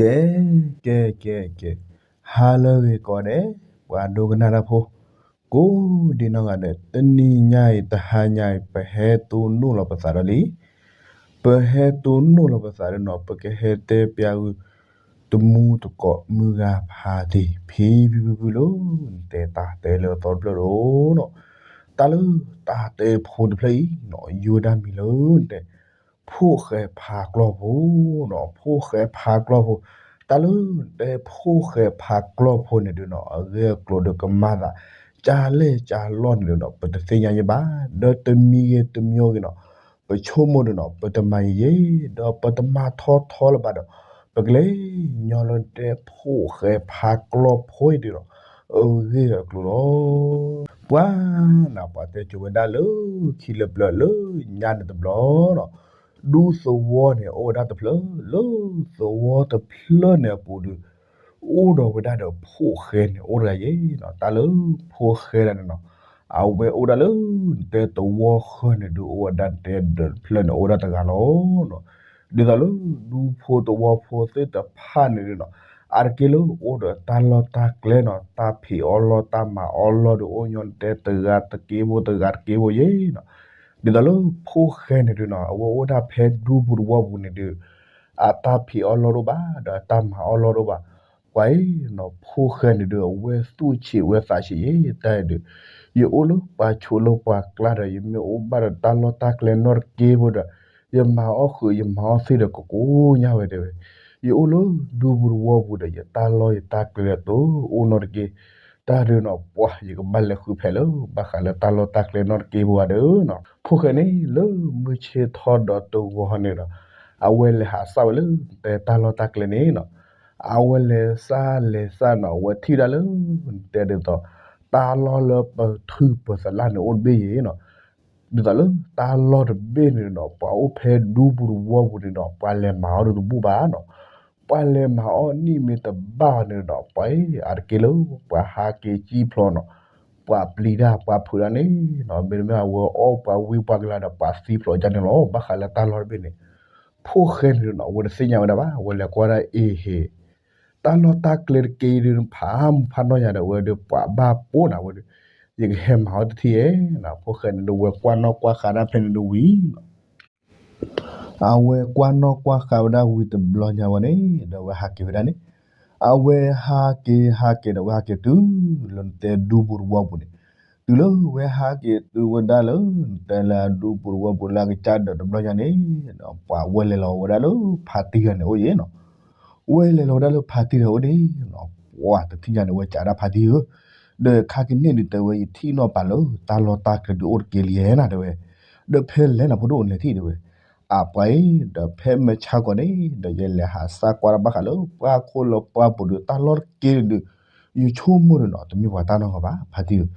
ကဲ ကဲ ကဲ ကဲ, ဟါလၢအဂ့ၤကိးဂၤဒဲး, ပှၤဒိကနၣ်တၢ်ဖိ ကိးဒံနီၢ်ဂၤဒဲး, တနံၤညါအံၤ တဟါညါအံၤ ပဟဲတိၢ်နီၣ်လီၤပသးဒီးလံ, ပဟဲတိၢ်နီၣ်လီၤပသးဒီးနီၤ, ပကဟဲတဲပျးဂုာ် တမူတကိးမုၢ်ဂၤဖါတံၢ် ဖံဖံဖုဖုလၢ နတဲတၢ်တဲလၢအသီတဖျၢၣ်ဒီးနီၤ, တၢ်လၢတၢ်တဲဖိတဖျၢၣ်အံၤနီၤ ယိၤဒၣ်မံၤလၢနတဲ ဖိၣ်ဃဲဖါကျီၢ်ဖိနီၤ, ဖိၣ်ဃဲဖါကျီၢ်ဖိ, တၢ်လၢနတဲဖိၣ်ဃဲဖါကျီၢ်ဖိန့ၣ်ဒုးနီၤ အဂ့ၢ်အကျိၤဒီးကမၤသး ကၢ်လဲၢ်ကၢ်လီၢ်န့ၣ်ဒုးနီၤ ပတသ့ၣ်ညါယဲဘၣ်, ဒီးတမံၤဂ့ၤတမံၤဂ့ၤနီၤ ပဆိကမိၣ်ဒုးနီၤ ပတမၤယဲယဲ, ဒီးပတမၤထီထီလၢၤဘၣ်ဒီး ပကလဲၤညီလၢနတဲဖိၣ်ဃဲဖါကျီၢ်ဖိအံၤဒုးနီၤ အဂ့ၢ်အကျိၤလီၤ. ပှၤနၤ ပှၤတဲကိၤဝဲဒၣ်လၢ ခံလၢပျၢၤလၢညါန့ၣ်တဘျီနီၤ, ဒူသဝီန့ၣ် အိၣ်ဝဲဒၣ်တဖျၢၣ်, လၢသဝီတဖျၢၣ်န့ၣ်အပူၤဒုး အိၣ်ဒီးဝဲဒၣ်ဒီးဖိၣ်ဃဲန့ၣ် အိၣ်တဂၤယဲနီၤ, တၢ်လၢဖိၣ်ဃဲဒၣ်န့ၣ်နီၤ အဝဲအိၣ်ဒၣ်လၢ နတဲသဝီဃၢၤန့ၣ်ဒုး အိၣ်ဝဲဒၣ်နတဲဒီးတဖျၢၣ်န့ၣ် အိၣ်ဝဲဒၣ်တဂၤလီၤ. ဒ်သိးလၢဒူဖိသဝီဖိသ့ၣ်တဖၣ်န့ၣ်ဒုးနီၤ အါတက့ၢ်လၢအိၣ်ဒီးတၢ်လီၢ်တၢ်ကျဲနီၤ, တၢ်ဖံးအီၣ်လီၢ် တၢ်မၤအီၣ်လီၢ်ဒုး အိၣ်ညီနတဲတဂၤတက့ၢ်ဖိ တဂၤတက့ၢ်ဖိယဲနီၤ, ဒ်သိးလၢဖိၣ်ဃဲန့ၣ်ဒုးနီၤ အဝဲအိၣ်ဒၣ်ဖဲဒူပူၤသဝီပူၤန့ၣ်ဒုး အတၢ်ဖံးအီၣ်လီၢ်တအိၣ်ဘၣ် ဒီးအတၢ်မၤအီၣ်လီၢ်တအိၣ်ဘၣ်, ပှၤအံၤနီၤ ဖိၣ်ဃဲန့ၣ်ဒုး အဝဲသူၣ်ဆံးဝဲသးဆံးယဲ တၢ်အံၤဒုး ယအိၣ်လၢပှၤဆိးလၢပှၤကျါဒီး ယမ့ၢ်အိၣ်ဘၣ်ဒီးတၢ်လီၢ်တၢ်ကျဲနီတက့ၢ်ဖိဒီး ယမၤအီၣ်ဃုာ် ယမၤအီၣ်သ့ဒီးကကိးညါဝဲတဲဝဲ, ယအိၣ်လၢဒူပူၤသဝီပူၤဒီး ယတၢ်လီၢ်ယတၢ်ကျဲဒီးတအိၣ်နီတက့ၢ်, တၢ်ဒုးနီၤ ပှၤယကဘၣ်လဲၤဃုဖဲးလၢ ဘၣ်ဃးလၢတၢ်လီၢ်တၢ်ကျဲနီတက့ၢ်ဖိဧါဒီးနီၤ, ဖိၣ်ဃဲန့ၣ် လၢမုၢ်ဆ့ၣ်ထီၣ်ဒီးတဂီၤန့ၣ်ဒီး အဝဲလဲၤဟးစၢ်ဝဲလၢ နတဲတၢ်လီၢ်တၢ်ကျဲန့ၣ်နီၤ, အဝဲလဲၤစၢ်လဲၤစၢ်နီၤ အဝဲထံၣ်ဒၣ်လၢ နတဲဒ်သိး တၢ်လီၢ်လၢပထုးပသလၣ်န့ၣ်အိၣ်တဘ့ၣ်ယဲနီၤ, ဒ်သိးလၢတၢ်လီၢ်တဘ့ၣ်န့ၣ်ဒီး ပှၤအိၣ်ဖဲဒူပူၤသဝီပူၤန့ၣ်ဒီး ပှၤလဲၤမၤအီၣ်ဒုးတဘူၣ်ဘၣ်နီၤ, ပှၤလဲၤမၤအီၣ်နံၣ်မ့ၢ်တဘၣ်အီၤန့ၣ်ဒီး ပှၤအါတက့ၢ်လၢ ပှၤဟးက့ၤကံၣ်ဖျိးနီၤ, ပှၤပျံၤတၢ်ပှၤဖုးတၢ်န့ၣ်နီၤ, မ့တမ့ၢ်အဝဲအီၣ်ပှၤဝံပှၤကလၤဒီး ပှၤသံဖျိးကၢ်န့ၣ်လီၤ, ဘၣ်ဃးလၢတၢ်လီၢ်တဘ့ၣ်န့ၣ် ဖိၣ်ဃဲန့ၣ်ဒီးနီၤ အဝဲတသ့ၣ်ညါဝဲဒၣ်ဘၣ်, အဝဲလဲၤကွၢ်ဒၣ်အ့ဟ့ၣ် တၢ်လီၢ်တၢ်ကျဲတက့ၢ်ဒုး ဖးမုၢ်ဖးနီၢ်ညါဒီး အဝဲဒီးပှၤဘၣ်ပိာ်နၤဝဲဒီး ယကဟဲမၤအီၣ်တထံၣ်ဧါနီၤ, ဖိၣ်ဃဲန့ၣ်ဒီး ဝဲကွၢ်နီၣ်ကွၢ်ဃာ်ဒၣ်ဖဲန့ၣ်ဒီးဝံၤနီၤ, အဝဲကွၢ်နီၣ်ကွၢ်ဃာ်ဝဲဒၣ်ဝံၤတဘျီညါဝဲန့ၣ် ဒီးအဝဲဟးက့ၤဝဲဒၣ်န့ၣ်, အဝဲဟးက့ၤဟးက့ၤဒီး အဝဲဟးက့ၤတုၤလၢ နတဲဒူပူၤသဝီပူၤန့ၣ်, တုၤလၢဝဲဟးက့ၤတုၤဝဲဒၣ်လၢ နတဲလၢအဒူပူၤသဝီပူၤလၢအကစၢ်ဒၢးတဘျီညါန့ၣ်ဒီး ပှၤဝဲလဲၤလီၤဝဲဒၣ်လၢဖါတံၢ်တဂၤန့ၣ်အိၣ်ယဲနီၤ, ဝဲလဲၤလီၤဝဲဒၣ်လၢဖါတံၢ်တဂၤအိၣ်န့ၣ်နီၤ, ပှၤတထံၣ်ညါန့ၣ် ဝဲကးဒၣ်ဖါတံၢ်ဧၢ, ဒီးခါကန့ၣ်ဒုးတဲဝဲ ယထံၣ်နီၣ်ပာ်လၢ တၢ်လီၢ်တၢ်ကျဲဒုးအိၣ်တက့ၢ်လံဧါနီၤ တဲဝဲ, ဒီးဖဲလဲၣ်န့ၣ်ဖိဒိၣ် လဲၤထံၣ်တဲဝဲ, အပှၤအံၤ ဒီးဖဲမုၢ်ဆါခီန့ၣ်ဒီး ယလဲၤဟးစၢ်ကွၢ်တၢ်ဘၣ်ဃးလၢ ပှၤခိၣ်လၢပှၤပူၤဒုး တၢ်လီၢ်တက့ၢ်ဒုး ယဆိကမိၣ်ဒုးနီၤ တမ့ၢ်ပှၤတၢ်နီတဂၤဘၣ် ဖါတံၢ်ဧၢ,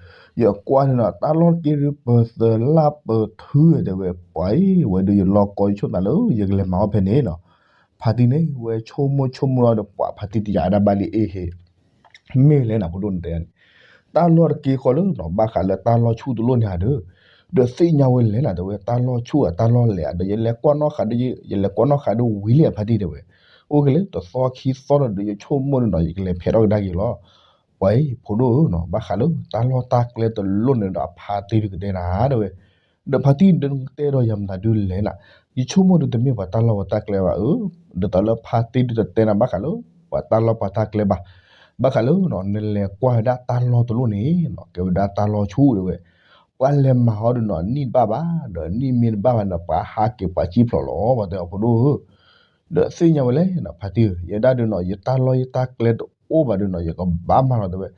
ယကွၢ်န့ၣ်နီၤ တၢ်လီၢ်တက့ၢ်ဒုး ပသလၣ်ပထုတဲဝဲ, ပှၤအံၤ ဝဲဒုးယလီၤကီယဆိၣ်သးလၢ ယကလဲၤမၤအီၣ်ဖဲန့ၣ်နီၤ, ဖါတံၢ်န့ၣ် ဝဲဆိကမိၣ်ဆိကမိၣ်လီၤဒီး ပှၤဖါတံၢ်တယာ်ဒၣ်ဘၣ်လံအ့ဟ့ၣ် မ့ၢ်လဲၣ်နၤဖိဒိၣ်နတဲန့ၣ်, တၢ်လီၢ်တက့ၢ်ဃီလၢနီၤ ဘၣ်ဃးလၢတၢ်လီၢ်ဆူၣ်တလိၣ်န့ၣ်ဧါဒီး, ဒီးသ့ၣ်ညါဝဲလဲၣ်နၤ တဲဝဲ တၢ်လီၢ်ဆူၣ်ဧါ တၢ်လီၢ်လဲၢ်ဧါဒီး ယလဲၤကွၢ်နီၣ်ဃာ်ဒီး ယလဲၤကွၢ်နီၣ်ဃာ်ဒီးဝံၤလံဖါတံၢ်တဲဝဲ, အိၣ်က့ၤလၢတသီခံသီဒီး ယဆိကမိၣ်န့ၣ်နီၤ ယကလဲၤဖဲးထီၣ်ကဒါက့ၤလီၤ, ပှၤအံၤဖိဒိၣ်ဧၢနီၤ ဘၣ်ဃးလၢတၢ်လီၢ်တၢ်ကျဲတလိၣ်န့ၣ်ဒီး အဖါတံၢ်ဒုးကတဲနၤတဲဝဲ, ဒီးဖါတံၢ်ဒုးတဲဒီးယၤမတၤဒုးလဲၣ်နၤ, ယဆိကမိၣ်ဒုးတမ့ၢ်ပှၤတၢ်လီၢ်ပှၤတၢ်ကျဲဘၣ်ဧၢ, ဒ်သိးလၢဖါတံၢ်ဒုးတတဲနၤဘၣ်ဃးလၢ ပှၤတၢ်လီၢ်ပှၤတၢ်ကျဲဘၣ်, ဘၣ်ဃးလၢနီၤ နလဲၤကွၢ်ဝဲဒၣ်တၢ်လီၢ်တလိၣ်န့ၣ်နီၤ ကဲဝဲဒၣ်တၢ်လီၢ်ဆူၣ်တဲဝဲ, ပှၤလဲၤမၤအီၣ်ဒုးနီၤ နံၣ်တဘၣ်ဘၣ် ဒီးနံၣ်မ့ၢ်တဘၣ်ဘၣ်န့ၣ် ပှၤဟးက့ၤပှၤကံၣ်ဖျိးလီၤ ပှၤတဲအီၤဖိဒိၣ်ဧၢ ဒီးသ့ၣ်ညါဝဲလဲၣ်နီၤ ဖါတံၢ်ဧၢ ယဲဒၣ်ဒုးနီၤ ယတၢ်လီၢ်ယတၢ်ကျဲတအိၣ်ဘၣ်ဒုးနီၤ ယကဘၣ်မၤလီၤတဲဝဲ,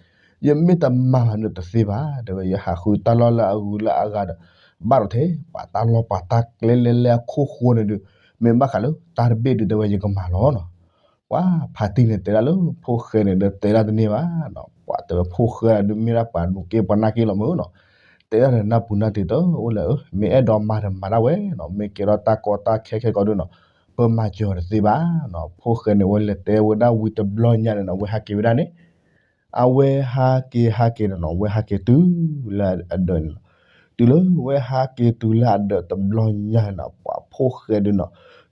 ယမ့ၢ်တမၤလီၤန့ၣ်တသ့ဘၣ် တဲဝဲ, ယဟးဃုတၢ်လီၢ်လၢအဂုၤလၢအဂၤဒီး ဘၣ်ဒီးထဲ ပှၤတၢ်လီၢ်ပှၤတၢ်ကျဲလဲၤလဲၤအခိၣ်ဃိန့ၣ်ဒုး, မ့ၢ်ဘၣ်ဃးလၢတၢ်တဘ့ၣ်ဒုးတဲဝဲ ယကမၤလီၤနီၤ. ပှၤဖါတံၢ်န့ၣ်တဲဒၣ်လၢဖိၣ်ဃဲန့ၣ်ဒီးတဲဒၣ်တန့ၢ်ဘၣ်နီၤ, ပှၤတဲဝဲဖိၣ်ဃဲဒုးမ့ၢ်ဒၣ်ပှၤနူၤက့ပှၤနၢ်က့လီၤမ့ၢ်နီၤ, တဲဒၣ်ဒီးနၢ်ပူၤနၢ်တ့ၢ်တအိၣ်လၢၤဧၢ, မ့ၢ်အဲၣ်ဒိးမၤဒီးမၤဒၣ်ဝဲနီၤ, မ့ၢ်ကဲထီၣ်တၢ်ကီတၢ်ခဲခဲကီဒုးနီၤ, ပမၤစၢၤအီၤတသ့ဘၣ်နီၤ. ဖိၣ်ဃဲန့ၣ် ဝဲလဲၤတဲဝဲဒၣ်ဝံၤတဘျီညါန့ၣ်နီၤ ဝဲဟးက့ၤဝဲဒၣ်န့ၣ်, အဝဲဟးက့ၤဟးက့ၤန့ၣ်နီၤ ဝဲဟးက့ၤတုၤလၢအဒၢးန့ၣ်လီၤ. တုၤလၢဝဲဟးက့ၤတုၤလၢအဒၢးတဘျီညါန့ၣ်နီၤ ပှၤဖိၣ်ဃဲဒုးနီၤ,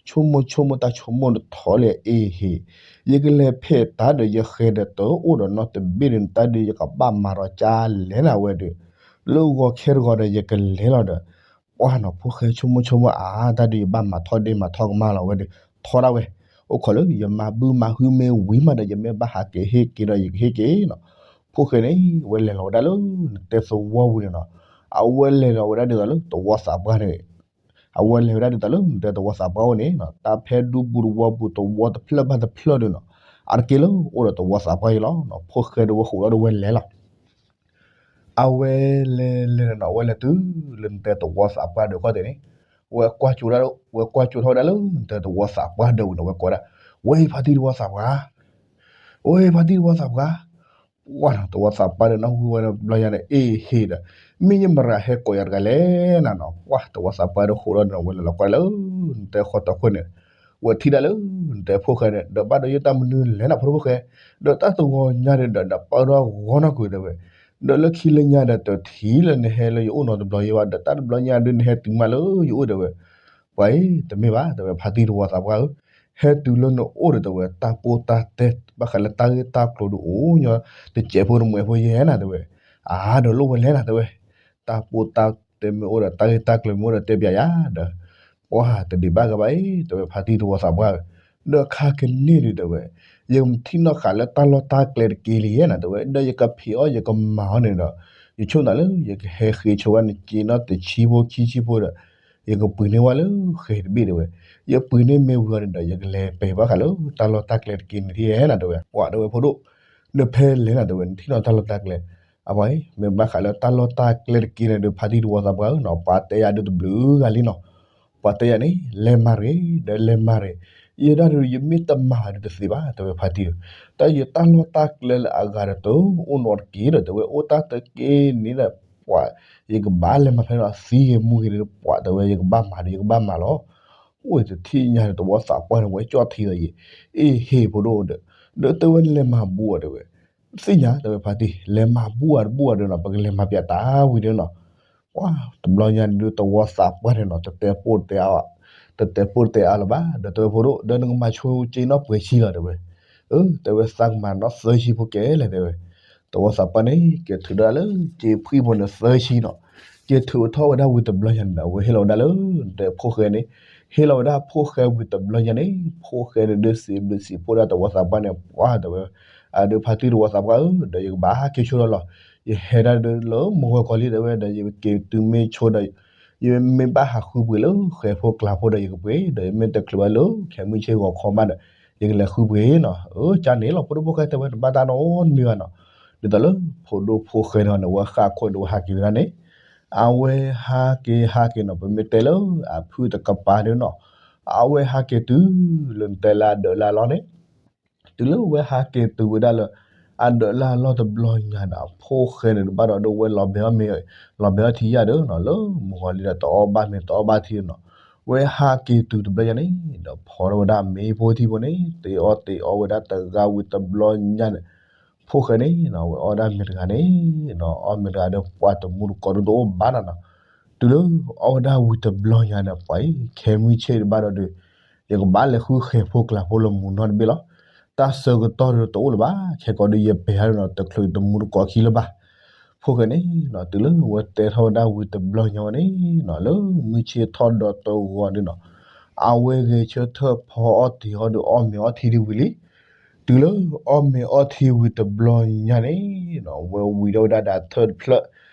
ဆိကမိၣ်ဆိကမိၣ်တၢ်ဆိကမိၣ်တထီၣ်လဲၣ် အ့ဟ့ၣ်, ယကလဲၤဖဲးတၢ်ဒီး ယဃဲၤဒီးတအိၣ်ဒီးနီတဘ့ၣ်ဒီး နတၢ်ဒုးယကဘၣ်မၤဒီးကၢ်လဲၣ်နၤဝဲဒီး, လၢဂီၤခဲတဂီၤဒီး ယကလဲၤလီၤဒီး, ပှၢ်နီၤ ဖိၣ်ဃဲဆိကမိၣ်ဆိကမိၣ်အါ တၢ်ဒုးယဘၣ်မၤထီၣ်ဒ့မၤထီၣ်ကမၣ်လီၤဝဲဒီး ထီဒၣ်ဝဲ, အိၣ်ခိးလၢယမၤဘုမၤဟုမ့ၢ်ဝံၤမးဒီး ယမ့ၢ်ဘၣ်ဟးက့ၤဟ့ၣ်က့ၤဒီး ယကဟ့ၣ်က့ၤနီၤ. ဖိၣ်ဃဲန့ၣ် ဝဲလဲၤလီၤဝဲဒၣ်လၢ နတဲသဝီပူၤန့ၣ်နီၤ, အဝဲလဲၤလီၤဝဲဒၣ်ဒ်သိးလၢသဝီသးပှၢ်န့ၣ် အဝဲလဲၤဝဲဒၣ်ဒ်သိးလၢနတဲသဝီသးပှၢ်အိၣ်န့ၣ်နီၤ, တၢ်ဖဲဒူပူၤသဝီပူၤသဝီတဖျၢၣ်ဘၣ်တဖျၢၣ်ဒီးနီၤ, အါတက့ၢ်လၢအိၣ်ဒီးသဝီသးပှၢ်အံၤလီၤ. ဖိၣ်ဃဲဒီးဝဲဃိးဒီးဝဲလဲၤလီၤ. အဝဲလဲၤလဲၤလဲၤနီၤ အဝဲလဲၤတုၤလၢနတဲသဝီသးပှၢ်ဒီးခီၣ်သ့ၣ်န့ၣ်, ဝဲကွၢ်ကၠိထီၣ်ဝဲဒၣ်လၢနတဲသဝီသးပှၢ်ဒီးဝံၤန့ၣ် ဝဲကိးဒၣ်, ဝဲဖါတံၢ်သဝီသးပှၢ်, ဝဲဖါတံၢ်သဝီသးပှၢ်, ပှၢ်နီၤ သဝီသးပှၢ်ဒီးနၢ်ဟူဝဲဒၣ်တဘျီညါန့ၣ် အ့ဟ့ၣ်ဒီး, မ့ၢ်ယမရၤဟဲကိးယၤတဂၤလဲၣ်နၤနီၤ, ပှၢ်သဝီသးပှၢ်ဒီးဃိးဒီးန့ၣ် ဝဲလဲၤလီၤကွၢ်လၢ နတဲဃီတီခိၣ်န့ၣ်, ဝဲထံၣ်ဒၣ်လၢ နတဲဖိၣ်ဃဲန့ၣ် ဒီးဘၣ်ဒီးယတၢ်မနုၤလဲၣ်နၤဖိဒိၣ်ဖိၣ်ဃဲ, ဒီးတၢ်သဝီညါဒီး ဒီးပၢၢ်ထီၣ်ဂီၤနီၢ်ကွံာ်တဲဝဲ, ဒီးလၢခံလၢညါဒီး တထံၣ်လၢနဟဲလၢယအိၣ်နီတဘျီယဲဘၣ် ဒီးတၢ်တဘျီညါဒုးနဟဲတုၤမးလၢယအိၣ်တဲဝဲ, ပှၤအံၤ တမ့ၢ်ဘၣ် တဲဝဲ ဖါတံၢ်သဝီသးပှၢ်ဧၢ, ဟဲတုၤလၢနအိၣ်ဒီးတဲဝဲ တၢ်ပိၢ်တၢ်တဲ ဘၣ်ဃးလၢတၢ်ဂ့ၢ်တၢ်ကျိၤဒုးအိၣ်ညီ တစဲးဖိတမှဲးဖိယဲနၤတဲဝဲ, အါဒီးလိၣ်ဝဲလဲၣ်နၤတဲဝဲ, တၢ်ပိၢ်တၢ်တဲမ့ၢ်အိၣ်ဒီး တၢ်ဂ့ၢ်တၢ်ကျိၤမ့ၢ်အိၣ်ဒီးတဲပျးယၤဒီး, ပှၢ်တဒံးဘၣ်ကဘၣ်အံၤ တဲဝဲဖါတံၢ်သဝီသးပှၢ်ဧၢ, ဒီးခါကန့ၢ်ဒုးတဲဝဲ, ယထံၣ်နီၣ်ဃာ်လၢတၢ်လီၢ်တၢ်ကျဲတက့ၢ်လံယဲနၤတဲဝဲ ဒီးယကဖံးအီၣ်ယကမၤအီၤန့ၣ်ဒီး, ယဆိကမိၣ်လၢယကဟဲဃ့ဆိဝဲနက့နီၣ်တဆံဖိခံဆံဖိဒီး, ယကပှ့ၤန့ၢ်ဝဲလၢဃဲၤတဘ့ၣ်တဲဝဲ, ယပှ့ၤန့ၢ်မ့ၢ်ဝံၤအီၤန့ၣ်ဒီး ယကလဲၤပဲာ်ဘၣ်ဃးလၢတၢ်လီၢ်တၢ်ကျဲတက့ၢ်န့ၣ်ထံၣ်ယဲနၤတဲဝဲ, ပှၢ်တဲဝဲဖိဒိၣ်, နဖဲလဲၣ်နၤတဲဝဲ နထံၣ်နီၣ်တၢ်လီၢ်တၢ်ကျဲ, အပှၤအံၤ မ့ၢ်ဘၣ်ဃးလၢတၢ်လီၢ်တၢ်ကျဲတက့ၢ်န့ၣ်ဒီး ဖါတံၢ်သဝီသးပှၢ်ဧၢနီၤ ပှၤတဲယၤဒုးတဘျုးဂၤလံနီၤ, ပှၤတဲယၤန့ၣ် လဲၤမၤရ့ၣ် ဒီးလဲၤမၤရ့ၣ်, ယဲဒၣ်ဒုး ယမ့ၢ်တမၤဒုးတသ့ဘၣ် တဲဝဲဖါတံၢ်ဧၢ, တၢ်ယတၢ်လီၢ်တၢ်ကျဲလၢအဂၤဒီးတအိၣ်နီတက့ၢ်ဒီး တဲဝဲအိၣ်တၢ်တက့ၢ်န့ၣ်ဒီး, ပှၤ, ယကဘၣ်လဲၤမၤဖဲန့ၣ် သံဂ့ၤမူဂ့ၤဒီး ပှၤတဲဝဲ ယကဘၣ်မၤဒီး ယကဘၣ်မၤလီၤ. အိၣ်တထံၣ်ညါန့ၣ် သဝီသးပှၢ်န့ၣ် ဝဲကၠီၣ်ထံဒီးယဲ, အ့ဟ့ၣ်ဖိဒိၣ်ဒီး, ဒီးတဲဝဲနလဲၤမၤဘူၣ်အီၤတဲဝဲ, သ့ၣ်ညါတဲဝဲဖါတံၢ် လဲၤမၤဘူၣ်အီၤတဘူၣ်အီၤဒီးနီၤ ပကလဲၤမၤပျးတၢ်ဝံၤဒီးနီၤ ပှၤတဘျီညါန့ၣ်ဒုး သဝီသးပှၢ်န့ၣ်နီၤ တတဲပိၢ်တတဲအါ, တတဲပိၢ်တတဲအါလၢၤဘၣ် ဒီးတဲဝဲဖိဒိၣ် ဒီးနကမၤဆိက့နီၣ်ပှဲၤဆံလီၤတဲဝဲ, အၢ တဲဝဲသးကမၤနီၣ်သၢဆံဖိကဲလဲၣ်တဲဝဲ, သဝီသးပှၢ်န့ၣ် က့ၤထုးဒၣ်လၢ က့ၤဖှံဖိန့ၣ်သၢဆံနီၤ, က့ၤထုးထီၣ်ဝဲဒၣ်ဝံၤတဘျီညါန့ၣ်ဒီး အဝဲဟ့ၣ်လီၤဝဲဒၣ်လၢ နတဲဖိၣ်ဃဲန့ၣ်, ဟ့ၣ်လီၤဝဲဒၣ်ဖိၣ်ဃဲဝံၤတဘျီညါန့ၣ် ဖိၣ်ဃဲန့ၣ်ဒုးစံးဘျုးစံးဖှိၣ်ဒၣ်သဝီသးပှၢ်န့ၣ် ပှၤတဲဝဲ, အဒုးဖါတံၢ်သဝီသးပှၢ်ဧၢ ဒီးယကဘၣ်ဟးက့ၤဆိဒီးလီၤ, ယဟဲဒၣ်ဒုးလၢမုၢ်ဂီၤကီၤလံတဲဝဲ ဒီးယက့ၤတုၤမ့ၢ်ဆိဒီး ယမ့ၢ်ဘၣ်ဟးဃုပှ့ၤလၢဃဲၤဖိကျါဖိဒီးယကပှ့ၤ ဒီးယမ့ၢ်တချုးဘၣ်လၢခဲမုၢ်ဆ့ၣ်ဂီၤခီမးဒီး ယကလဲၤဃုပှ့ၤနီၤ, အၢ ကန့ၣ်လီၤ ဖိဒိၣ်ဖိၣ်ဃဲတဲဝဲ တဘၣ်တၢ်နီတမံၤဘၣ်နီၤ, ဒ်သိးလၢဖိဒိၣ်ဖိၣ်ဃဲန့ၣ်န့ၣ် ဝဲဃၣ်ခိၣ်ဒီးဝဲဟးက့ၤဝဲဒၣ်န့ၣ်, အဝဲဟးက့ၤဟးက့ၤနီၤ ပမ့ၢ်တဲလၢအဖုၣ်တကပၤဒုးနီၤ, အဝဲဟးက့ၤတုၤလၢနတဲလၢအဒၢးလၢအလီၢ်န့ၣ် တုၤလၢဝဲဟးက့ၤတုၤဝဲဒၣ်လၢ အဒၢးလၢအလီၢ်တဘျီညါဒီး အဖိၣ်ဃဲန့ၣ်တဘၣ်ဒီးဒိဝဲလီၤဘဲအီၣ်မ့ၤ လီၤဘဲအီၣ်ထံယၣ်ဒီးနီၤ လၢမုၢ်ဂီၤလံဒီးတအီၣ်ဘၣ်မ့ၤတအီၣ်ဘၣ်ထံနီၤ, ဝဲဟးက့ၤတုၤတဘျီညါန့ၣ် ဒီးဖီထီၣ်ဝဲဒၣ်မ့ၤဖိထံဖိန့ၣ် တ့အီၣ်တ့အီဝဲဒၣ်တဂၤဝံၤတဘျီညါန့ၣ်, ဖိၣ်ဃဲန့ၣ်နီၤ ဝဲအီၣ်ဒၣ်မ့ၤတဂၤန့ၣ်နီၤ အီၣ်မ့ၤတဂၤဒီးပှၤတမူတကိးဒုးတအိၣ်ဘၣ်နီၤနီၤ, တုၤလၢအီၣ်ဝဲဒၣ်ဝံၤတဘျီညါန့ၣ် ပှၤအံၤ ခဲမုၢ်ဆ့ၣ်တဘၣ်ဒီးဒုး ယကဘၣ်လဲၤဃုဃဲၤဖိကျါဖိလၢမုၢ်နီၢ်တဘ့ၣ်လီၤ. တၢ်ဆၢကတီၢ်ဒီးတအိၣ်လၢၤဘၣ် ခဲကိးဒုးယပဲာ်ဟးဒီးနီၤ တချုးတမူတကိးခံလၢၤဘၣ်. ဖိၣ်ဃဲန့ၣ်နီၤ တုၤလၢဝဲတဲထီၣ်ဝဲဒၣ်ဝံၤတဘျီညါဝဲန့ၣ်နီၤ လၢမုၢ်ဆ့ၣ်ထီၣ်ဒီးတဂီၤဒုးနီၤ အဝဲဂဲၤဆၢထၢၣ်ဖီအီၣ်တ့ၤအီၣ်ဒီးအီၣ်မ့ၤအီၣ်ထံဒံးဝံၤလံ. တုၤလၢအီၣ်မ့ၤအီၣ်ထံဝံၤတဘျီညါန့ၣ်နီၤ ဝဲဝံၤထီၣ်ဝဲဒၣ်ဒၣ်ထၢၣ်တဖျၢၣ်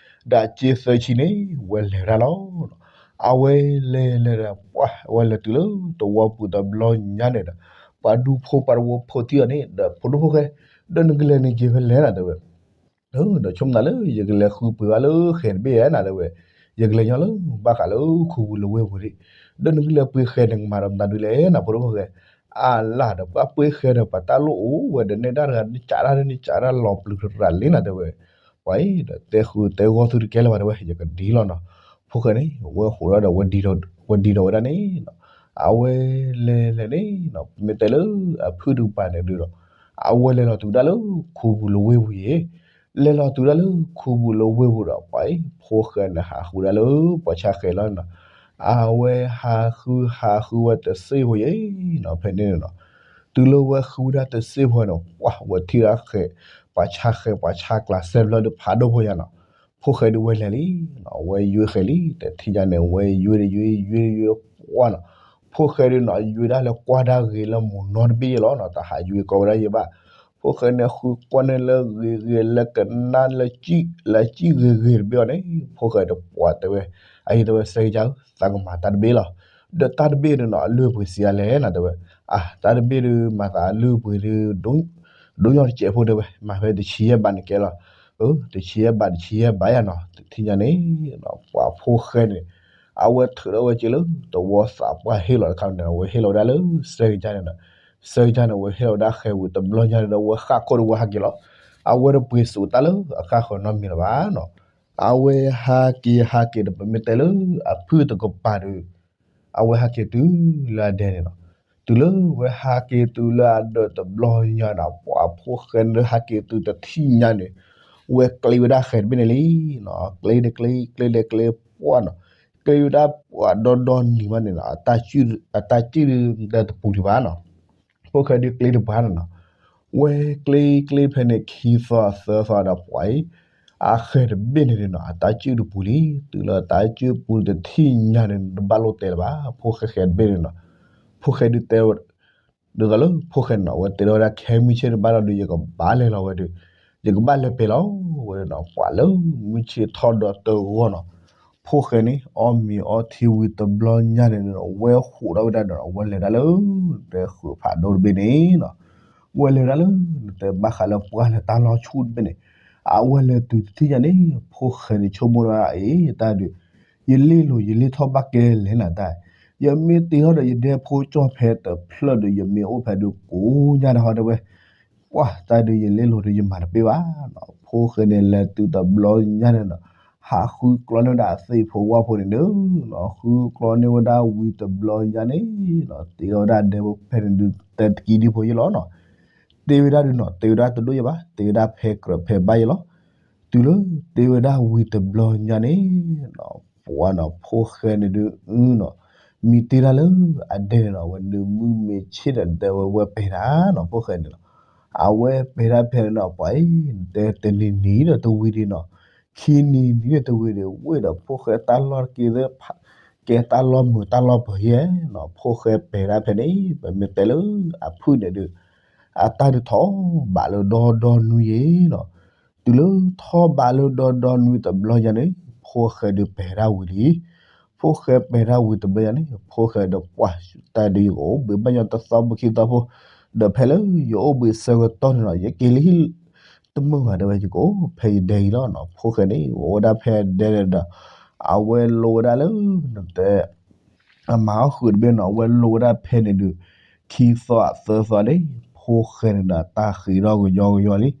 ဒၣ်စ့သၢဆံန့ၣ် ဝဲလဲၤဝဲဒၣ်လီၤ. အဝဲလဲၤလဲၤဒီး ပှၤဝဲလဲၤတုၤလၢသဝီပူၤတဘျီညါန့ၣ်ဒီး ပှၤဒူဖိပှၤတဝီဖိထံၣ်အီၤန့ၣ်ဒီး ဖိဒိၣ်ဖိၣ်ဃဲ ဒီးနကလဲၤန့ၣ်က့ၤဖဲလဲၣ်နၤတဲဝဲ ဒီးဆိကမိၣ်သးလၢ ယကလဲၤဃုပှ့ၤဘၣ်လၢဃဲၤတဘ့ၣ်ဧါနၤတဲဝဲ, ယကလဲၤညီလၢဘၣ်ဃးလၢခူပူၤလဝ့ၢ်ပူၤဒံး, ဒီးနကလဲၤပှ့ၤဃဲၤနကမၤဒီးမတၤဒုးလဲၣ်နၤဖိဒိၣ်ဖိၣ်ဃဲ, အလၢ်ဒီးပှၤပှ့ၤဃဲၤဒီးပှၤတၢ်လိၣ်အိၣ်ဝဲဒီးနဲဒၣ်တဂၤ နကးတၢ်ဒ်နကးတၢ်လီၤပျံၤရၤလံနၤတဲဝဲ, ပှၤအံၤဒီးတဲဃုတဲဂီၢ်သုတကဲလၢၤဘၣ်တဲဝဲ ယကဒ်လီၤနီၤ, ဖိၣ်ဃဲန့ၣ် ဝဲဃိးဒီး ဝဲဒံဒီးဝဲဒၣ်န့ၣ်နီၤ, အဝဲလဲၤလဲၤန့ၣ်နီၤ မ့ၢ်တဲလၢအဖုၣ်တကပၤန့ၣ်ဒုးဒီး အဝဲလဲၤလီၤတုၤဒၣ်လၢခူပူၤလဝ့ၢ်ပူၤအံၤ, လဲၤလီၤတုၤဒၣ်လၢခူပူၤလဝ့ၢ်ပူၤဒီး ပှၤအံၤ ဖိၣ်ဃဲန့ၣ်ဟးဃုဒၣ်လၢပှၤဆါဃဲၤလီၤနီၤ, အဝဲဟးဃုဟးဃုဝဲတစ့ၢ်ဖိယဲနီၤ ဖဲန့ၣ်နီၤ, တုၤလၢဝဲဃုဝဲဒၣ်တစ့ၢ်ဖိန့ၣ် ပှၤဝဲထံၣ်ဒၣ်ဃဲၤ ပှၤဆါဃဲၤ ပှၤဆါကျးစဲးဖျၢၣ်ဒုးဖးဒိၣ်ဖိယါနီၤ, ဖိၣ်ဃဲဒုးဝဲလဲၤလံနီၤ, ဝဲယွ့ဃဲၤလံ တထံၣ်ညါန့ၣ် ဝဲယွ့ဒုးယွ့ ယွ့ဒုးယွ့ပှၢ်နီၤ, ဖိၣ်ဃဲဒုးနီၤ ယွ့ဒၣ်လၢကွၢ်ဒၣ်ဂ့ၤလၢမုၢ်နီတဘ့ၣ်ယဲလီၤနီၤ, တဟးယွ့ကျီဝဲဒၣ်ယဲဘၣ်, ဖိၣ်ဃဲန့ၣ်ဃုကွၢ်န့ၢ်လၢဂ့ၤဂ့ၤလၢကနၣ်လၢ လၢစံၣ်ဂ့ၤဂ့ၤတဘ့ၣ်အီၤန့ၣ် ဖိၣ်ဃဲဒုးပှၢ်တဲဝဲ, အအံၤတဲဝဲ စဲကစၢ်ဧၢ သးကမၤတၢ်တဘ့ၣ်လီၤ, ဒီးတၢ်တဘ့ၣ်ဒုးနီၤ အလုၢ်အပှ့ၤဆံးအါလဲၣ်နီၤ တဲဝဲ, အါ တၢ်တဘ့ၣ်ဒုးမၤသးအလုၢ်အပှ့ၤဒုး ဒိၣ်ညီတစဲးဖိတဲဝဲ မၤဖဲတဆံယဲၢ်ဘးန့ၣ်ကဲလီၤ, အၢ တဆံယဲၢ်ဘး တဆံယဲၢ်ဘးယါနီၤ, တထံၣ်ညါန့ၣ် ပှၤဖိၣ်ဃဲန့ၣ် အဝဲထုးထီၣ်ဝဲက့ၤလၢ တဝီသးပှၢ်ဟ့ၣ်လီၤတခါန့ၣ် အဝဲဟ့ၣ်လီၤဝဲဒၣ်လၢ စဲကစၢ်န့ၣ်နီၤ, စဲကစၢ်န့ၣ် အဝဲဟ့ၣ်လီၤဝဲဒၣ်ဃဲၤဝံၤတဘျီညါန့ၣ်ဒီး အဝဲဃၣ်ခိၣ်ဒီးဝဲဟးက့ၤလီၤ, အဝဲတပှ့ၤစူးတၢ်လၢအဃၣ်ဃၢၤနီတမံၤလၢၤဘၣ်နီၤ, အဝဲဟးက့ၤဟးက့ၤဒီး ပမ့ၢ်တဲလၢအဖုၣ်တကပၤဒီး အဝဲဟးက့ၤတုၤလၢအဒဲန့ၣ်နီၤ, တုၤလၢဝဲဟးက့ၤတုၤလၢအဒဲတဘျီညါန့ၣ် ပှၤဖိၣ်ဃဲန့ၣ်ဟးက့ၤတုၤတထံၣ်ညါန့ၣ် ဝဲကျ့ဝဲဒၣ်ဃဲၤတဘ့ၣ်န့ၣ်လံနီၤ, ကျ့ဒီးကျ့ ကျ့ဒီးကျ့ပှၢ်နီၤ, ကျ့ဝဲဒၣ်ပှၢ်ဒီဒီနံၤမးန့ၣ်နီၤ, အတၢ်စံၣ်ဒီးတပူၤဒံးဘၣ်နီၤ, ဖိၣ်ဃဲဒုးကျ့တပှၢ်န့ၣ်နီၤ, ဝဲကျ့ကျ့ဖဲန့ၣ်ခံသီသၢသီဒီးပှၤအံၤ အဃဲၤတဘ့ၣ်န့ၣ်နီၤ အတၢ်စံၣ်တပူၤလံ, တုၤလၢတၢ်စံၣ်ပူၤတထံၣ်ညါန့ၣ် တဘၣ်လိၣ်တဲလၢၤဘၣ်, ဖိၣ်ဃဲဃဲၤတဘ့ၣ်န့ၣ်နီၤ, ဖိၣ်ဃဲဒုးတဲ ဒ်သိးလၢဖိၣ်ဃဲန့ၣ်နီၤ အဝဲတဲထီၣ်ဝဲဒၣ် ခဲမုၢ်ဆ့ၣ်တဘၣ်ဒီး ယကဘၣ်လဲၤလီၤဝဲဒီး ယကဘၣ်လဲၤပဲာ်လီၤဝဲဒီးနီၤ, ပှၤလၢမုၢ်ဆ့ၣ်ထီၣ်ဒီးတဂီၢ်နီၤ, ဖိၣ်ဃဲန့ၣ် အီၣ်မ့ၤအီထံဝံၤတဘျီညါန့ၣ်နီၤ ဝဲဟူးထီၣ်ဝဲဒၣ်ဒီး အဝဲလဲၤဒၣ်လၢ တဲဃုာ်ဖးဒိၣ်တဘ့ၣ်န့ၣ်နီၤ, ဝဲလဲၤဒၣ်လၢ နတဲဘၣ်ဃးလၢပှၢ်လၢတၢ်လီၢ်ဆူၣ်တဘ့ၣ်န့ၣ်, အဝဲလဲၤတုၤတထံၣ်ညါန့ၣ် ဖိၣ်ဃဲန့ၣ်ဆိကမိၣ်ဝဲဒၣ်အံၤ တၢ်ဒုး ယလ့ၣ်လိၤ ယလ့ၣ်ထီၣ်ဘၣ်ကဲလဲၣ်နၤတၢ်, ယမ့ၢ်တ့ထီၣ်ဒီးယဒဲဖိကၠီၣ်ဖဲတဖျၢၣ်ဒီး ယမ့ၢ်အိၣ်ဖဲဒုးကိးညါတဟီတဲဝဲ, ပှၢ်တၢ်ဒုးယလ့ၣ်လိၤဒီးယမၤတပ့ၢ်ဘၣ်နီၤ, ဖိၣ်ဃဲန့ၣ်လဲၤတုၤတဘျီညါန့ၣ်နီၤ, ဟးဃုကျီန့ၢ်ဝဲဒၣ်အသ့ၣ်ဖိဝၣ်ဖိန့ၣ်ဒီးနီၤ, ဃုကျီန့ၢ်ဝဲဒၣ်ဝံၤတဘျီညါန့ၣ်နီၤ တ့ထီၣ်ဝဲဒၣ်ဒဲဖိဖဲန့ၣ်ဒုး တကံဒံဖိယဲလီၤနီၤ, တ့ဝဲဒၣ်ဒုးနီၤ တ့ဝဲဒၣ်တဒိၣ်ယဲဘၣ် တ့ဝဲဒၣ်ဖဲကြၢးဖဲဘၣ်ယဲလီၤ, တုၤလၢတ့ဝဲဒၣ်ဝံၤတဘျီညါန့ၣ်နီၤ, ပှၤနီၤ ဖိၣ်ဃဲန့ၣ်ဒုးနီၤ, မံတ့ၢ်တၢ်လၢအဒဲန့ၣ်နီၤ ဝဲဒုးမုၢ်မ့ၢ်ဆ့ၣ်ဒီး နတဲဝဲဝဲပဲာ်တၢ်နီၤ ဖိၣ်ဃဲန့ၣ်နီၤ, အဝဲပဲာ်တၢ်ဖဲန့ၣ်နီၤ ပှၤအံၤ နတဲတနံၤနံၤဒီးတဝံၤဒံးနီၤ, ခံနံၤနံၤဒီးတဝံၤဒံး ဝ့ၢ်ဒီးဖိၣ်ဃဲတၢ်လီၢ်တက့ၢ်သ့ၣ် ကဲတၢ်လီၢ်မုာ်တၢ်လီၢ်ပၢၤယဲနီၤ, ဖိၣ်ဃဲပဲာ်တၢ်ဖဲန့ၣ် ပမ့ၢ်တဲလၢအဖုၣ်န့ၣ်ဒုး အတၢ်ဒုးထီၣ်ဘးလၢဒီဒီနွံယဲနီၤ, တုၤလၢထီၣ်ဘးလၢဒီဒီနွံတဘျီညါန့ၣ် ဖိၣ်ဃဲဒုးပဲာ်တၢ်ဝံၤလံ, ဖိၣ်ဃဲပဲာ်တၢ်ဝံၤတဘျီညါန့ၣ် ဖိၣ်ဃဲဒီးပှၢ် တၢ်ဒုးယကအိၣ်ဘှံးဘၣ်ညီတသီဖိခံသီဖိ, ဒီးဖဲလၢယအိၣ်ဘှံးဆၢကတီၢ်န့ၣ်နီၤ ယက့ၤလၢဟံၣ် တမုာ်ဘၣ်တဲဝဲ ယကအိၣ်ဖဲယဒဲအံၤလီၤနီၤ, ဖိၣ်ဃဲန့ၣ် အိၣ်ဝဲဒၣ်ဖဲဒဲန့ၣ်ဒီး အဝဲလိဝဲဒၣ်လၢ နတဲ အမၤအီၣ်ဃုာ်တဘ့ၣ်နီၤ အဝဲလိဝဲဒၣ်ဖဲန့ၣ်ဒုး ခံသီသၢသီန့ၣ် ဖိၣ်ဃဲန့ၣ်ဒီး တၢ်ဃ့ထီၣ်ကယီကယီလံ,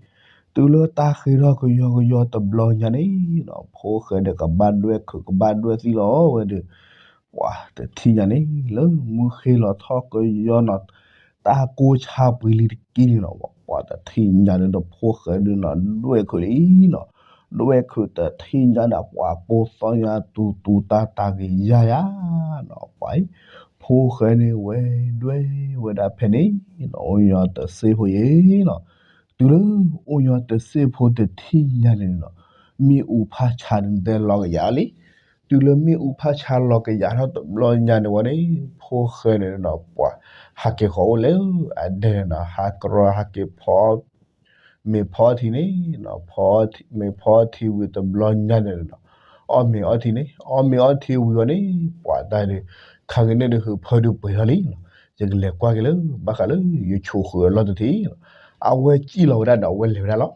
တုၤလၢတၢ်ဃ့ထီၣ်ကယီကယီတဘျီညါန့ၣ်နီၤ ဖိၣ်ဃဲဒီးကဘၣ်ဒွဲၣ်ခုးကဘၣ်ဒွဲၣ်သံလီၤဝဲဒီး ပှၤတထံၣ်ညါန့ၣ် လၢမုၢ်ဃ့လီၤထီၣ်ကယီနီၤ တၢ်ကိၢ်ဆါပှ့ၤလံတက့ၢ်န့ၣ်နီၤ ပှၤတထံၣ်ညါန့ၣ်ဒီး ဖိၣ်ဃဲဒုးနီၤ ဒွဲၣ်ခုးလံနီၤ, ဒွဲၣ်ခုးတထံၣ်ညါန့ၣ် ပှၤပိာ်သီညါတူၤတူၤတၢ်တၢ်ဂ့ၤယါယါနီၤ ပှၤအံၤ ဖိၣ်ဃဲန့ၣ်ဝဲဒွဲၣ်ဝဲဒၣ်ဖဲန့ၣ် အိၣ်ညီတစ့ၢ်ဖိယဲနီၤ, တုၤလၢအိၣ်ညီတစ့ၢ်ဖိတထံၣ်ညါန့ၣ်နီၤ မ့ၣ်အူဖးဆါဒုးတဲလီၤကယၤလံ, တုၤလၢမ့ၣ်အူဖးဆါလီၤကယၤထီၣ်တဘျီညါန့ၣ်ဝဲန့ၣ် ဖိၣ်ဃဲန့ၣ်နီၤ ပှၤဟးက့ၤဃီၤအိၣ်လၢအဒဲန့ၣ်နီၤ ဟးကရီဟးက့ၤဖီ မ့ၤဖီထံန့ၣ်နီၤ မ့ၤဖီထံဝံၤတဘျီညါန့ၣ်နီၤ အီၣ်မ့ၤအီထံန့ၣ် အီၣ်မ့ၤအီထံဝံၤအီၤန့ၣ် ပှၤတၢ်ဒုး ခါက့ၤန့ၣ်ဒုး ဟုးဖၢဒုးပှဲၤထီၣ်လံနီၤ, ယကလဲၤကွၢ်က့ၤလၢ ဘၣ်ဃးလၢ ယဆိးဃုာ်အလီၢ်တထံၣ်နီၤ, အဝဲစံၣ်လီၤဝဲဒၣ်ဒီး အဝဲလဲၤဝဲဒၣ်လီၤ.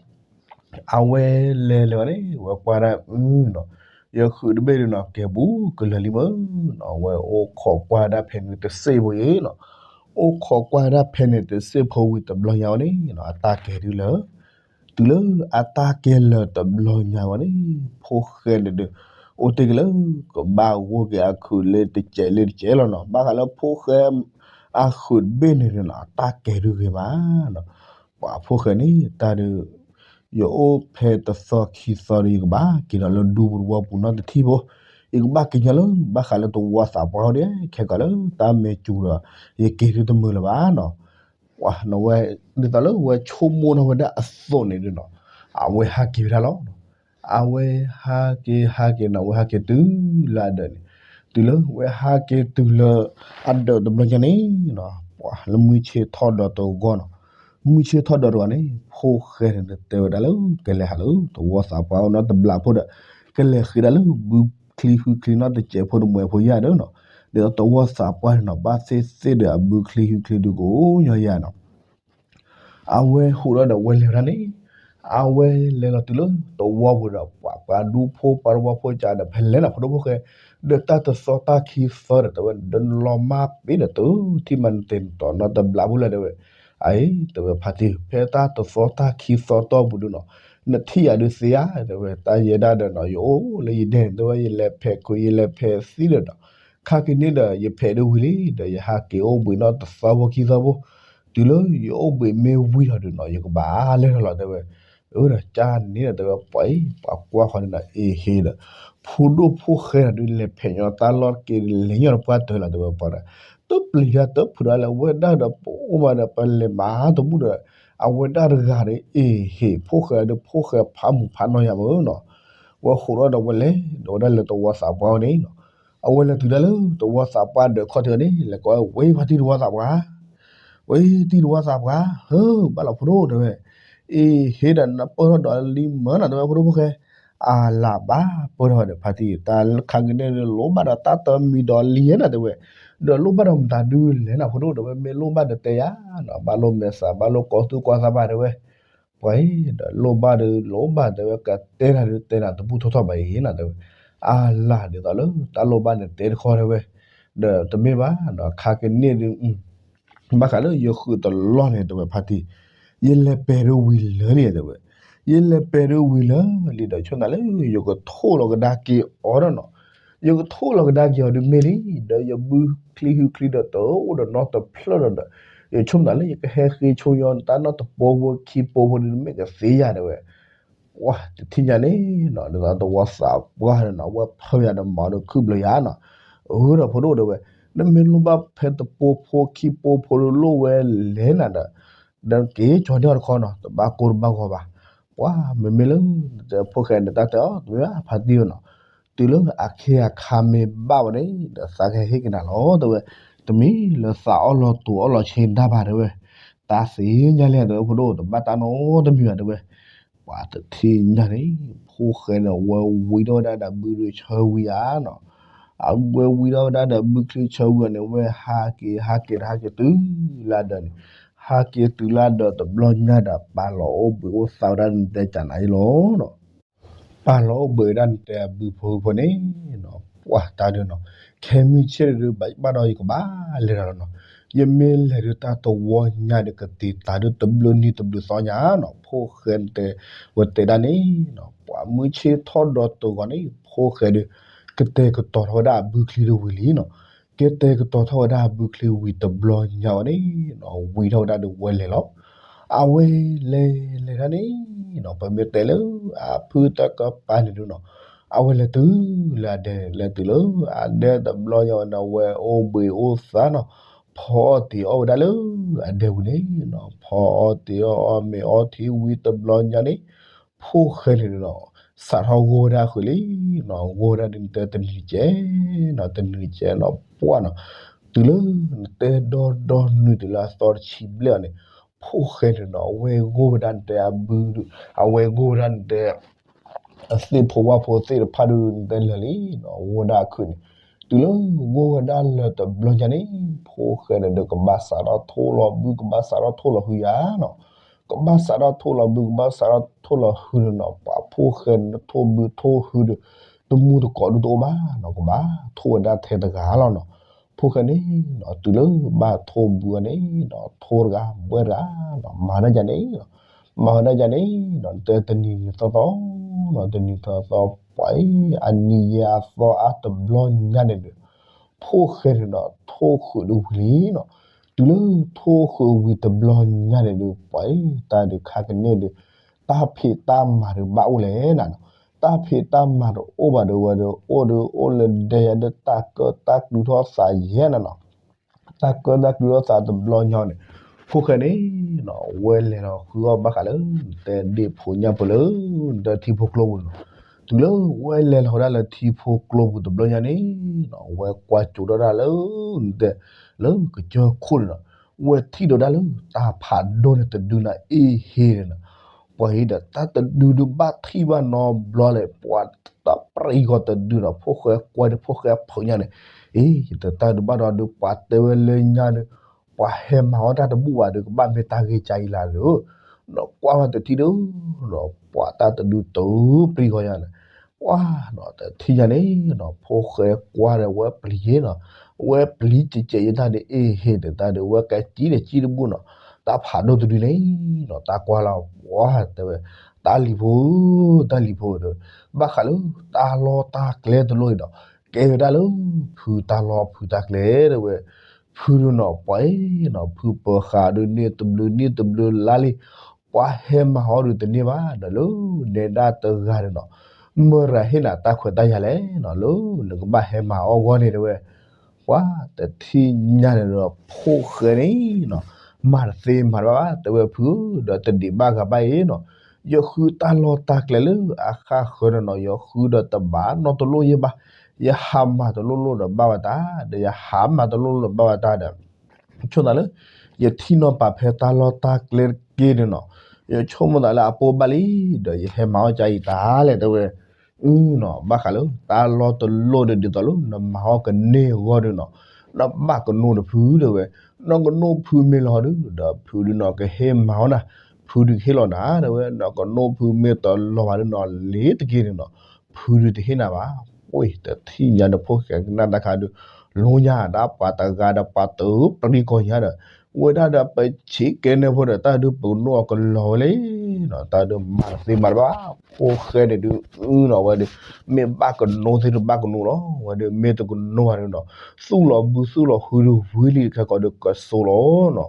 အဝဲလဲၤလဲၤဝဲန့ၣ် ဝဲကွၢ်ဒၣ်အုနီၤ, ယဃုာ်တဘ့ၣ်ဒုးနီၤ ကဲဘူးကလၢာ်လံမ့ၢ်နီၤ, အဝဲအိၣ်ခိးကွၢ်ဒၣ်ဖဲန့ၣ်တစ့ၢ်ဖိယဲနီၤ, အိၣ်ခိးကွၢ်ဒၣ်ဖဲန့ၣ်တစ့ၢ်ဖိဝံၤတဘျီညါဝဲန့ၣ်နီၤ အတၢ်ကဲၤဒုးလၢာ်, တုၤလၢအတၢ်ကဲၤလၢာ်တဘျီညါဝဲန့ၣ် ဖိၣ်ဃဲန့ၣ်ဒုး အိၣ်တ့ၢ်က့ၤလၢ ကဘၣ်ဂိၢ်က့ၤအခုးလၢတစဲးလၢတစဲးလီၤနီၤ, ဘၣ်ဃးလၢဖိၣ်ဃဲ အခုးတဘ့ၣ်န့ၣ်နီၤ အတၢ်ကဲၤဒုးဂ့ၤမးနီၤ, ပှၤဖိၣ်ဃဲန့ၣ် တၢ်ဒုး ယအိၣ်ဖဲတသီခံသီဒီး ယကဘၣ်က့ၤဒီးလၢဒူပူၤတဝီပူၤနီတထံၣ်ဖိ, ယကဘၣ်က့ၤညီလၢဘၣ်ဃးလၢသဝီသးပှၢ်အိၣ်ဒၣ် ခဲကီးလၢတၢ်မဲာ်စူၤဒီး ယက့ၤဒုတမုာ်လၢၤဘၣ်နီၤ. ပှၤနီၤဝဲ ဒ်သိးလၢဝဲဆိကမိၣ်ထီၣ်ဝဲဒၣ်အသိးန့ၣ်ဒုနီၤ, အဝဲဟးက့ၤဝဲဒၣ်လီၤ. အဝဲဟးက့ၤဟးက့ၤနီၤ အဝဲဟးက့ၤတုၤလၢအဒၢးန့ၣ်, တုၤလၢဝဲဟးက့ၤတုၤလၢ အဒၢးတဘျီညါန့ၣ်နီၤ, ပှၤလၢမုၢ်ဆ့ၣ်ထီၣ်ဒီးတဂီၢ်နီၤ, မုၢ်ဆ့ၣ်ထီၣ်ဒီးတဂီၢ်န့ၣ် ဖိၣ်ဃဲန့ၣ်တဲဝဲဒၣ်လၢ ကလဲၤဟးလၢသဝီသးပှၢ်အိၣ်နီတဘျီဖိဒီး ကလဲၤဃ့ဒၣ်လၢဘုချံဟုချံနီတစဲးဖိတမှဲးဖိယါဒီးနီၤ, ဒ်သိးသဝီသးပှၢ်န့ၣ်နီၤ ဘၣ်သ့ၣ်သ့ၣ်ဒီးအဘုချံဟုချံဒုကအိၣ်ညီယါနီၤ. အဝဲဟူးထီၣ်ဒီးဝဲလဲၤဝဲဒၣ်န့ၣ်, အဝဲလဲၤလီၤတုၤလၢသဝီပူၤဒီး ပှၤပှၤဒူဖိပှၤတဝီဖိကဒီး ဖဲလဲၣ်နီၤ ဖိဒိၣ်ဖိၣ်ဃဲ, ဒီးတၢ်တသီတၢ်ခံသီဒီး တဲဝဲ ဒီးနလီၤမၢ်ပ့ၤဒီးတထံၣ်မးနတဲာ်နတီၤနီတဘျီဖိလၢၤ တဲဝဲ. အအံၤ တဲဝဲဖါတံၢ် ဖဲတၢ်တသီတၢ်ခံသီတီၢ်ပူၤဒုနီၤ, နထံၣ်ယၤဒုးသ့ဧါ တဲဝဲ. တၢ်ယဲဒၣ်ဒီးနီၤ ယအိၣ်လၢယဒဲန့ၣ် တဲဝဲ ယလဲၤဖဲးခွံ ယလဲၤဖဲးသံဒီးနီၤ, ခါက့ၤန့ၣ်ဒီး ယဖဲးဒုးဝံၤလံ ဒီးယဟးက့ၤအိၣ်ဘှံးနီတသီဖိခံသီဖိ, တုၤလၢယအိၣ်ဘှံးမ့ၢ်ဝံၤထီၣ်ဒုနီၤ ယကဘၣ်လဲၤထီၣ်လီၤ တဲဝဲ. အဒီးကန့ၣ်ဒီး တဲဝဲ ပှၤအံၤ ပှၤကွၢ်ဃီန့ၣ်ဒီး အ့ဟ့ဒီး ဖိဒိၣ်ဖိၣ်ဃဲဒီး လဲၤဖဲးညီတၢ်လီၢ်တက့ၢ် လဲၤညီတပှၢ်တၢၢ်လီၤ တဲဝဲ ပှၤဒီး တပျံၤယၤတဖုးဒီးလၢအဝဲဒၣ်ဒီး ပအိၣ်မးဒီး ပလဲၤမၤတဘူၣ်ဒီး အဝဲဒၣ်တဂၤဒီး အ့ဟ့ ဖိၣ်ဃဲဒီး ဖိၣ်ဃဲဖးမုၢ်ဖးနီၢ်ယၤမ့ၢ်နီၤ. ဝဲဟူးထီၣ်ဒီးဝဲလဲၤ ဒီးဝဲဒၣ်လၢသဝီသးပှၢ်အိၣ်န့ၣ်နီၤ, အဝဲလဲၤတုၤဒၣ်လၢသဝီသးပှၢ်ဒီးခီၣ်ထံးန့ၣ် လဲၤကိးဝဲ ဖါတံၢ်သဝီသးပှၢ် ဝဲတံၢ်သဝီသးပှၢ် ဟၢ ဘၣ်လီၤဖိဒိၣ် တဲဝဲ. အ့ဟ့ဒီး နပၢၢ်ထီၣ်ဒီးလံမၢနီၤ တဲဝဲ ဖိဒိၣ်ဖိၣ်ဃဲ. အလၢ်ဘၣ် ပၢၢ်ထီၣ်ဝဲဒီးဖါတံၢ် တၢ်ခါကန့ၣ် လိၣ်ဘၣ်ဒီးတၢ်တမံၤဒီးလံနီၤ တဲဝဲ, ဒီးလိၣ်ဘၣ်ဒီးမတၤဒုလဲၣ်နီၤ ဖိဒိၣ် တဲဝဲ, မ့ၢ်လိၣ်ဘၣ်ဒီးတဲယၤနီၤ, ဘၣ်လိၣ်မဲာ်သး ဘၣ်လိၣ်ကီသူၣ်ကီသးဘၣ် တဲဝဲ. ပှၤအံၤဒီးလိၣ်ဘၣ်ဒီးလိၣ်ဘၣ် တဲဝဲ, ကတဲနၤဒုးတဲနၤတဘူၣ်ထီၣ်ထီၣ်ဘၣ်အံၤနီၤ တဲဝဲ. အလၢ်ဒ်သိးလၢတၢ်လိၣ်ဘၣ်န့ၣ်တဲတခီ တဲဝဲ, ဒီးတမ့ၢ်ဘၣ်နီၤ ခါကန့ၣ်ဒုး ဘၣ်ဃးလၢယဃုာ်တလီၢ်န့ၣ် တဲဝဲဖါတံၢ်, ယလဲၤပဲာ်ဒုးဝံၤလၢာ်လံ တဲဝဲ. ယလဲၤပဲာ်ဒုးဝံၤလၢာ်လံဒီး ဆိကမိၣ်လၢ ယကထိၣ်လီၤကဒါက့ၤအီၤဒီးနီၤ, ယကထိၣ်လီၤကဒါက့ၤအီၤဒုးမ့ၢ်လံ, ဒီးယဘုချံဟုချံဒီးတအိၣ်ဒီးနီတဖျၢၣ်ဒီး, ယဆိကမိၣ်လၢယကဟဲဃ့ဆိညီတၢ်နီတပိဖိခံပိဖိဒုးမ့ၢ်ကသ့ယၤ တဲဝဲ. ပှၤတထံၣ်ညါန့ၣ်နီၤ ဒ်သိးသဝီသးပှၢ်န့ၣ်နီၤ အဝဲဖၢယၤဒီးမၤဒီးခုၣ်ဘျီယၤနီၤ, အၢ ဒီးဖိဒိၣ် တဲဝဲ, နမ့ၢ်လိၣ်ဘၣ်ဖဲတပိဖိခံပိဖိဒုးလိၣ်ဝဲလဲၣ်နၤဒီး ဒီးက့ၤကၠီၤန့ၢ်အီၤတခီနီၤ တဘၣ်ကိၢ်တဘၣ်ဂီၤဘၣ်. ပှၤမ့မ့ၢ်လၢ ဖိၣ်ဃဲန့ၣ်တၢ်တဲအီၤ တမ့ၢ်ဘၣ်ဖါတံၢ်နီၤ, တုၤလၢအခ့အခါမ့ၢ်ဘၣ်ဝဲန့ၣ် ဒီးသးကဟဲဟ့ၣ်က့ၤနၤလီၤ တဲဝဲ, တမ့ၢ်လၢသးအီၣ်လီၤတူာ်အီၣ်လီၤဆ့ဒၣ်ဘၣ် တဲဝဲ, တၢ်သ့ၣ်ညါလံ တဲဝဲ ဖိဒိၣ် တဘၣ်တၢ်နီတမံၤဘၣ် တဲဝဲ. ပှၤတထံၣ်ညါန့ၣ် ဖိၣ်ဃဲန့ၣ် အဝဲဝံထီၣ်ဝဲဒၣ်ဒီးဘုဒုးဆၢဝံဧါနီၤ, အဝဲဝံထီၣ်ဝဲဒၣ်ဒီးဘုချံဆၢဝံဧါန့ၣ် အဝဲဟးက့ၤဟးက့ၤဒီးဟးက့ၤတုၤလၢအဒၢးန့ၣ်, ဟးက့ၤတုၤလၢအဒၢးတဘျီညါဒီး ပာ်လီၤအိၣ်ဘှံးအိၣ်သါဝဲဒၣ်နတဲကနၤအံၤလီၤနီၤ. ပာ်လီၤအိၣ်ဘှံးဝဲဒၣ်နတဲအဘုဖိဝံၤဖိန့ၣ်နီၤ, ပှၤတၢ်ဒုးနီၤ, ခဲမုၢ်ဆ့ၣ်ဒုး ဘၣ်ယဘၣ်ဒီးယကဘၣ်လဲၤတၢ်လီၤနီၤ, ယမ့ၢ်လဲၤဒုးတၢ်တဝီညါဒီး ကတံာ်တာ်ဒုးတဘျုးနံၤတဘျုးသီညါနီၤ, ဖိၣ်ဃဲတဲ ဝဲတဲဒၣ်န့ၣ်နီၤ, ပှၤမုၢ်ဆ့ၣ်ထီၣ်ဒီးတဂီၤန့ၣ် ဖိၣ်ဃဲဒုး ကတဲာ်ကတီၤထီၣ်ဝဲဒၣ်အဘုချံဒုးဝံၤလံနီၤ, ကတဲာ်ကတီၤထီၣ်ဝဲဒၣ်အဘုချံဝံၤတဘျီညါဝဲန့ၣ်နီၤ, ဝံထီၣ်ဝဲဒၣ်ဒီးဝဲလဲၤလီၤ. အဝဲလဲၤလဲၤဒၣ်န့ၣ်နီၤ, ပမ့ၢ်တဲလၢအဖုတၢ်ကပၤန့ၣ်ဒုးနီၤ, အဝဲလဲၤတုၤလၢအဒဲန့ၣ် လဲၤတုၤလၢအဒဲတဘျီညါဝဲန့ၣ် အဝဲအိၣ်ဘှံးအိၣ်သါနီၤ, ဖီအီၣ်တ့ၤအီၣ်ဝဲဒၣ်လၢအဒဲပူၤန့ၣ်နီၤ, ဖီအီၣ်တ့ၤအီၣ်အီၣ်မ့ၤအီထံဝံၤတဘျီညါန့ၣ် ဖိၣ်ဃဲန့ၣ်နီၤ, စးထီၣ်ဂိၢ်ဝဲဒၣ်ဃုာ်လံနီၤ, ဂိၢ်ဝဲဒၣ်ဒုးနတဲတနံၤတကဲးနီၤ, တနံၤတကဲးနီၤ ပှၢ်နီၤ, တုၤလၢနတဲဒီဒီနုၤတုၤလၢအသီတဆံဘျဲၣ်အီၤန့ၣ်, ဖိၣ်ဃဲန့ၣ်နီၤ အဝဲဂိၢ်ဝဲဒၣ်နတဲအဘု, အဝဲဂိၢ်ဝဲဒၣ်နတဲ အသ့ၣ်ဖိဝၣ်ဖိသ့ၣ်တဖၣ်ဒုးနတဲလၢာ်လံနီၤ, ဂိၢ်ဝဲဒၣ်အခုၣ်န့ၣ်, တုၤလၢဂိၢ်ဝဲဒၣ်လၢာ်တဘျီညါန့ၣ်, ဖိၣ်ဃဲန့ၣ်ဒီးကဘၣ်စးထီၣ်ထိၣ်လီၤဘု ကဘၣ်စးထီၣ်ထိၣ်လီၤဟုယၤနီၤ, ကဘၣ်စးထီၣ်ထိၣ်လီၤဘု ကဘၣ်စးထီၣ်ထိၣ်လီၤဟုန့ၣ်နီၤ, ပှၤဖိၣ်ဃဲန့ၣ်ထိၣ်ဘုထိၣ်ဟုဒီး တမူတကိးဒုးတအိၣ်ဘၣ်နီၤ, ကဘၣ်ထိၣ်ဝဲဒၣ်ထဲတဂၤလီၤနီၤ. ဖိၣ်ဃဲန့ၣ်နီၤ တုၤလၢဘၣ်ထိၣ်ဘုအီၤန့ၣ်နီၤ, ထိၣ်တဂၤဘှဲၣ်တဂၤနီၤ, မၤဒၣ်ယၤန့ၣ်နီၤ, မၤဝဲဒၣ်ယၤန့ၣ်နီၤ, တဲတနံၤနံၤသီသီနီၤ, တနံၤသီသီ ပှၤအံၤ အနံၤယဲၢ်အသီအါတဘျီညါန့ၣ်ဒီး ဖိၣ်ဃဲန့ၣ်နီၤ ထိၣ်ဃုာ်ဒုးဝံၤလံနီၤ, တုၤလၢထိၣ်ဃုာ်ဝံၤတဘျီညါန့ၣ်ဒီး ပှၤအံၤ တၢ်ဒုးခါကန့ၣ်ဒီး တၢ်ဖံးတၢ်မၤဒုးဘၣ်အိၣ်လဲၣ်နၤနီၤ, တၢ်ဖံးတၢ်မၤတအိၣ်ဘၣ်ဒီး ဝဲဒီးအိၣ်ဒီးအိၣ်လၢဒဲယၤဒီး တၢ်ကၢတၢ်ကျူထီၣ်သးယဲၢ်နၤနီၤ. တၢ်ကၢတၢ်ကျူထီၣ်သးတဘျီညါန့ၣ် ဖိၣ်ဃဲန့ၣ်နီၤ ဝဲလဲၤလီၤဃုအီၣ်ဘၣ်ဃးလၢ တဲဒ့ၣ်ဖိညၣ်ဖိလၢ ဒီးထံဖိကျိပူၤန့ၣ်နီၤ. တုၤလၢဝဲလဲၤလီၤဝဲဒၣ်လၢထံဖိကျိပူၤတဘျီညါန့ၣ်နီၤ ဝဲကွၢ်ကၠိဒီးဒၣ်လၢ တဲ လၢကစၢၢ်ခိၣ်န့ၣ်နီၤ ဝဲထံၣ်ဒီးဒၣ်လၢတၢ်ဖးဒိၣ်န့ၣ်တဒုန့ၣ်အ့ၣ်ဟ့န့ၣ်နီၤ. ပှၤဟံးဒီးတၢ်တဒုဒုးဘၣ်ထံၣ်ဘၣ်နီတဘျီလဲၣ် ပှၤတပျံၤဂီၤတဒုနီၤ ဖိၣ်ဃဲကွၢ်ဒီးဖိၣ်ဃဲဖုးညါန့ၣ် အ့ တတၢ်ဒုးဘၣ်ဒီးဒုး ပှၤတဲဝဲလၢညါဒီး ပှၤဟဲမၤအီၣ်တၢ်တဘူၣ်ဘၣ်ဒီး ကဘၣ်မ့ၢ်တၢ်ဂ့ၢ်ကါအံၤလၢ်လၢ ဒီးကွၢ်ဝဲတထံၣ်ဒီး ပှၤတၢ်တဒုတပျံၤဂီၤညါန့ၣ် ပှၤနီၤ တထံၣ်ညါန့ၣ်နီၤ ဖိၣ်ဃဲကွၢ်ဒီးဝဲပျံၤနီၤ ဝဲပျံၤကဲးကဲးယတၢ်ဒီး အ့ၣ်ဟ့ဒီးတၢ်ဒီး ဝဲကဲကံဒီးကံတဘူၣ်နီၤ တၢ်ဖးဒိၣ်တဒုန့ၣ်နီၤ တၢ်ကွၢ်လီၤ ပှၤတဲဝဲ တၢ်လံၤဖိ တၢ်လံၤဖိဒီး ဘၣ်ဃးလၢတၢ်လီၢ်တၢ်ကျဲတလိၣ်အံၤဒီး ကဲဝဲဒၣ်လၢ ဖုတၢ်လီၢ်ဖုတၢ်ကျဲတဲဝဲ ဖုဒုးနီၤ ပှၤအ့ၣ်နီၤ ဖုပၢၤဃာ်ဒုးန့ၢ်တဘျုးနံၣ်တဘျုးလါလံ ပှၤဟဲမၤအီၣ်ဒုးတန့ၢ်ဘၣ်ဒီး လၢနဲဒၣ်တဂၤဒီးနီၤ မၢရၤဟ့ၣ်နၤတၢ်ခွဲးတၢ်ယာ်လဲၣ်နီၤ လၢနကဘၣ်ဟဲမၤအီၣ်ဂီၢ်န့ၣ်တဲဝဲ ပှၤတထံၣ်ညါန့ၣ်ဒီး ဖိၣ်ဃဲန့ၣ်နီၤ မၤတသ့မၤတဘၣ်ဘၣ် တဲဝဲဖုဧၢ ဒီးတဒံးဘၣ်ဂၤဘၣ်အံၤနီၤ ယဃုတၢ်လီၢ်တၢ်ကျဲလၢအဃၣ်ဃၢၤဒီးနီၤ ယဃုဒီးတဘၣ်နီတလိၣ်ယဲၢ်ဘၣ် ယဟးမၤတလိၣ်လိၣ်ဒီးဘၣ်ဝဲတၢ် ဒီးယဟးမၤတလိၣ်လိၣ်ဒီးဘၣ်ဝဲတၢ်ဒီး ဆိသးလၢ ယထံၣ်နီၢ်ပာ်ဖဲတၢ်လီၢ်တၢ်ကျဲတက့ၢ်န့ၣ်နီၤ ယဆိကမိၣ်သးလၢအပိၢ်ဘၣ်လံ ဒီးယဟဲမၤအီၣ်ကါအံၤတၢ်လဲၣ်တဲဝဲ အနီၤ ဘၣ်ဃးလၢ တၢ်လီၢ်တလိၣ်ဒီးဒ်သိးလၢ နမၤအီၣ်ကန့ၢ်အဂီၢ်ဒီးနီၤ နဘၣ်ကနိဒီးဖုတဲဝဲ နကနိဖုမ့ၢ်လီၤဒုး ဒီးဖုဒုးနီၤ ကဟ့ၣ်မၤအီၣ်နၤ ဖုဒုးကဟ့ၣ်လီၤနၤတဲဝဲ နကနိဖုမ့ၢ်တလီၤဘၣ်ဒုးနီၤ လ့ၤတက့ၢ်န့ၣ်နီၤ ဖုဒုးတဟ့ၣ်နၤဘၣ် အိၣ်တထံၣ်ညါဒီးဖိၣ်ဃဲကနၣ်တၢ်ခါဒုး လိညါဒၣ်ပှၤတဂၤဒီးပှၤတပျံၤကီၢ်ညါဒီး ဝဲဒၣ်ဒီးပဆံးကဲန့ၣ်ဖိဒီး တၢ်ဒုးပကနိအကလီၤဝဲလံနီၤ တၢ်ဒုးမၤတသ့မၤတဘၣ် ဖိၣ်ဃဲန့ၣ်ဒုးအနီၤ ဝဲဒုး မ့ၢ်ဘၣ်ကနိသ့ၣ်ဒုးဘၣ်ကနိလီၤ ဝဲဒုးမ့ၢ်တကနိဘၣ်ဒုးနီၤ သူၣ်လီၤဘုသူၣ်လီၤဟုဒုးဝံၤလံခဲကိာ်ဒုးကစိၤလီၤနီၤ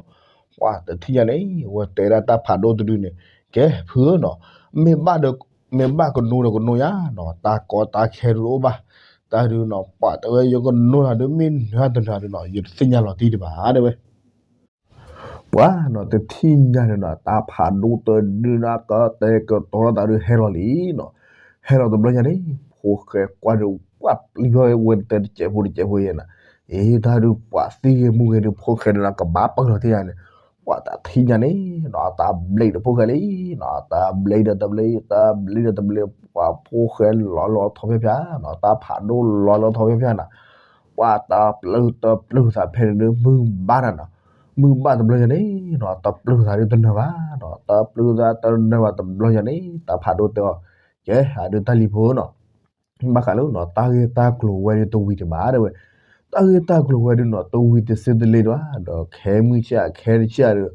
ပှၤတထံၣ်ညါန့ၣ် ဝဲတဲဒၣ်တၢ်ဖးဒိၣ်တဒုန့ၣ် ကဲဖုဧၢနီၤ မ့ၢ်ဘၣ်ဒီး မ့ၢ်ဘၣ်ကနိဒီးကနိယါနီၤ တၢ်ကီတၢ်ခဲဒုးတအိၣ်ဘၣ် တၢ်ဒုးနီၤ ပှၤတဲဝဲယကနိနၤဒုးမ့ၢ်နၤတနၤဒုးနီၤ ယတသ့ၣ်ညါလီၤတံၢ်ဒံးဘၣ်တဲဝဲ ပှၤနီၤတထံၣ်ညါန့ၣ်နီၤ တၢ်ဖးဒိၣ်တဒုန့ၣ် ကတဲာ်ကတီၤလိာ်သးဒုးဟဲလီၤလံနီၤ ဟဲလီၤတဘျီညါန့ၣ် ဖိၣ်ဃဲကွၢ်ဒီး ပှၤပျံၤဖဲဝဲတစဲးဖိတစဲးဖိယဲၢ်နီၤ အ့ တၢ်ဒုးပှၤသံဂ့ၤမူဂ့ၤဒုး ဖိၣ်ဃဲန့ၣ်နီၤ ကဘၣ်ပၢၢ်လီၤတံၢ်ယါန့ၣ် ပှၤတထံၣ်ညါန့ၣ်နီၤ တၢ်ဘျဲးဒီးဖိၣ်ဃဲလံနီၤ တၢ်ဘျဲးဒီးတဘျဲး တၢ်ဘျဲးဒီးတဘျဲး ပှၤဖိၣ်ဃဲလီၤလီၤထီဖျါဖျါနီၤ တၢ်ဖးဒိၣ်လီၤလီၤထီဖျါဖျါနီၤ ပှၤတပျုာ်တပျုာ်သးဖဲန့ၣ်ဒုး မုၢ်ဘၣ်တၢ်နီၤ မုၢ်ဘၣ်တဘျီညါန့ၣ်နီၤ တပျုာ်သးဒုးတနၢၤဘၣ်နီၤ တပျုာ်သးတနၢၤဘၣ်တဘျီညါန့ၣ် တၢ်ဖးဒိၣ်တဲအီၤ ကဲ အဒုးတၢ်လံၤဖိနီၤ ဘၣ်ဃးလၢနီၤ တၢ်ဂ့ၢ်တၢ်ကျိၤဝဲဒၣ်တဝံၤဒံးဘၣ်တဲဝဲ တၢ်ဂ့ၢ်တၢ်ကျိၤဝဲဒၣ်နီၤ တဝံၤတစ့တလ့ဒံးဘၣ် ဒီးခဲမုၢ်ဆ့ၣ်ခဲတဆ့ၣ်ဒီး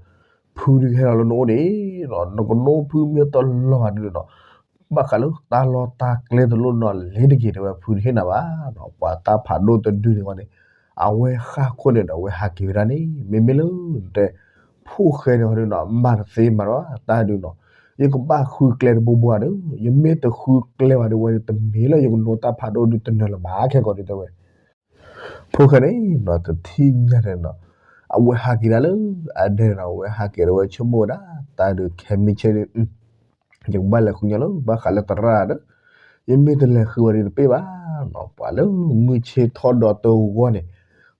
ဖုဒုးကဟဲလီၤလၢနအိၣ်န့ၣ်နီၤ နကနိဖုမ့ၢ်တလီၤဘၣ်ဒုးနီၤ ဘၣ်ဃးလၢတၢ်လီၢ်တၢ်ကျဲတလိၣ်နီၤ လ့ၤတက့ၤတဲဝဲ ဖုတဟ့ၣ်နၤဘၣ်နီၤ ပှၤတၢ်ဖးဒိၣ်တဒုန့ၣ်ဝဲန့ၣ် အဝဲဃၣ်ခိၣ်န့ၣ်ဒီး အဝဲဟးက့ၤဝဲဒၣ်န့ၣ် မ့မ့ၢ်လၢ တဲ ဖိၣ်ဃဲန့ၣ်ဟီဒုးနီၤ မၤတသ့မၤတဘၣ် တၢ်ဒုးနီၤ ယကဘၣ်ဃုကျဲတဘိဘိဧါဒီး ယမ့ၢ်တဃုကျဲဘၣ်ဒီး ဝဲတမ့ၢ်လၢယကနိတၢ်ဖးဒိၣ်ဒုးတနၢၤလၢၤဘၣ် ခဲကိာ်ဒုးတဲဝဲ ဖိၣ်ဃဲန့ၣ်နီၤ တထံၣ်ညါန့ၣ်နီၤ အဝဲဟးက့ၤဒၣ်လၢ အဒဲန့ၣ်နီၤ အဝဲဟးက့ၤဒီးဝဲဆိကမိၣ်ဝဲဒၣ် တၢ်ဒုးခဲမုၢ်ဆ့ၣ်ဒီး ယကဘၣ်လဲၤဃုညီလၢ ဘၣ်ဃးလၢသရၣ်ဒီး ယမ့ၢ်တလဲၤဃုဝဲဒီးတပ့ၢ်ဘၣ်နီၤ ပှၤလၢမုၢ်ဆ့ၣ်ထီၣ်ဒီးတဂီၢ်န့ၣ်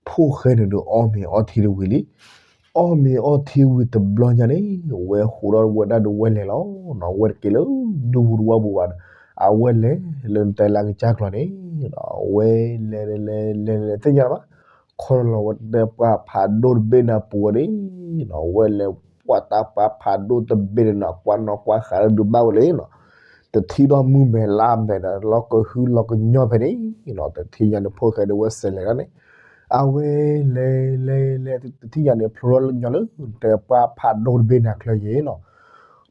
ဖိၣ်ဃဲန့ၣ်ဒုးအီၣ်မ့ၤအီထံတဝံၤလံ အီၣ်မ့ၤအီထံဝံၤတဘျီညါန့ၣ် ဝဲဟူးဒီးဝဲဒၣ်ဒုးဝဲလဲၤလီၤနီၤ ဝဲတက့ၤလၢ ဒူပူၤတဝီပူၤဘၣ်ဒီး အဝဲလဲၤလၢနတဲလၢကစၢ်ကျီၤန့ၣ်နီၤ ဝဲလဲၤလဲၤလဲၤလဲၤသ့ၣ်ညါလီၤဘၣ် ခီလီၤဝဲတဲပှၤဖးဒိၣ်တဘ့ၣ်န့ၣ်အပူၤဝဲန့ၣ်နီၤ ဝဲလဲၤပှၤတၢ်ပှၤဖးဒိၣ်တဘ့ၣ်န့ၣ်နီၤ ကွၢ်နီၣ်ကွၢ်ဃာ်လၢဒုးဘၣ်ဝဲလံနီၤ တထံၣ်ဒီးမုၢ်မဲာ်လါမဲာ်ဒီး လီၤကဟုလီၤကညီဖဲန့ၣ်နီၤ တထံၣ်ညါန့ၣ် ဖိၣ်ဃဲဒုးဝဲစဲးလဲၤလီၤန့ၣ် အဝဲလဲၤလဲၤလဲၤ တထံၣ်ညါန့ၣ် ဖျိထီၣ်ညီလၢ တဲပှၤဖးဒိၣ်တဘ့ၣ်န့ၣ်အချၢယဲၢ်နီၤ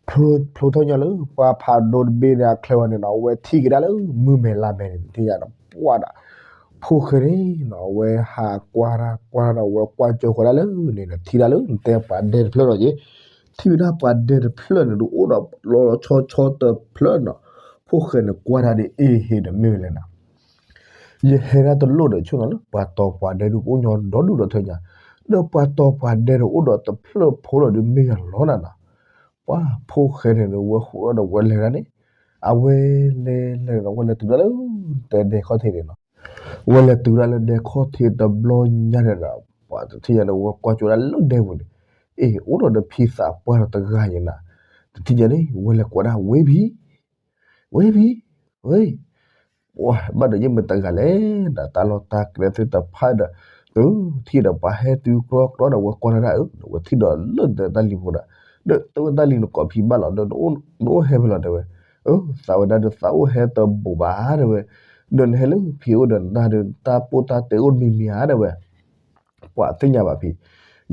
ဖျိထီၣ်ညီလၢ ပှၤဖးဒိၣ်တဘ့ၣ်န့ၣ်အချၢဝဲန့ၣ်နီၤ အဝဲထံၣ်က့ၤဒၣ်လၢ မုၢ်မဲာ်လါမဲာ်န့ၣ် တထံၣ်ညါဒီး ပှၢ်ဒီး ဖိၣ်ဃဲန့ၣ်နီၤ အဝဲဟးကွၢ်တၢ်ကွၢ်တၢ်ဒီး အဝဲကွၢ်ကၠိဃီၤဒၣ်လၢန့ၣ်ဒီး ထံၣ်ဒၣ်လၢ နတဲပှၤဒဲတဖျၢၣ်လီၤက့ၤ ထံၣ်ဝဲဒၣ်ပှၤဒဲတဖျၢၣ်န့ၣ် ဒုးအိၣ်ဒီးလီၤလီၤဆီဆီတဖျၢၣ်နီၤ ဖိၣ်ဃဲန့ၣ်ကွၢ်တၢ်ဒီး အ့ဟ့ဒီး မ့ၢ်ဝဲလဲၣ်နၤ, ယဟဲဒၣ်တလိၣ်ဒီး ဆိၣ်နၤလၢပှၤတီပှၤဒဲဒုးကအိၣ်ညီဒီဒူၣ်ဒီထၢညါ, ဒီးပှၤတီပှၤဒဲဒီးအိၣ်ဒီးတဖျၢၣ်ဖိဒီးဒုးမ့ၢ်ယၤလီၤနၤနီၤ. ပှၤဖိၣ်ဃဲန့ၣ်ဒီး ဝဲဃိးဒီးဝဲလဲၤဒၣ်န့ၣ်, အဝဲလဲၤလဲၤဒီး ဝဲလဲၤတုၤဒၣ်လၢ တဲဒဲခီၣ်ထံးန့ၣ်နီၤ. ဝဲလဲၤတုၤဒၣ်လၢဒဲခီၣ်ထံးတဘျီညါန့ၣ်ဒီး ပှၤတထံၣ်ညါန့ၣ် ဝဲကွၢ်ကၠိဒၣ်လၢဒဲပူၤန့ၣ်, အ့ အိၣ်ဒီးဒီးဖံသးပှၢ်ဒီးတဂၤယဲနၤ. တထံၣ်ညါန့ၣ် ဝဲလဲၤကိးဒၣ် ဝ့ၢ်ဖံ ဝ့ၢ်ဖံ, ဝ့ၢ်, ပှၤဘၣ်ဒီးယမ့ၢ်တဂၤလဲၣ်ဒီး တၢ်လီၢ်တၢ်ကျဲသ့ၣ်တဖၣ်ဒီး တုၤထံၣ်ဒီးပှၤဟဲတုၤကြီကြီဒီး ဝဲကွၢ်လၢဒၣ်အၢ ဒီးဝဲထံၣ်ဒီးလၢနတဲတၢ်လံၤဖိဒီး, ဒီးတဲဝဲတၢ်လံၤနကိးဖံဘၣ်လီၤ ဒီးနအိၣ်ဟဲဖဲလဲၣ်တဲဝဲ, အၢ သးဝဲဒၣ်ဒီးသးအိၣ်ဟဲတဘူးဘၣ်တဲဝဲ, ဒီးနဟဲလၢဖံအိၣ်ဒီးနတၢ်ဒီး တၢ်ပိၢ်တၢ်တဲအိၣ်တမံၤမံၤဧါတဲဝဲ ပှၤသ့ၣ်ညါဘၣ်ဖံ,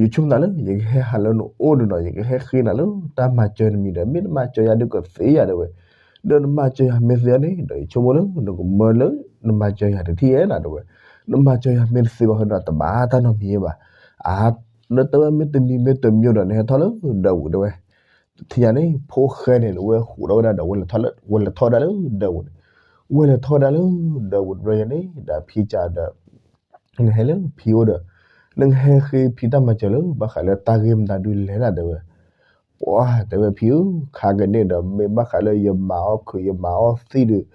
ယဆိကမိၣ်နၤလၢ ယကဟဲဟးလၢနအိၣ်ဒီးနီၤ ယကဟဲဃ့နၤလၢတၢ်မၤစၢၤတမံၤဒီး မ့ၢ်နမၤစၢၤယၤဒုးကသ့ယၤတဲဝဲ, ဒီးနမၤစၢၤယၤမ့ၢ်သ့အီၤန့ၣ် ဒီးယဆိကမိၣ်လၢနကမၢလၢ နမၤစၢၤယၤတထံၣ်ဧါနၤတဲဝဲ, နမၤစၢၤယၤမ့ၢ်တသ့ဘၣ်ဃီဒီး တဘၣ်တၢ်နီတမံၤဘၣ်, အါ ဒီးတဲဝဲမ့ၢ်တမံၤမ့ၢ်တမံၤဒီး နဟဲထီၣ်လၢဒၢးပူၤတဲဝဲ, တထံၣ်ညါန့ၣ် ဖိၣ်ဃဲန့ၣ် ဝဲဃိးဒီးဝဲဒၣ်ဒီး ဝဲလဲၤထီၣ်ဒၣ်လၢဒၢးပူၤန့ၣ်, ဝဲလဲၤထီၣ်ဒၣ်လၢဒၢးပူၤတဘျီညါန့ၣ် ဒီးဖံကဒီး နဟဲလၢဖံအိၣ်ဒီး နကဟဲဃ့ဖံတၢ်မၤစၢၤလၢ ဘၣ်ဃးလၢတၢ်ဂ့ၢ်မတၤဒုလဲၣ်နၤတဲဝဲ, ပှၤတဲဝဲဖံဧၢ, ခါကန့ၣ်ဒီး မ့ၢ်ဘၣ်ဃးလၢယမၤအီၣ်ခုးယမၤအီၣ်သံးဒီး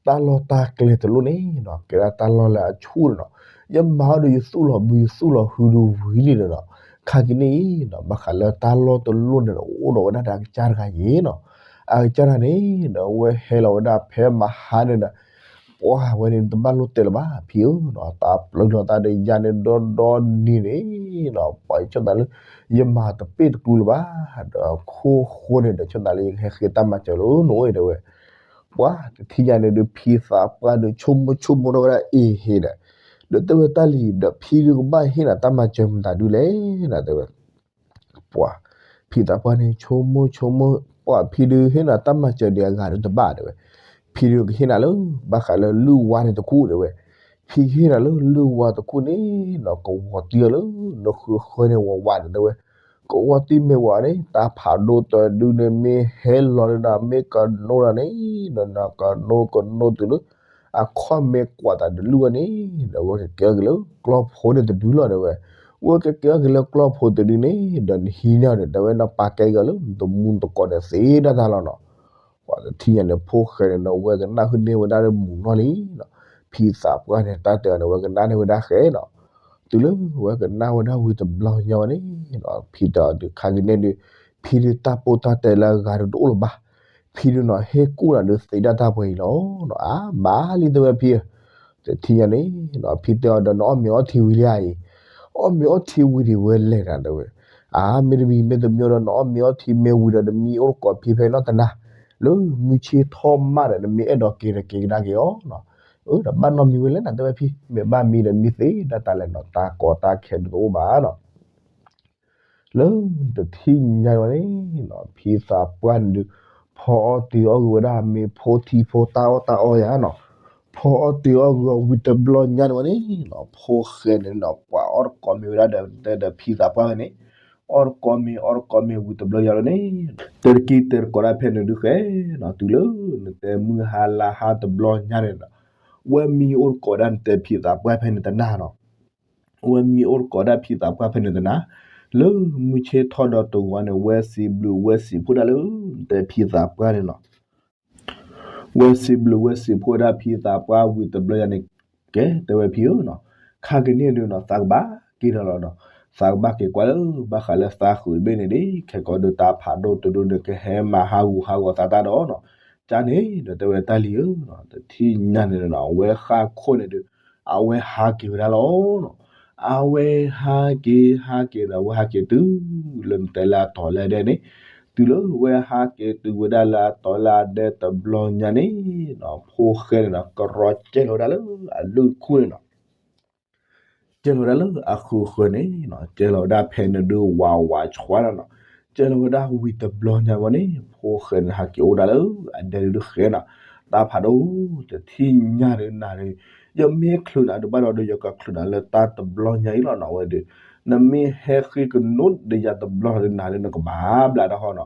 တၢ်လီၢ်တၢ်ကျဲတလိၣ်န့ၣ်နီၤ ကဲဒၣ်တၢ်လီၢ်လၢအဆူၣ်န့ၣ်နီၤ, ယမၤအီၣ်ဒီးယသူၣ်လီၤဘုယသူၣ်လီၤဟုဒုးဝံၤလံဒီးနီၤ, ခါကန့ၣ်အံၤနီၤ ဘၣ်ဃးလၢတၢ်လီၢ်တလိၣ်န့ၣ်ဒီး အိၣ်ဒီးဝဲဒၣ်ဒီးအကစၢ်တဂၤအံၤနီၤ, အကစၢ်တဂၤန့ၣ်ဒီး အဝဲဟဲလီၤဝဲဒၣ်ဖဲမဟါန့ၣ်ဒီး ပှၤဝဲန့ၣ်တဘၣ်လိၣ်တဲလၢၤဘၣ် ဖံဧၢနီၤ, တၢ်ပျၢ်လီၤတၢ်ဒီးယၤန့ၣ်ဒီဒီနံၤန့ၣ်နီၤ, ပှၤဆိကမိၣ်လၢ ယမၤတပ့ၢ်တကျူလၢၤဘၣ်, ဒီးခိၣ်ဃိန့ၣ်ဒီး ဆိကမိၣ်လၢယကဟဲဃ့တၢ်မၤစၢၤလၢနအိၣ်အံၤတဲဝဲ, ပှၤတထံၣ်ညါန့ၣ်ဒီး ဖံသးပှၢ်ဒီး ဆိကမိၣ်ဆိကမိၣ်ထီၣ်ဝဲဒၣ်အ့ဟ့ဒီး, ဒီးတဲဝဲတၢ်လံၤဒီး ဖံဒုးကဘၣ်ဟ့ၣ်နၤတၢ်မၤစၢၤမတၤဒုလဲၣ်နၤတဲဝဲ ပှၤဖံသးပှၢ်န့ၣ် ဆိကမိၣ်ဆိကမိၣ် ပှၤဖံဒုးဟ့ၣ်နၤတၢ်မၤစၢၤဒီးအဂၤဒီးတဘၣ်တဲဝဲ, ဖံဒုးကဟ့ၣ်နၤလၢ ဘၣ်ဃးလၢလုၢ်ဝါန့ၣ်တခူၣ်တဲဝဲ, ဖံကဟ့ၣ်နၤလၢလုၢ်ဝါတခူၣ်န့ၣ်နီၤ ကဝီၤတံၢ်အီၤလၢ နဃုဃၢန့ၣ်ဝးဝးန့ၣ်တဲဝဲ, ကဝီၤတံၢ်မ့ၢ်ဝးန့ၣ် တၢ်ဖးဒိၣ်တဒုန့ၣ် မ့ၢ်ဟဲလီၤဒီး မ့ၢ်ကနိဒီးန့ၣ် ဒီးနကနိကနိတုၤလၢ အခီၣ်မ့ၢ်ကွၢ်သးတလုၢ်ဝဲန့ၣ် ဒီးဝဲကကဲထီၣ်က့ၤလၢကျီၢ်ဖိန့ၣ်တဒုလီၤတဲဝဲ, ဝဲကကဲထီၣ်က့ၤလၢကျီၢ်ဖိတဒုန့ၣ် ဒီးနဟံးန့ၢ်အီၤန့ၣ် တဲဝဲ နပာ်ကဲက့ၤအီၤလၢနတမူနသကိးန့ၣ်သ့ဒၣ်တၢ်လီၤနီၤ. ပှၤတထံၣ်ညါန့ၣ် ဖိၣ်ဃဲန့ၣ်ဒီး ဝဲကနၣ်ဟုၣ်န့ၢ်ဝဲဒၣ်လၢမူနီၢ်လံနီၤ. ဖံသးပှၢ်န့ၣ် တၢ်တဲအီၤန့ၣ် ဝဲကနၣ်န့ၢ်ဝဲဒၣ်ဃဲနီၤ. တုၤလၢဝဲကနၣ်ဝဲဒၣ်ဝံၤတဘျီညါဝဲန့ၣ် ဖံတဲအီၤဒုး ခါကန့ၣ်ဒုး ဖံဒုးတၢ်ပိၢ်တၢ်တဲလၢအဂၤဒုးတအိၣ်လၢၤဘၣ်. ဖံဒုးနီၤ ဟ့ၣ်ကူၣ်နၤဒုးသ့ဒၣ်တၢ်ပှဲၤအံၤလီၤနီၤ. အါ ဘၣ်လံတဲဝဲဖံဧၢ, တထံၣ်ညါန့ၣ် ဖံတဲအီၤဒီး နအီၣ်မ့ၤအီထံဝံၤလံဧါအံၤ, အီၣ်မ့ၤအီထံဝံၤဒံးဝဲလဲၣ်နၤတဲဝဲ. အါ မ့တမံၤမ့တမံၤဒီး နအီၣ်မ့ၤအီထံမ့ၢ်ဝံၤဒီး နမံအိၣ်တကိးဖံဖဲနီၢ်တနၤ, လၢမုၢ်ဆ့ၣ်ထီၣ်မးဒီး နမ့ၢ်အဲၣ်ဒိးက့ၤဒီးက့ၤကဒါက့ၤအီၤနီၤ. အၢ ဒီးဘၣ်နီတမံၤဝဲလဲၣ်နၤတဲဝဲဖံ, မ့ၢ်ဘၣ်မံဒီးမံသ့ဒၣ်တၢ်လဲၣ်နီၤ, တၢ်ကီတၢ်ခဲဒုးတအိၣ်ဘၣ်နီၤ. လၢတထံၣ်ညါဝဲန့ၣ်နီၤ ဖံသးပှၢ်န့ၣ်ဒုး ဖီအီၣ်တ့ၤအီၣ်ဂ့ၤဝဲဒၣ် မ့ၤဖိထံဖိတၢ်အီၣ်တၢ်အီယၤနီၤ. ဖီအီၣ်တ့ၤအီၣ်ဂ့ၤဝံၤတဘျီညါန့ၣ်ဝဲန့ၣ်နီၤ ဖိၣ်ဃဲန့ၣ်နီၤ ပှၤအီၣ်တကိးမ့ၤဝဲဒၣ်ဒီး တဲဒီးဖံသးပှၢ်ဝဲန့ၣ်, အီၣ်တကိးမ့ၤအီၣ်တကိးမ့ၤဝံၤတဘျီညါန့ၣ်, တဲတက့ၢ်တဲတကိးဒၣ်ဖဲန့ၣ်ဒုးဃဲနီၤ တုၤလၢနတဲမုၢ်ဟါလါဟါတဘျီညါန့ၣ်နီၤ, ဝဲမံအိၣ်တကိးဒၣ်နတဲဖံသးပှၢ်ဖဲန့ၣ်တနၤနီၤ. ဝဲမံအိၣ်တကိးဒၣ်ဖံသးပှၢ်ဖဲန့ၣ်တနၤ, လၢမုၢ်ဆ့ၣ်ထီၣ်ဒီးတဂီၤန့ၣ် ဝဲစံးဘျုးဝဲစံးဖှိၣ်ဒၣ်လၢ နတဲဖံသးပှၢ်န့ၣ်နီၤ. ဝဲစံးဘျုးဝဲစံးဖှိၣ်ဒၣ်ဖံသးပှၢ်ဝံၤတဘျီညါန့ၣ်, ကဲတဲဝဲဖံဧၢနီၤ, ခါကန့ၣ်ဒုးနီၤ သးကဘၣ်က့ၤဒီးလီၤနီၤ, သးကဘၣ်က့ၤကွၢ်လၢ ဘၣ်ဃးလၢသးဃုာ်တဘ့ၣ်န့ၣ်ဒ် ခဲကိာ်ဒုးတၢ်ဖးဒိၣ်တဒိၣ်န့ၣ် ကဟဲမၤဟးဂူာ်ဟးဂီၤသးတၢ်ဒီးနီၤ, ကန့ၣ်ဒီးတဲဝဲတၢ်လံၤဧၢနီၤ တထံၣ်ညါန့ၣ်နီၤ အဝဲဃၣ်ခိၣ်န့ၣ်ဒုး အဝဲဟးက့ၤဝဲဒၣ်လီၤနီၤ. အဝဲဟးက့ၤဟးက့ၤဒီး အဝဲဟးက့ၤတုၤလၢနတဲလၢအတီၤလၢအဒဲန့ၣ်, တုၤလၢဝဲဟးက့ၤတုၤဝဲဒၣ်လၢအတီၤလၢအဒဲတဘျီညါန့ၣ်နီၤ ဖိၣ်ဃဲန့ၣ်နီၤ ကရီကဲလီၤဝဲဒၣ်လၢအလုၢ်တခူၣ်န့ၣ်နီၤ ကဲလီၤဝဲဒၣ်လၢအဃုာ်ဃၢၤန့ၣ်နီၤ ကဲလီၤဝဲဒၣ်ဖဲန့ၣ်ဒုးဝးဝးဆှါနီၤနီၤ, ကဲလီၤဝဲဒၣ်ဝံၤတဘျီညါဝဲန့ၣ် ဖိၣ်ဃဲန့ၣ်ဟးက့ၤအိၣ်ဒၣ်လၢအဒဲဒုးဃဲနီၤ, တၢ်ဖးဒိၣ်တထံၣ်ညါဒုးနၤဒုး, ယမ့ၢ်ချုးနၤဒုးဘၣ်ဒီး ယကချုးနၤလၢတၢ်တဘျီညါအံၤလီၤနီၤဝဲဒုး, နမ့ၢ်ဟဲဃ့ကနိဒီးယၤတဘျီဒုးနၤဒုး နကဘၣ်ဘျးတၢ်ဃီနီၤ.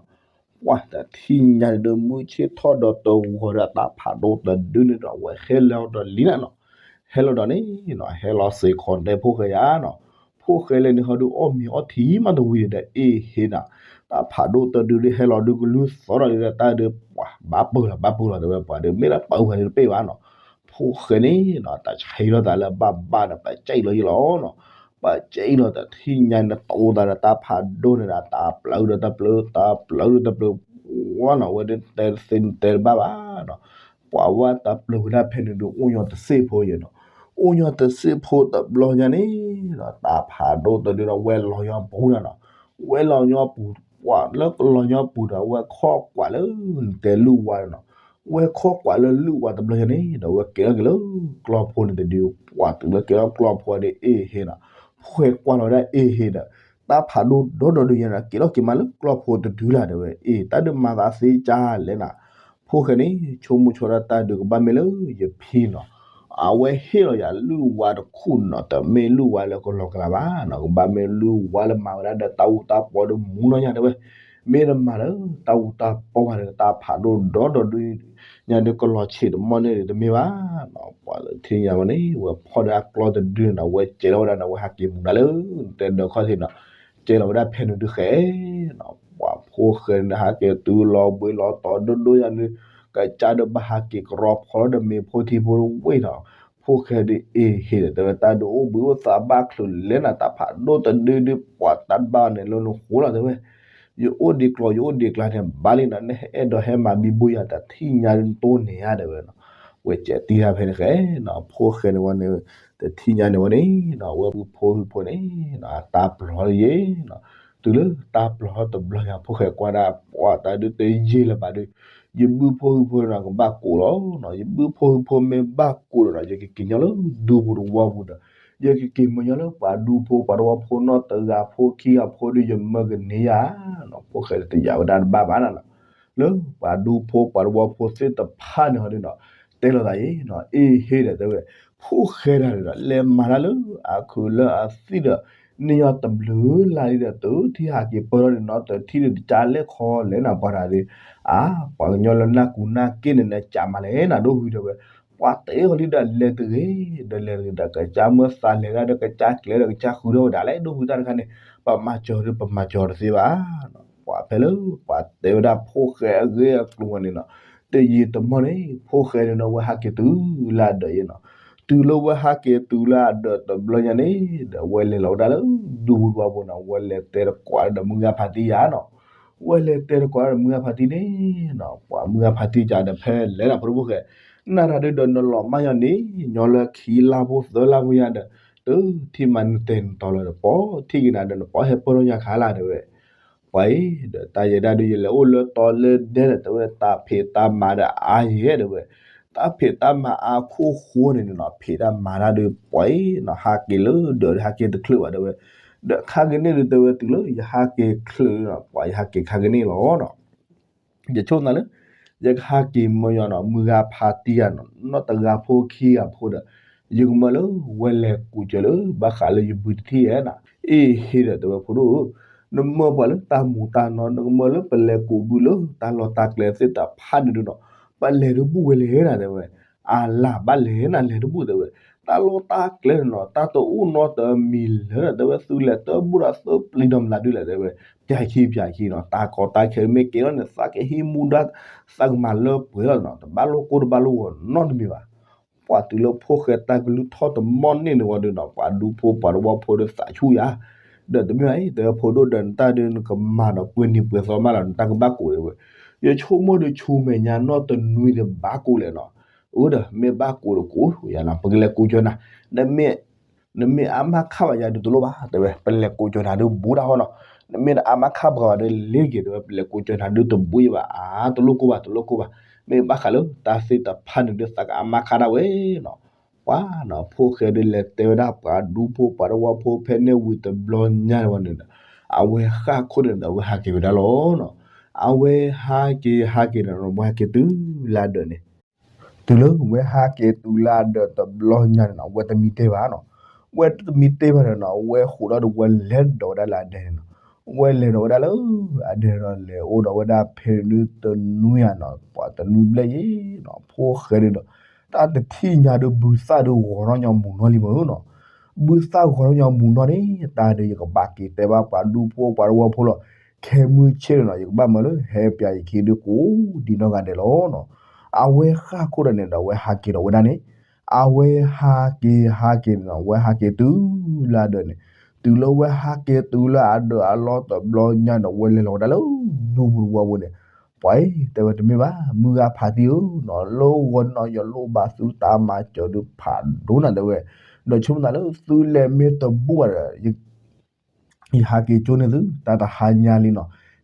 ပှၢ်တထံၣ်ညါန့ၣ်ဒီး မုၢ်ဆ့ၣ်ထီၣ်ဒီးတဂီၤဒီး တၢ်ဖးဒိၣ်တဒုန့ၣ်ဒီး အဝဲဟဲလီၤဒီးလံနၤနီၤ. ဟဲလီၤဒီးန့ၣ်နီၤ ဟဲလီၤစ့ၢ်ကီးတဲဖိၣ်ဃဲယါနီၤ. ဖိၣ်ဃဲလဲၤန့ၣ်ဟီဒုး အီၣ်မ့ၤအီထံမးတဝံၤဒီး အ့ၣ်ဟ့နီၤ. တၢ်ဖးဒိၣ်တဒုဒုးဟဲလီၤဒုးကလုၢ်သီဒီးဒုး တၢ်ဒုးပှၢ်ဘၣ်ပၢၢ်လီၤ ဘၣ်ပၢၢ်လီၤတဲဝဲ ပှၢ်ဒုး မ့ၢ်ဒၣ်ပၢၢ်ဝဲဒုးတပ့ၢ်ဘၣ်နီၤ. ဖိၣ်ဃဲန့ၣ်နီၤ တၢ်ဆံးလီၤသးလၢဘၣ်ဘၣ်ဒီး ပစံၣ်လီၤယံလီၤနီၤ. ပစံၣ်လီၤတထံၣ်ညါန့ၣ် တိၤသးဒီးတၢ်ဖးဒိၣ်န့ၣ်ဒီး တၢ်ပျၢၤဒီးတၢ်ပျၢၤ တၢ်ပျၢၤဒီးတၢ်ပျၢၤ ဝဲနီၤ ဝဲဒုးတဲသ့တဲတဘၣ်ဘၣ်နီၤ. ပှၤဝဲတၢ်ပျၢၤဝဲဒၣ်ဖဲန့ၣ်ဒုး အိၣ်ညီတစ့ၢ်ဖိယဲနီၤ. အိၣ်ညီတစ့ၢ်ဖိတဘျီညါန့ၣ်နီၤ တၢ်ဖးဒိၣ်တဒုဒီး ဝဲလီၤညီပူၤနၤနီၤ. ဝဲလီၤညီပူၤ ပှၤလၢကလီၤညီပူၤဒီး ဝဲခီၣ်ကွၢ်လၢ နတဲလုၢ်ဝါနီၤ. ဝဲခီၣ်ကွၢ်လၢလုၢ်ဝါတဘျီညါန့ၣ်ဒီး ဝဲက့ၤထီၣ်က့ၤလၢကျီဖိန့ၣ်တဒု ပှၢ်တုၤလၢက့ၤထီၣ်ကျီဖိဒီး အ့ၣ်ဟ့နီၤ. ဖိၣ်ဃဲကွၢ်လီၤဝဲဒၣ်အ့ၣ်ဟ့ဒီး တၢ်ဖးဒိၣ်ဒီဒီဒုညါန့ၣ် က့ၤထီၣ်က့ၤမးလၢကျီဖိတဒုလၢ် တဲဝဲ အ့ၣ် တၢ်ဒုးမၤသးသ့ကၢ်လဲၣ်နၤ. ဖိၣ်ဃဲန့ၣ် ဆိကမိၣ်ဆိဒၣ်တၢ်ဒုးကဘၣ်မ့ၢ်လၢယဖံနီၤ. အဝဲဟ့ၣ်လီၤယၤလုၢ်ဝါတခူၣ်နီၤ တမ့ၢ်လုၢ်ဝါလၢကလီၤကလၤဘၣ်နီၤ. ကဘၣ်မ့ၢ်လုၢ်ဝါလၢမၤဝဲဒၣ်ဒီးတၢ်အူတၢ်ပီဒီးမူနီၢ်ညါတဲဝဲ. မ့ၢ်တမၤလၢတၢ်အူတၢ်ပီဘၣ်ဒီး တၢ်ဖးဒိၣ်ဒီဒီဒုညါဒီး ကလီၤဆံးတမီၢ်န့ၣ်တမ့ၢ်ဘၣ်နီၤ. ပှၤလၢထံၣ်ညါဝဲန့ၣ် ဝဲဖီၣ်ဒီးအကျီတဒုန့ၣ်နီၤ ဝဲကဲလီၤဝဲဒၣ်န့ၣ် ဝဲဟးက့ၤမူၤဒၣ်လၢ တဲဒီးခီၣ်ထံးနီၤ. ကဲလီၤဝဲဒၣ်ဖဲန့ၣ်ဒုးဃဲနီၤ. ပှၤဖိၣ်ဃဲန့ၣ် ဟးက့ၤတုၤလီၤဘှံးလီၤတီၤဒိၣ်ဒိၣ်ညါန့ၣ် ကစၢ်ဒုးဘၣ်ဟးက့ၤကရီဖီလီၤဒီးမ့ၤဖိထံဖိတဝ့ၢ်နီၤ. ဖိၣ်ဃဲဒုးအ့ၣ်ဟ့ဒီး တဲဝဲတၢ်ဒုးအိၣ်ဘှံးအိၣ်သါဘၣ်ချုးလဲၣ်နၤ တၢ်ဖးဒိၣ်တဒုဒုး ပှၤတၢ်တဘၣ်န့ၣ်လၢနဃိလီၤတဲဝဲ. ယအိၣ်ဒံးကျီၤ ယအိၣ်ဒံးကျါန့ၣ် ဘၣ်လံနီၤ နအဲၣ်ဒိးဟဲမၤဘံဘူယၤတထံၣ်ညါဒုးနတိၢ်န့ၢ်ဧါတဲဝဲနီၤ. ဝဲကဲတံၢ်တၢ်ဖဲန့ၣ်ဃဲနီၤ. ဖိၣ်ဃဲန့ၣ်ဝဲန့ၣ် တထံၣ်ညါန့ၣ်ဝဲန့ၣ်နီၤ ဝဲဘုဖိဟုဖိန့ၣ်နီၤ တၢ်ပျီၤလၢယဲနီၤ. တုၤလၢတၢ်ပျီၤထီၣ်တဘျီညါ ဖိၣ်ဃဲကွၢ်ဒၣ်ပှၤတၢ်ဒုးတယံာ်လၢၤဘၣ်ဒီး ယဘုဖိဟုဖိန့ၣ်နီၤ ကဘၣ်ကိးလီၤနီၤ. ယဘုဖိဟုဖိမ့ၢ်ဘၣ်ကိးဒီးနီၤ ယကက့ၤညီလၢဒူပူၤတဝီပူၤဒီး ယကက့ၤမၢညီလၢပှၤဒူဖိပှၤတဝီဖိနီတဂၤဖိခံဂၤဖိဒီး ယမၢကန့ၢ်ယၤနီၤ. ဖိၣ်ဃဲတယာ်ဝဲဒၣ်တဘၣ်ဘၣ်နီၤနီၤ. လၢပှၤဒူဖိပှၤတဝီဖိသ့ၣ်တဖၣ်န့ၣ်ဟီဒုးနီၤ တဲလိာ်သးယဲနီၤ အ့ၣ်ဟ့ဒီးတဲဝဲ ဖိၣ်ဃဲတၢ်ဒီး လဲၤမၤတၢ်လၢအခုးလၢအသံၣ်ဒီး န့ၢ်ယီၤတဘျုးလါလံဒီး တထံၣ်ဟးက့ၤပၢၢ်ထီၣ်န့ၣ်နီၤ တထံၣ်ဒီးတကါလဲၣ်ခီလဲၣ်နၤ ပှၤတၢ်ဒီး အါ ပှၤကညီလၢနၢ်ကူနၢ်က့န့ၣ် နကးမၤလဲၣ်နၤဒိၣ်ဝံၤတဲဝဲ. ပှၤတဲအီၤလံဒီးလဲၤတဂ့ၤ ဒီးလဲၤတဂ့ၤဒီး ကစၢ်မၢသးလဲၤဒၣ်ဒီး ကစၢ်ကျဲဒီးကစၢ်ဃုထီၣ်ဝဲဒၣ်လဲၣ် ဒိၣ်ဝံၤတၢ်တခါန့ၣ် ပမၤစၢၤဒီးပမၤစၢၤတသ့ဘၣ်နီၤ. ပှၤဖဲလၢပှၤတဲဝဲဒၣ်ဖိၣ်ဃဲအဂ့ၢ်အကျိၤဝဲန့ၣ်နီၤ တယံာ်တမီၢ်န့ၣ် ဖိၣ်ဃဲန့ၣ်ဒီး ဝဲဟးက့ၤတုၤလၢအဒၢးယဲနီၤ. တုၤလၢဝဲဟးက့ၤတုၤလၢအဒၢးတဘျီညါန့ၣ်ဒီး ဝဲလဲၤလီၤဝဲဒၣ်လၢဒူပူၤတဝီပူၤနီၤ ဝဲလဲၤတဲတကွၢ်ဒီးမုၢ်ဂၤဖးတံၢ်ယါနီၤ. ဝဲလဲၤတဲတကွၢ်ဒီးမုၢ်ဂၤဖးတံၢ်န့ၣ်နီၤ ပှၤမုၢ်ဂၤဖးတံၢ်ကဒီးဖဲလဲၣ်နီၤ ဖိဒိၣ်ဖိၣ်ဃဲ နတၢ်ဒုးဒီးနလီၤမၢ်ညီန့ၣ် ညီလၢခံလါဖိသၢလါဖိညါဒီး တထံၣ်မးနတဲာ်နတီၤလီၤဒီး ပှၤထံၣ်က့ၤနၤဒီးနပှၤဟဲပၢၢ်ထီၣ်ညါခါလၢ်တဲဝဲ ပှၤအံၤဒီးတၢ်ယဲဒၣ်ဒုး ယလဲၤအိၣ်လၢတီလၢဒဲဒီးတဲဝဲ တၢ်ဖံးတၢ်မၤဒီးအါယဲတဲဝဲ. တၢ်ဖံးတၢ်မၤအါခိၣ်ဃိန့ၣ်နီၤ ဖံးတၢ်မၤတၢ်ဒုး ပှၤအံၤနီၤ ဟးက့ၤလၢဒၢးဒီး ဟးက့ၤတချုးဘၣ်တဲဝဲ. ဒီးခါကန့ၣ်ဒုးတဲဝဲ တုၤလၢယဟးက့ၤချုးနီၤ ပှၤယဟးက့ၤခါကန့ၣ်လီၤနီၤ. ယဆိကမိၣ်လၢ ယကဟးက့ၤမၢညီနီၤ မုၢ်ဂၤဖးတံၢ်ယါနီၤ နီၢ်တဂၤဖိခံဂၤဖိဒီး ယကမၢလၢ ဝဲလဲၤကူးစၢၤလၢ ဘၣ်ဃးလၢယဘုတထံၣ်ဧါနီၤ. အ့ၣ်ဟ့ဒီးတဲဝဲ ဖိဒိၣ်ဧၢ, နမၢပှၤလၢတၢ်မူးတၢ်နီၢ် နကမၢလၢပလဲၤကူးဘုလၢတၢ်လီၢ်တၢ်ကျဲသ့ၣ်တဖၣ်န့ၣ်ဒုးနီၤ ပလဲၤတဘူၣ်ဝဲလဲၣ်နၤတဲဝဲ. အလၢ်ဘၣ်လဲၣ်နၤလဲၤတဘူၣ်တဲဝဲ. တၢ်လီၢ်တၢ်ကျဲန့ၣ်နီၤ တၢ်တအိၣ်နီတမံၤလၢၤဒီးတဲဝဲ သုလဲၤတဘူၣ်ဒီးသၢပျံၤဒီးမနုၤဒုးလဲၣ်တဲဝဲ. ပၠးခံပၠးခံနီၤ တၢ်ကီတၢ်ခဲမ့ၢ်ကဲထီၣ်န့ၣ် သးကဟံးမူဒါ သးကမၤလၢပှဲၤလီၤနီၤ တဘၣ်လိၣ်ကိၢ်တဘၣ်လိၣ်ဂီၤနီတမံၤဘၣ်. ပှၤတုၤလၢဖိၣ်ဃဲတၢ်ကလုၢ်ထီၣ်တမီၢ်န့ၣ်န့ၣ်ဝံၤဒုးနီၤ ပှၤဒူဖိပှၤတဝီဖိဒီးသးဆူၣ်ယါ ဒီးတမ့ၢ်ဘၣ်အံၤ တဲဝဲဖိဒိၣ်ဒီး နတၢ်ဒုးနကမၤဒီးပှဲၤနံၤပှဲၤသီမးလီၤ နတၢ်ကဘၣ်ကိးတဲဝဲ. ယဆိကမိၣ်ဒီးဆူမဲာ်ညါနီၢ်တနွံဒီးဘၣ်ကိးလဲၣ်နီၤ. အၢဒီး မ့ၢ်ဘၣ်ကိးဒီးကိးယၤနီၤ ပကလဲၤကူးစၢၤနၤ နမ့ၢ် နမ့ၢ်အါမးခါဘၣ်ယၤဒုးတလိၣ်ဘၣ်တဲဝဲ ပလဲၤကူးစၢၤနၤဒုးဘူးတၢ်ဃီနီၤ. နမ့ၢ်တအါမးခါပှၤဘၣ်ဒီးလ့ၤက့ၤတဲဝဲ ပလဲၤကူးစၢၤနၤဒုးတဘူးယဘၣ် အါ တလိၣ်ကိၢ်ဘၣ် တလိၣ်ကိၢ်ဘၣ်. မ့ၢ်ဘၣ်ဃးလၢတၢ်သ့ၣ်တဖၣ်န့ၣ်ဒုးသးကအါမးခါဒၣ်ဝဲနီၤ. ပှၤနီၤ ဖိၣ်ဃဲဒုးလဲၤတဲဝဲဒၣ်ပှၤဒူဖိပှၤတဝီဖိဖဲန့ၣ်ဝံၤတဘျီညါန့ၣ်ဝံၤန့ၣ်ဒီး အဝဲဃၣ်ခိၣ်န့ၣ်ဒီး အဝဲဟးက့ၤဝဲဒၣ်လီၤနီၤ. အဝဲဟးက့ၤဟးက့ၤန့ၣ် အဝဲဟဲက့ၤတုၤလၢအဒၢးန့ၣ် တုၤလၢဝဲဟးက့ၤတုၤလၢအဒၢးတဘျီညါန့ၣ်နီၤ ဝဲတမံတ့ၢ်ဘၣ်နီၤ. ဝဲတမံတ့ၢ်ဘၣ်န့ၣ်နီၤ ဝဲဃိးဒီးဝဲလဲၤဒီးဝဲဒၣ်လၢအဒၢးန့ၣ်နီၤ. ဝဲလဲၤဒီးဝဲဒၣ်လၢ အဒဲဒီးလဲၤအိၣ်ဒီးဝဲဒၣ်ဖဲန့ၣ်ဒုးတနွံဧါနီၤ, ပှၤတနွံဘျဲၣ်ယဲနီၤ, ဖိၣ်ဃဲဒုးဒီး တၢ်တထံၣ်ညါဒုး ဘုသၣ်ဒုးဂီၤထီၣ်ညီမူၤနီၢ်လံမ့ၢ်နီၤ, ဘုသၣ်ဂီၤထီၣ်ညီမူၤနီၢ်န့ၣ် တၢ်ဒုးယကဘၣ်က့ၤတဲဘၣ်ပှၤဒူဖိပှၤတဝီဖိလီၤ, ခဲမုၢ်ဆ့ၣ်န့ၣ်နီၤ ယကဘၣ်မၢလၢဟဲပၠးယခံဒုးကိးဒံနီၢ်ဂၤဒဲးလီၤနီၤ, အဝဲဃၣ်ခိၣ်ဒီးန့ၣ်ဒီး အဝဲဟးက့ၤဒီးဝဲဒၣ်န့ၣ် အဝဲဟးက့ၤဟးက့ၤန့ၣ်နီၤ, အဝဲဟးက့ၤတုၤလၢအဒၢးန့ၣ်, တုၤလၢဝဲဟးက့ၤတုၤလၢအဒၢးအလီၢ်တဘျီညါန့ၣ် ဝဲလဲၤလီၤဝဲဒၣ်လၢ ဒူပူၤတဝီပူၤန့ၣ်, ပှၤအံၤ တဲဝဲတမ့ၢ်ဘၣ် မုၢ်ဂၤဖးတံၢ်ဧၢနီၤ, လၢဂီၤန့ၣ်နီၤ ယလိၣ်ဘၣ်သုတၢ်မၤစၢၤဒုးဖးဒိၣ်နၤတဲဝဲ, ဒီးဆိကမိၣ်သးလၢသုလဲၤမ့ၢ်တဘူၣ်ဘၣ်ဒီး ယဟးက့ၤကၠိန့ၢ်သု တၢ်တဟါညါလံနီၤ,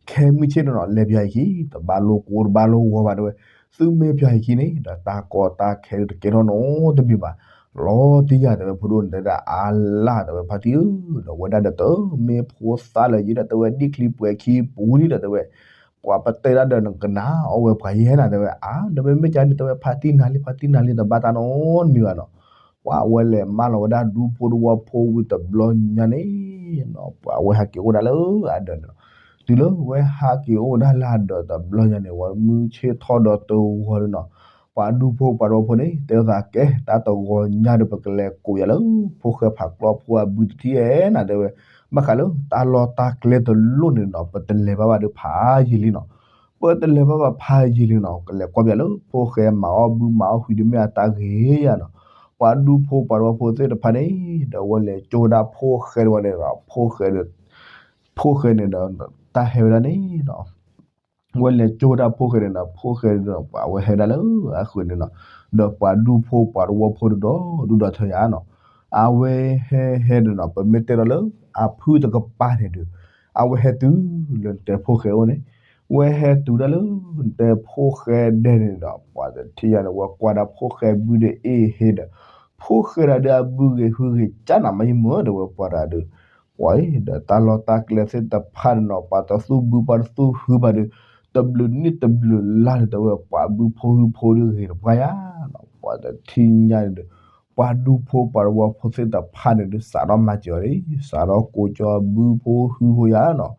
ခဲမုၢ်ဆ့ၣ်န့ၣ်နီၤ လဲၤပၠးယခံ တဘၣ်လိာ်ကိးတဘၣ်လိာ်ဂီၤဘၣ်တဲဝဲ, သုမ့ၢ်ပၠးယခံန့ၣ် ဒီးတၢ်ကီတၢ်ခဲဒုးတကဲထီၣ်နီတမံၤဘၣ်, လီၤတံၢ်ယၤတဲဝဲ ဖိဒိၣ်န့ၣ်တဲဒၣ်အါလၢ်တဲဝဲ ဖါတံၢ်ဧၢ, ဒီးဝဲဒၣ်ဒီးတမ့ၢ်ဖိသၣ်လၢၤယဲဒီးတဲဝဲ ဒ်ချံပှဲၤခံပူၤလံဒီးတဲဝဲ ပှၤပတဲတၢ်ဒီးနကနၣ်အီၣ်ဝဲပှၤယဲနၤတဲဝဲ, အါ ဒီးမ့မ့ၢ်ကန့ၣ်တဲဝဲ ဖါတံၢ်နၤလံ ဖါတံၢ်နၤလံ တဘၣ်တၢ်နီတမံၤဘၣ်နီၤ, ပှၤဝဲလဲၤမၢလီၤဝဲဒၣ်ဒူဖိတဝီဖိဝံၤတဘျီညါန့ၣ်နီၤ, ပှၤဝဲဟးက့ၤအိၣ်ဒၣ်လၢအဒၢးန့ၣ်လီၤ, တုၤလၢဝဲဟးက့ၤအိၣ်ဒၣ်လၢအဒၢးတဘျီညါန့ၣ် ဝဲမုၢ်ဆ့ၣ်ထီၣ်ဒီးတဂီၤန့ၣ်နီၤ, ပှၤဒူဖိပှၤတဝီဖိန့ၣ် တဲသးကဲ တၢ်တဂီၤညါဒီးပကလဲၤကိးယၤလၢ ဖိၣ်ဃဲဖးကျီဖိအဘုတထံၣ်ဧဲနၤတဲဝဲ, ဘၣ်ဃးလၢတၢ်လီၢ်တၢ်ကျဲတလိၣ်န့ၣ်နီၤ ပတလဲၤဘၣ်ဘၣ်ဒီးဖးယံာ်လံနီၤ, ပတလဲၤဘၣ်ဘၣ်ဖးယံာ်လံနီၤ ကလဲၤကွၢ်ပၠးလၢ ဖိၣ်ဃဲမၤအီၣ်ဘုမၤအီၣ်ဟုၣ်ဒီးမ့ၢ်အတၢ်ဂ့ၤယၤနီၤ, ပှၤဒူဖိပှၤတဝီဖိသ့ၣ်တဖၣ်န့ၣ် ဒီးဝဲလဲၤကၠိဝဲဒၣ်ဖိၣ်ဃဲတဝီန့ၣ်ဒီး ဖိၣ်ဃဲန့ၣ်ဒီး တၢ်ဟဲဝဲဒၣ်န့ၣ်နီၤ ဝဲလဲၤကၠိဝဲဒၣ်ဖိၣ်ဃဲန့ၣ်ဒီး ဖိၣ်ဃဲန့ၣ်ဒီး ပှၤဝဲဟဲဒၣ်လၢအဃုာ်န့ၣ်နီၤ, ဒီးပှၤဒူဖိပှၤတဝီဖိဒီး ဒူဒီးထၢယၤနီၤ, အဝဲဟဲဟဲန့ၣ်နီၤ ပမ့ၢ်တဲဒီးလၢ အဖုၣ်တကပၤန့ၣ်ဒီး အဝဲဟဲတုၤလၢနတဲဖိၣ်ဃဲအိၣ်န့ၣ်, ဝဲဟဲတုၤဒၣ်လၢ နတဲဖိၣ်ဃဲဒဲးန့ၣ်ဒီး ပှၤတထံၣ်ယၤန့ၣ် ဝဲကွၢ်ဒၣ်ဖိၣ်ဃဲဘုဒီးအ့ၣ်ဟ့ဒီး ဖိၣ်ဃဲဒၣ်ဒီးအဘုဂ့ၤဟုဂ့ၤကၢ်နၤမးယမုၢ်တဲဝဲပှၤဒၣ်ဒီး ပှၤအံၤဒီးတၢ်လီၢ်တၢ်ကျဲသ့ၣ်တဖၣ်န့ၣ်နီၤ ပှၤတသူၣ်ဘုပှၤတသူၣ်ဟုဘၣ်ဒီး တဘျုးနံၣ်တဘျုးလါန့ၣ်တဲဝဲ ပှၤဘုဖိဟုဖိဒီးဂ့ၤတပှၢ်ယၤနီၤ ပှၤတထံၣ်ညါန့ၣ်ဒီး ပှၤဒူဖိပှၤတဝီဖိသ့ၣ်တဖၣ်န့ၣ်ဒီး စးထီၣ်မၤစၢၤအီၤလံ စးထီၣ်ကိးကၠီဘုဖိဟုဖိယၤနီၤ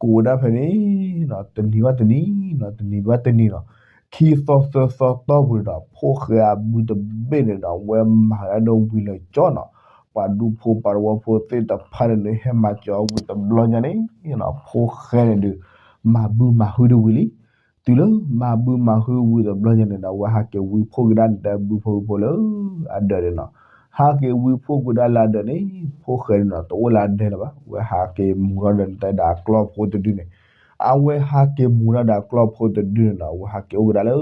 ကိးဝဲဒၣ်ဖဲန့ၣ်နီၤ တနံၤဘၣ်တနံၤနီၤ တနံၤဘၣ်တနံၤနီၤ ခံသီသၢသီတီၢ်ပူၤန့ၣ်ဒီး ဖိၣ်ဃဲအဘုတဘ့ၣ်န့ၣ်ဒီး ဝဲမၤဒၣ်ဒီးဝံၤလၢကၠီနီၤ ပှၤဒူဖိပှၤတဝီဖိသ့ၣ်တဖၣ်န့ၣ်ဒီး ဟဲမၤစၢၤအီၤဝံၤတဘျီညါန့ၣ်နီၤ ဖိၣ်ဃဲန့ၣ်ဒီး မၤဘုမၤဟုဒီးဝံၤလံ တုၤလၢမၤဘုမၤဟုဝံၤတဘျီညါန့ၣ်ဒီး ဝဲဟးက့ၤဝံဖိက့ၤဒၣ်နတဲဘုဖိဟုဖိလၢအဒၢးန့ၣ်နီၤ ဟးက့ၤဝံဖိက့ၤဒၣ်လၢအဒၢးန့ၣ် ဖိၣ်ဃဲန့ၣ်နီၤ တအိၣ်လၢအဒဲလၢၤဘၣ် ဝဲဟးက့ၤမူၤထီၣ်ဒီးနတဲဒီးအကျီၢ်ဖိတဒုန့ၣ် အဝဲဟးက့ၤမူၤထီၣ်ဒီးအကျီၢ်ဖိတဒုန့ၣ်နီၤ အဝဲဟးက့ၤအိၣ်က့ၤဒၣ်လၢ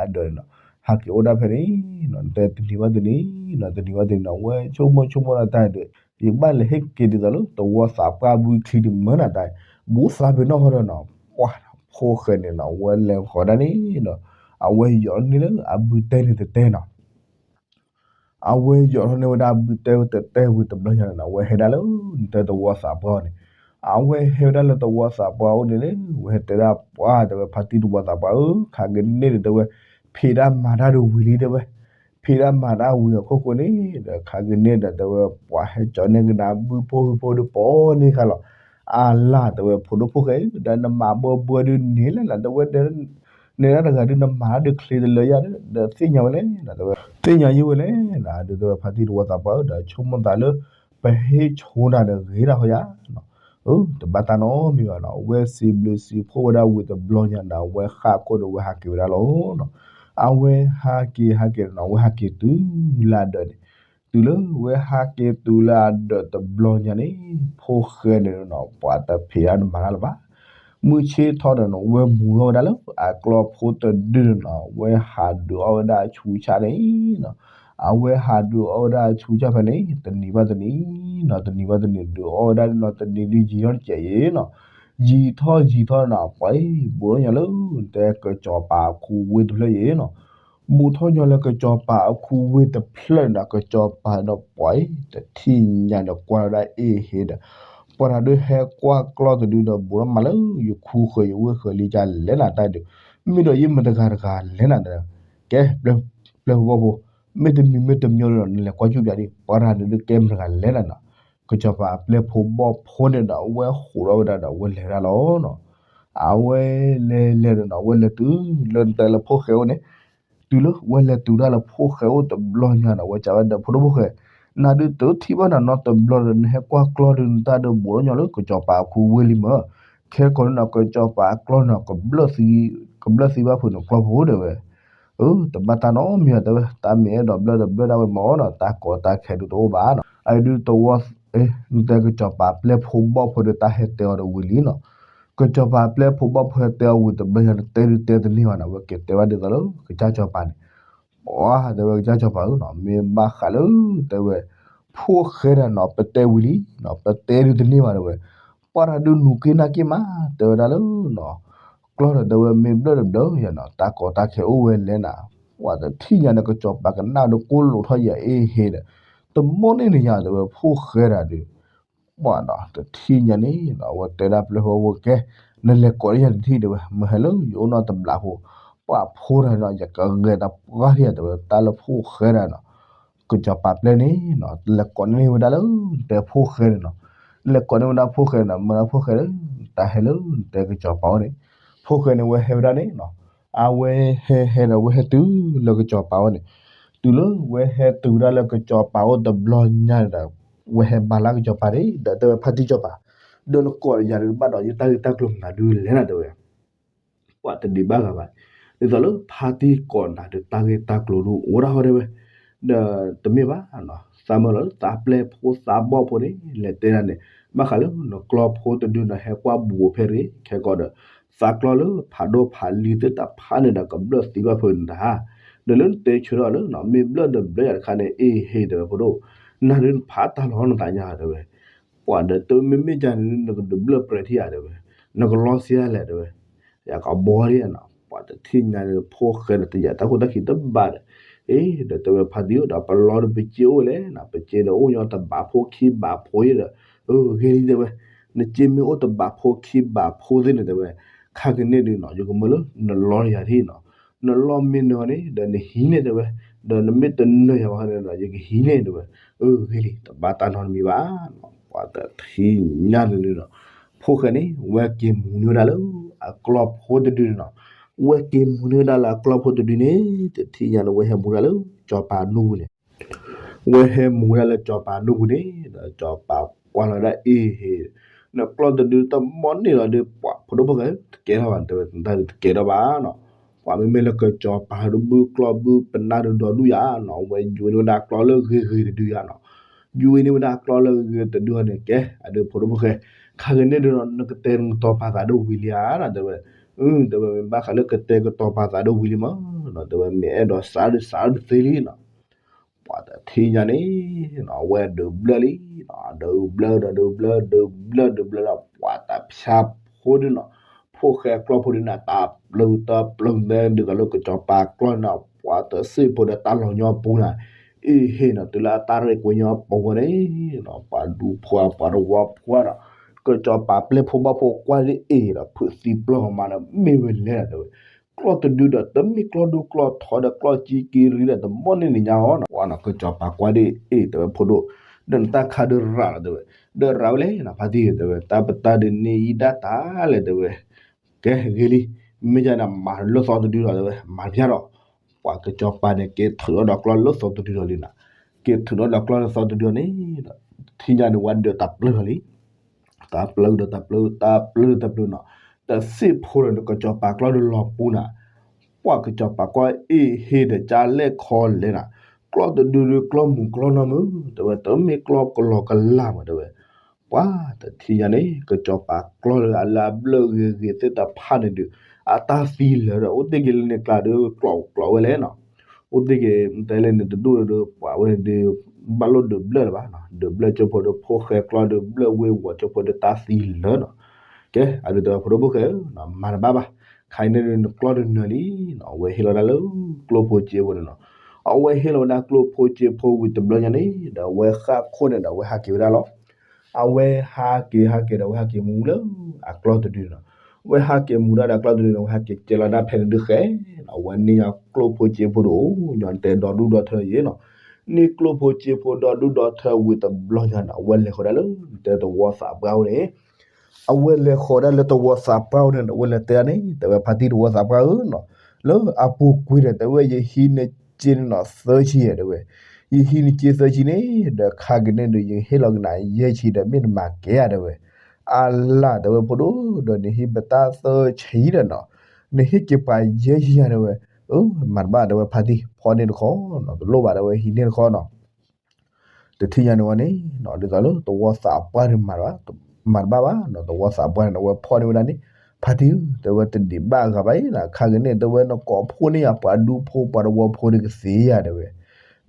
အဒၢးန့ၣ်နီၤ ဟးက့ၤအိၣ်ဒၣ်ဖဲန့ၣ်နီၤ နတဲတနံၤဘၣ်တနံၤနီၤ တနံၤဘၣ်တနံၤနီၤ ဝဲဆိကမိၣ်ဆိကမိၣ်နတၢ်ဒီး ယကဘၣ်လဲၤဟ့ၣ်က့ၤဒ်သိးလၢသဝီသးပှၢ်ဘုချံန့ၣ်မ့ၢ်နတၢ် ဘူးသးပ့ၤနီၣ်ဃီဒီးနီၤ ပှၤဖိၣ်ဃဲန့ၣ်နီၤ ဝဲလဲၤဃီၤဒၣ်န့ၣ်ဒီး အဝဲယီၤန့ၢ်လၢအဘုတဲန့ၣ်တတဲနီၤ အဝဲယီၤထီၣ်န့ၢ်ဝဲဒၣ်အဘုတဲဝဲတတဲဝံၤတဘျီညါန့ၣ်နီၤ အဝဲဟဲဒၣ်လၢ နတဲသဝီသးပှၢ်န့ၣ် အဝဲဟဲဝဲဒၣ်လၢသဝီသးပှၢ်အိၣ်န့ၣ်န့ၣ် ဝဲဟဲတဲဒၣ်ပှၤတဲဝဲဖါတံၢ်သဝီသးပှၢ်ဧၢ ခါကန့ၢ်န့ၣ်တဲဝဲ ဖံးတၢ်မၤတၢ်ဒီးဝံၤလံတဲဝဲ ဖံးတၢ်မၤတၢ်ဝံၤအခိၣ်ဃိန့ၣ် ဒီးခါကန့ၢ်ဒီးတဲဝဲ ပှၤဟဲကၠီန့ၢ်ကဒါဘုဖိဟုဖိဒီးပိာ်န့ၢ်ဃာ်လီၤ အလၢ်တဲဝဲ ဖိဒိၣ်ဖိၣ်ဃဲဧၢ ဒီးနမၤဘၢဘၢဒုးန့ၣ်လဲၣ်နတဲဝဲ နဲဒၣ်တဂၤဒုးနမၤတၢ်ဒီးချ့တလၢယၤဒီး သ့ၣ်ညါဝဲလဲၣ်နတဲဝဲ သ့ၣ်ညါယံၤဝဲလဲၣ်နတဲဝဲ ဖါတံၢ်သဝီသးပှၢ်ဧၢ ဒီးဆိကမိၣ်သးလၢ ပဟ့ၣ်ဆိနၤဒီးဂ့ၤဒၣ်ဃီယၤ တဘၣ်တၢ်နီတမံၤဘၣ်နီၤ အဝဲစံးဘျုးစံးဖှိၣ်ဝဲဒၣ်ဝံၤတဘျီညါဒီး အဝဲဃၣ်ခိၣ်ဒီးဝဲဟးက့ၤဝဲဒၣ်လီၤ. အဝဲဟးက့ၤဟးက့ၤနီၤ အဝဲဟးက့ၤတုၤလၢအဒၢးန့ၣ် တုၤလၢဝဲဟးက့ၤတုၤလၢအဒၢးတဘျီညါန့ၣ် ဖိၣ်ဃဲန့ၣ်နီၤ ပှၤတဖံးတၢ်မၤတၢ်လၢၤဘၣ် မုၢ်ဆ့ၣ်ထီၣ်ဒီးနီၤ ဝဲမူၤထီၣ်ဝဲဒၣ်လၢအကျီၢ်ဖိတဒုန့ၣ်နီၤ ဝဲဟးဒုးအီၣ်ဝဲဒၣ်အဆူးဆၣ်န့ၣ်နီၤ အဝဲဟးဒုးအီၣ်ဝဲဒၣ်အဆူးဆၣ်ဖဲန့ၣ် တနံၤဘၣ်တနံၤနီၤ တနံၤဘၣ်တနံၤ ဒုးအီၣ်ဝဲဒၣ်နီၤတနံၤဒုးယံာ်ထီၣ်တစဲးယံာ်နီၤ ယံာ်ထီၣ်ယံာ်ထီၣ်နီၤ ပှၤအံၤ ဘူးထီၣ်ညီလၢ တဲကစီၤပၤအခူဝ့ၢ်တဖျၢၣ်ယံၤနီၤ ဘူးထီၣ်ညီလၢကစီၤပၤအခူဝ့ၢ်တဖျၢၣ်န့ၣ်ဒီး ကစီၤပၤဒီးပှၤအံၤ တထံၣ်ညါဒီးကွၢ်လီၤဒၣ်အ့ၣ်ဟ့ဒီး ပှၤတၢ်ဒုးဟဲကွၢ်ကျီၢ်တဒုဒီး ဘူးထီၣ်မးလၢယခူဃၢၤယဝ့ၢ်ဃၢၤလံကလဲၣ်နၤတၢ်ဒုး မ့ၢ်ဒီးယမ့ၢ်တဂၤတဂၤလဲၣ်နၤတၢ် ကဲ ပျဲၢ်ဖိဘီၣ်ဖိ မ့ၢ်တမံၤမ့ၢ်တမံၤဒီး နလဲၤကွၢ်ကၠူၣ်ပၠးဒံး ပှၤတၢ်ဒုးကဲမတဂၤလဲၣ်နၤနီၤ ကစီၤပၤအပျဲၢ်ဖိဘီၣ်ဖိန့ၣ်ဒီး အဝဲဟးထီၣ်ဝဲဒၣ်ဒီး အဝဲလဲၤဝဲဒၣ်လီၤနီၤ. အဝဲလဲၤလဲၤဒီးနီၤ အဝဲလဲၤတုၤလၢနတဲလၢဖိၣ်ဃဲအိၣ်န့ၣ်, တုၤလၢဝဲလဲၤတုၤဒၣ်လၢဖိၣ်ဃဲအိၣ်တဘျီညါဒီး အဝဲစံးဝဲဒီး ဖိဒိၣ်ဖိၣ်ဃဲ, နၤဒုးတထံၣ်ဘၣ်နၤနီတဘျီဒီး နဟဲကွၢ်ကျီဒုး နတၢ်ဒုးဘူးထီၣ်ညီလၢကစီၤပၤအခိၣ်ဝ့ၢ်လံမး. ခဲကိာ်န့ၣ်နီၤ ကစီၤပၤအကျီန့ၣ်နီၤ ကဘျၢၣ်သံဘၣ်ဖုးနကျီဖိတဲဝဲ အၢ တဘၣ်တၢ်နီတမံၤတဲဝဲ, တၢ်မ့ၢ်အဲၣ်ဒိးဘျၢၣ်ဒီးဘျၢၣ်ဒၣ်ဝဲမ့ၢ်နီၤ, တၢ်ကီတၢ်ခဲဒုးတအိၣ်ဘၣ်နီၤ. အဒုးတဝီ နတဲကစီၤပၤပျဲၢ်ဖိဘီၣ်ဖိဒီး တၢ်ဟဲတဲအီၤဒီးဝံၤလံနီၤ. ကစီၤပၤပျဲၢ်ဖိဘီၣ်ဖိဟဲတဲအီၤဝံၤတဘျီညါန့ၣ် တဲဒုးတဲတန့ၢ်ဘၣ်နီၤ, အဝဲက့ၤတဲဘၣ်ဒ်သိးလၢကစၢ်စီၤပၤန့ၣ် ပှၤတဲဝဲကစၢ်စီၤပၤဧၢနီၤ, မ့ၢ်ဘၣ်ဃးလၢ တဲဝဲ ဖိၣ်ဃဲတဂၤနီၤ ပတဲဝံၤလံနီၤ, ပတဲဒုးတန့ၢ်ဘၣ်တဲဝဲ, ပှၤတၢ်ဒုးနူၤက့နၢ်က့မး တဲဝဲဒၣ်လၢနီၤ, ကျီဒီးတဲဝဲမ့ၢ်ဘျၢၣ်ဒီးဘျၢၣ်ယၤနီၤ, တၢ်ကီတၢ်ခဲအိၣ်ဝဲလဲၣ်နၤ, ပှၤတထံၣ်ညါန့ၣ် ကစီၤပၤကနၣ်ဒီးကိၢ်လိာ်ထီၣ်ယၤအ့ၣ်ဟ့ဒီး, တမီၢ်န့ၢ်န့ၣ်ယၤတဲဝဲ ဖိၣ်ဃဲတဂၤဒီး ပှၤနီၤ တထံၣ်ညါန့ၣ်နီၤ အဝဲတဲဒၣ်ပျဲၢ်ဖိဝဲကဲ, နလဲၤကိးန့ၢ်ယၤတထံၣ်တဲဝဲ, မ့ၢ်ဟဲလၢယအိၣ်နီတဘျီဖိ, ပှၤဖိတဂၤနီၤ ယကဂဲၤတပှၢ်ထံၣ်ယၤတဲဝဲ တၢ်လၢဖိၣ်ဃဲတဂၤနီၤ, ကစီၤပၤပျဲၢ်န့ၣ်နီၤ လဲၤကိးန့ၢ်ဝဲဒၣ်လၢ နတဲဖိၣ်ဃဲန့ၣ်နီၤ, လဲၤကိးန့ၢ်ဝဲဒၣ်ဖိၣ်ဃဲန့ၣ်နီၤ, မ့ၢ်ဒၣ်ဖိၣ်ဃဲဒီး တၢ်ဟဲလၢနတဲကစီၤပၤအိၣ်န့ၣ်, ဖိၣ်ဃဲန့ၣ်ဝဲဟဲဝဲဒၣ်န့ၣ်နီၤ, အဝဲဟဲဟဲဒီးဝဲဟဲတုၤလၢကစီၤပၤအိၣ်န့ၣ်, တုၤလၢဝဲဟဲတုၤဝဲဒၣ်လၢကစီၤပၤအိၣ်တဘျီညါန့ၣ်ဒီး ဝဲဟဲဘါလၢကစီၤပၤန့ၣ် ဒီးတဲဝဲဖါတံၢ်စီၤပၤ, ဒီးနကိးယၤဒုးဘၣ်ဒီး ယတၢ်ဂ့ၢ်တၢ်ကျိၤမနုၤဒုးလဲၣ်နၤတဲဝဲ ပှၤတဒံးဘၣ်ဂၤဘၣ်, ဒ်သိးလၢဖါတံၢ်ကိးနၤဒီး တၢ်ဂ့ၢ်တၢ်ကျိၤဒုးအိၣ်ဒၣ်ဟီတဲဝဲ, ဒီးတမ့ၢ်ဘၣ်နီၤ, သးမၢလၢသးပျဲၢ်ဖိသးဘီၣ်ဖိန့ၣ် လဲၤတဲဒၣ်န့ၣ် ဘၣ်ဃးလၢနကျီဖိတဒုနီၤ ဟဲကွၢ်ဘူးဖဲတဂ့ၤ ခဲကီးဒီး သးကျီလၢဖးဒိၣ်ဖးလံၤသ့ၣ်တဖၣ်န့ၣ်ဒီး ကဘျၢၣ်သံဘၣ်ဖုးနတၢ်, ဒီးလၢနတဲဆၢထၢၣ်လၢ မ့ၢ်ဘျၢၣ်ဒီးဘျၢၣ်ယၤတခါန့ၣ် အ့ၣ်ဟ့ၣ်တဲဝဲဖိဒိၣ်, နၤဒုးနဖးတၢ်လီၤနသးညါတဲဝဲ ပှၤဒီးတဲမ့မ့ၢ်ကန့ၣ် နကဒုးဘျၢၣ်ပြဲၤထံဧါတဲဝဲ, နကလီၤစ့ဧါလဲၣ်တဲဝဲ, ယကဘီဒံဧါနီၤ, ပှၤတထံၣ်ညါန့ၣ် ဖိၣ်ဃဲဒီးတယာ်တၢ်ခိၣ်တၢ်ခံတဘၣ်ဒီး, အ့ ဒီးတဲဝဲဖါတံၢ်ဧၢ ဒီးပလီၢ်ဒီးပစ့အိၣ်ဝဲလဲၣ်နီၤ, ပစ့ဒီးအိၣ်ညီတဘးဖိခံဘးဖိယဲဒီး, အၢ ဂ့ၤလံတဲဝဲ, နစ့မ့ၢ်အိၣ်တဘးဖိခံဘးဖိသ့ၣ်န့ၣ်တဲဝဲ, ခါကန့ၣ်ဒုးနီၤ ယကမၢလၢနလီၢ်ယၤထံၣ်နီၤ, နလီၢ်မ့ၢ်နၢၤန့ၣ် ဒီးနဟံးန့ၢ်တဲဝဲ, ဒီးနမ့ၢ်တနၢၤယၤဘၣ်န့ၣ်ဒီး ယကဟံးန့ၢ်တဲဝဲ, အၢ ဂ့ၤလံ တဘၣ်တၢ်နီတမံၤဘၣ်နီၤ, ပှၤတထံၣ်ညါန့ၣ်ဒုးနီၤ, ဖိၣ်ဃဲန့ၣ် ဝဲက့ၤမူၤန့ၢ်ဝဲဒၣ်လၢအကျီၢ်ဖိတဒုန့ၣ်နီၤ, ဝဲက့ၤမူၤန့ၢ်ဝဲဒၣ်လၢအကျီၢ်ဖိတဒုန့ၣ် တထံၣ်ညါန့ၣ် ဝဲဟဲမူၤဒၣ်လၢစီၤပၤနူပူၤန့ၣ် ဝဲဟဲမူၤဝဲဒၣ်လၢစီၤပၤနူပူၤန့ၣ်ဒီး စီၤပၤကွၢ်လီၤဝဲဒၣ်အ့ၣ်ဟ့ၣ်, နကျီၢ်တဒုတမီၢ်န့ၢ်လီၤဒီး ပှၤဖိဒိၣ်ဖိၣ်ဃဲ တကဲထီၣ်ဘၣ် တဲဝဲတၢ်ဒုးတကဲထီၣ်ဘၣ်နီၤ, ပှၤမ့မ့ၢ်လၢကစီၤပၤဒုးဘုၣ်ကျီၢ်ဘုၣ်ပနၢ်ဒုးဒီဒူၣ်ယၤနီၤ, ဝဲယွၤန့ၢ်ဝဲဒၣ်ကျီၢ်လၢဂ့ၤဂ့ၤတဒုယၤနီၤ, ယွၤန့ၢ်ဝဲဒၣ်ကျီၢ်လၢဂ့ၤဂ့ၤတဒုန့ၣ်ကဲ, အဒုးဖိဒိၣ်ဖိၣ်ဃဲ, ခါကန့ၣ်ဒုးနီၤ နကတဲနကတီၤပာ်သးဒိၣ်ဝံၤလံဧါနီၤ တဲဝဲ, အၢ တဲဝဲမ့ၢ်ဘၣ်ဃးလၢကတဲကတီၤပာ်သးဒိၣ်ဝံၤလံမးနီၤ, တဲဝဲမ့ၢ်အဲၣ်ဒိးစးဒုးစးဒုးသ့လံနီၤ ပှၤတထံၣ်ညါန့ၣ်နီၤ အဝဲဒုးဘျၢၣ်လံနီၤ, ဒုးဘျၢၣ်ဒီးဒုးဘျၢၣ် ဒုးဘျၢၣ်ဒုးဘျၢၣ်ဒီး ပှၤတဖၠါဖိဒုးနီၤ, ဖိၣ်ဃဲကျီၢ်ဖိဒုးန့ၣ် တၢ်ပျုာ်တၢ်ပျုာ်န့ၣ် ဒ်သိးလၢကစီၤပၤကျီၢ်န့ၣ် ပှၤတစ့ၢ်ဖိဒီးတၢ်လီၤညီပူၤန့ၣ်, အ့ၣ်ဟ့ၣ်နီၤ တုၤလၢအတၢ်ရဲၣ်ကွဲးညီပူၤန့ၣ်နီၤ ပှၤဒူဖိပှၤတဝီဖိဒီး ကစီၤပၤပျဲၢ်ဖိဘီၣ်ဖိကွၢ်ဒ်အ့ၣ်ဒီး ဖုးသံပျီၢ်မးဒီး မ့ၢ်ဝဲလဲၣ်ဒီးတဲဝဲ ကျီၢ်တဒုဒီး တမ့ၢ်ကျီၢ်ဒိၣ်ကျီၢ်ထီဒီးကျီၢ်ကံကံရံဒီး တမီၢ်န့ၢ်န့ၣ်ညါအီၤနီၤ, ပှၤနီၤ ကစီၤပၤကွၢ်ဒ်အ့ၣ် တဲဝဲဖိဒိၣ်, ဒီးနတၢ်ခါဒုးရၤလီၤတဲဝဲ, ဒီးရၤဝဲလဲၣ်နီၤ ဖါတံၢ်တဲဝဲ တၢ်ပတၢ်ဒုးန့ၢ်အံၤဒၣ်တၢ်လဲၣ်တဲဝဲ, ကဲဂ့ၤလံ, မ့ၢ်ယၤန့ၣ် မၤလၢသီတဒုလီၤတဲဝဲ မၤဖၠါဒီး, ပှၤကစီၤပၤန့ၣ် က့ၤထုးထီၣ်ဒီးကျီၢ်လၢသီတဒုလီၤလံနီၤ, က့ၤထုးထီၣ်ဒီးကျီၢ်လၢသီတဒုန့ၣ် ထံၣ်ညါန့ၣ် ဝဲဒၢးတၢ်ပျၢၢ်လီၤလံ တၢ်ပျၢၢ်ဒီးတၢ်ပျၢၢ် တၢ်ပျၢၢ်ဒီးတၢ်ပျၢၢ်နီၤ, တစ့ၢ်ဖိဒီးကစီၤပၤကျီၢ်ဒီးလီၤပူၤနၤ, ပှၤကစီၤပၤကွၢ်အ့ၣ်ဟ့ၣ်ဒီးကၢ်လဲၣ်ခီလဲၣ်နၤ, ကျီၢ်တဒုဒုးကျီၢ်မုၢ်ကျီၢ်နီၢ်မုၢ် တဲဝဲ တမ့ၢ်ကျီၢ်ကလီၤကလးမးတဲဝဲ, ပှၤတထံၣ်ညါန့ၣ် ကစီၤပၤကျီၢ်လၢအလၢအဘျၢၣ်ဂ့ၤဂ့ၤသ့ၣ်တဖၣ်န့ၣ်ဒုး အတၢ်သံလၢာ်ဒီး အိၣ်တ့ၢ်က့ၤလၢန့ၣ်ကျါဒီး ကျိးကျိးဝဲလဲၣ်နီၤ အိၣ်တ့ၢ်က့ၤ တဲလဲၣ်န့ၣ်တဒူၣ်ဒီး ပှၤဝဲန့ၣ်ဒီး ဘၣ်လိၣ်ဒုးဘျၢၣ်လၢၤဘၣ်နီၤ, ဒုးဘျၢၣ်ကၠိဖိဒီးဖိၣ်ဃဲကျီၢ်ဒီးဘျၢၣ်ဝ့ၤဝီၤကၠိဖိဒီးတၢ်သံလၢာ်နီၤ, ကဲ အဒုးတဲဝဲဖိဒိၣ်ဖိၣ်ဃဲဧၢ, မၤတဘၣ်ဘၣ်, ခါအံၤန့ၣ်ဒီးနကျီၢ်တနၢၤလံနီၤ, အဝဲဟ့ၣ်လီၤဝဲဒၣ်လၢကျိၣ်ဖိစ့ဖိန့ၣ်နီၤ, အဝဲဟ့ၣ်လီၤဝဲဒၣ်ကျိၣ်ဖိစ့ဖိဝံၤတဘျီညါန့ၣ်ဒီး အဝဲဃၣ်ခိၣ်န့ၣ်ဒီး အဝဲဟးက့ၤဝဲဒၣ်လီၤ အဝဲဟးက့ၤဟးက့ၤဒီး အဝဲဟးက့ၤမူလၢအကျီၢ်တဒုနီၤ, အဝဲဟးက့ၤမူဒၣ်ဒီးအကျီၢ်တဒုန့ၣ် အဝဲဟးက့ၤကဲလီၤဒၣ်ဖဲန့ၣ်ဒုးဃဲနီၤ, အဝဲန့ၢ်ညါကျိၣ်ဖိစ့ဖိဒီးအိၣ်ညီတဲဒီဒူၣ်ဒီထၢယဲနီၤ, န့ၢ်ကျိၣ်ဖိစ့ဖိဒီဒူၣ်ဒီထၢဝံၤတဘျီညါန့ၣ် အဝဲလဲၤဃီၤဒၣ်လၢ တဲသဝီသးပှၢ်အိၣ်န့ၣ် အဝဲလဲၤဃီၤဒၣ်လၢသဝီသးပှၢ်အိၣ်န့ၣ် အဝဲလဲၤတဲဒၣ်န့ၣ် တဲဝဲဖါတံၢ်သဝီသးပှၢ်ဧၢနီၤ, လၢအပူၤကွံာ်ဒီး တဲဝဲယဟံးန့ၢ်စ့န့ၣ်နီၤသၢဆံဧါ တဲဝဲ, ယဟံးန့ၢ်စ့သၢဆံန့ၣ် ဒီးခါကန့ၣ်ဒီး ယဟ့ၣ်လီၤက့ၤနၤယဲၢ်ဆံဒီး မ့ၢ်နမၤကဲဧါ တဲဝဲ, အလၢ် တဲဝဲဖိဒိၣ် ဒီးနဟံးပတၢ်သၢဆံဒီးနီၤ, နဟ့ၣ်က့ၤပှၤယဲၢ်ဆံညါ တဲဝဲ, မၤတဘၣ် တဲဝဲဖါတံၢ် ဖီန့ၢ်တခီနီၤ တလိၣ်ဘၣ် တဲဝဲဟံးန့ၢ်တခီနီၤ တထံၣ်ညါန့ၣ်ဝဲန့ၣ် ဒ်သိးလၢသဝီသးပှၢ်န့ၣ် မၤတဘၣ်ဘၣ်နီၤ သဝီသးပှၢ်န့ၣ် အဝဲဖီၣ်န့ၢ်ဝဲဒၣ်န့ၣ် ဖါတံၢ်ဧၢ တဲဝဲတဒံးဘၣ်အဂၤဘၣ်အံၤနီၤ ခါကန့ၣ် တဲဝဲနကိးဖှိၣ်န့ၢ်ယၤပှၤဒူဖိပှၤသဝီဖိဒီးကသ့ဧါ တဲဝဲ,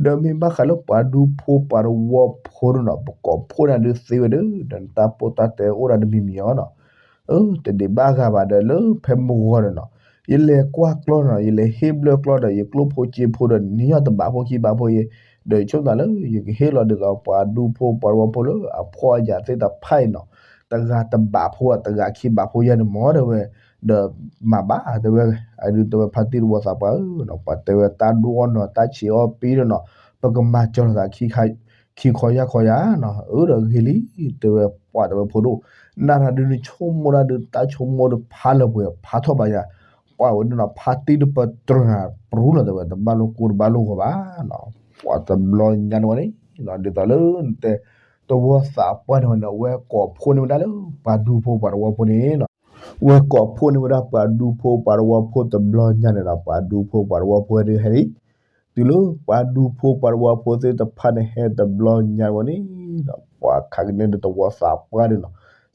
ဒီးမ့ၢ်ဘၣ်ဃးလၢပှၤဒူဖိပှၤသဝီဖိန့ၣ်နီၤ ပကိးဖှိၣ်န့ၢ်ဒုးသ့ဝဲဒီး ဒီးနတၢ်ပိၢ်တၢ်တဲအိၣ်ဒၣ်တမံၤမံၤအီၤနီၤ တဒံးဘၣ်ဂၤဘၣ်ဒီးလၢဖဲမုၢ်ဂီၤဒီးနီၤ ယလဲၤကွၢ်ကျီၢ်နီၤ ယလဲၤဟ့ၣ်ဘျၢၣ်ကျီၢ်ဒီး ယကျိၣ်ဖိစ့ဖိဒီး နံၤယီၢ်တဘးဖိခံဘးဖိယဲ ဒီးယဆိကမိၣ်သးလၢ ယကဟ့ၣ်လီၤဒ်သိးပှၤဒူဖိပှၤသဝီဖိလၢအဖှီၣ်အယာ်သ့ၣ်တဖၣ်အံၤနီၤ တဂၤတဘးဖိ တဂၤခံဘးဖိယဲန့ၣ်မ့ၢ် တဲဝဲ, ဒီးမၤဘၣ် တဲဝဲ, အဒုးတဲဝဲဖါတံၢ်သဝီသးပှၢ်ဧၢနီၤ ပှၤတဲဝဲတၢ်ဒိၣ်အီၣ်နီၤ တၢ်ဆံးအီၣ်ပံဒီးနီၤ ပကမၤစၢၤလိာ်သး ခံခီယၢ်ခီယၤနီၤ အၢ ဒီးဂ့ၤလံ တဲဝဲ ပှၤတဲဝဲဖိဒိၣ် နၤတၢ်ဒုးနဆိကမိၣ်တၢ်ဒုး တၢ်ဆိကမိၣ်ဒုးဖးလၢပှဲၤဖးထီၣ်ဘၣ်ယၤ ပှၤဝဲဒၣ်နီၤ ဖါတံၢ်တပတြၢၤနၤပြူလီၤ တဲဝဲ တဘၣ်လိာ်ကိးတဘၣ်လိာ်ဂီၤဘၣ်နီၤ ပှၤတဘျီညါန့ၣ်ဝဲန့ၣ် ဒ်သိးလၢနတဲ သဝီသးပှၢ်န့ၣ်ဝဲန့ၣ် အဝဲကိးဖှိၣ်န့ၢ်ဝဲဒၣ်လၢ ပှၤဒူဖိပှၤသဝီဖိန့ၣ်နီၤ ဝဲကိးဖှိၣ်န့ၢ်ဝဲဒၣ်ပှၤဒူဖိပှၤသဝီဖိတဘျီညါန့ၣ်ဒီး ပှၤဒူဖိပှၤသဝီဖိဟဲဒုးဟဲလံ တုၤလၢပှၤဒူဖိပှၤသဝီဖိသ့ၣ်တဖၣ်န့ၣ် ဟဲတဘျီညါဝဲန့ၣ်ဒီး ပှၤခးကန့ၣ်ဒီးသဝီသးပှၢ်ဒီးနီၤ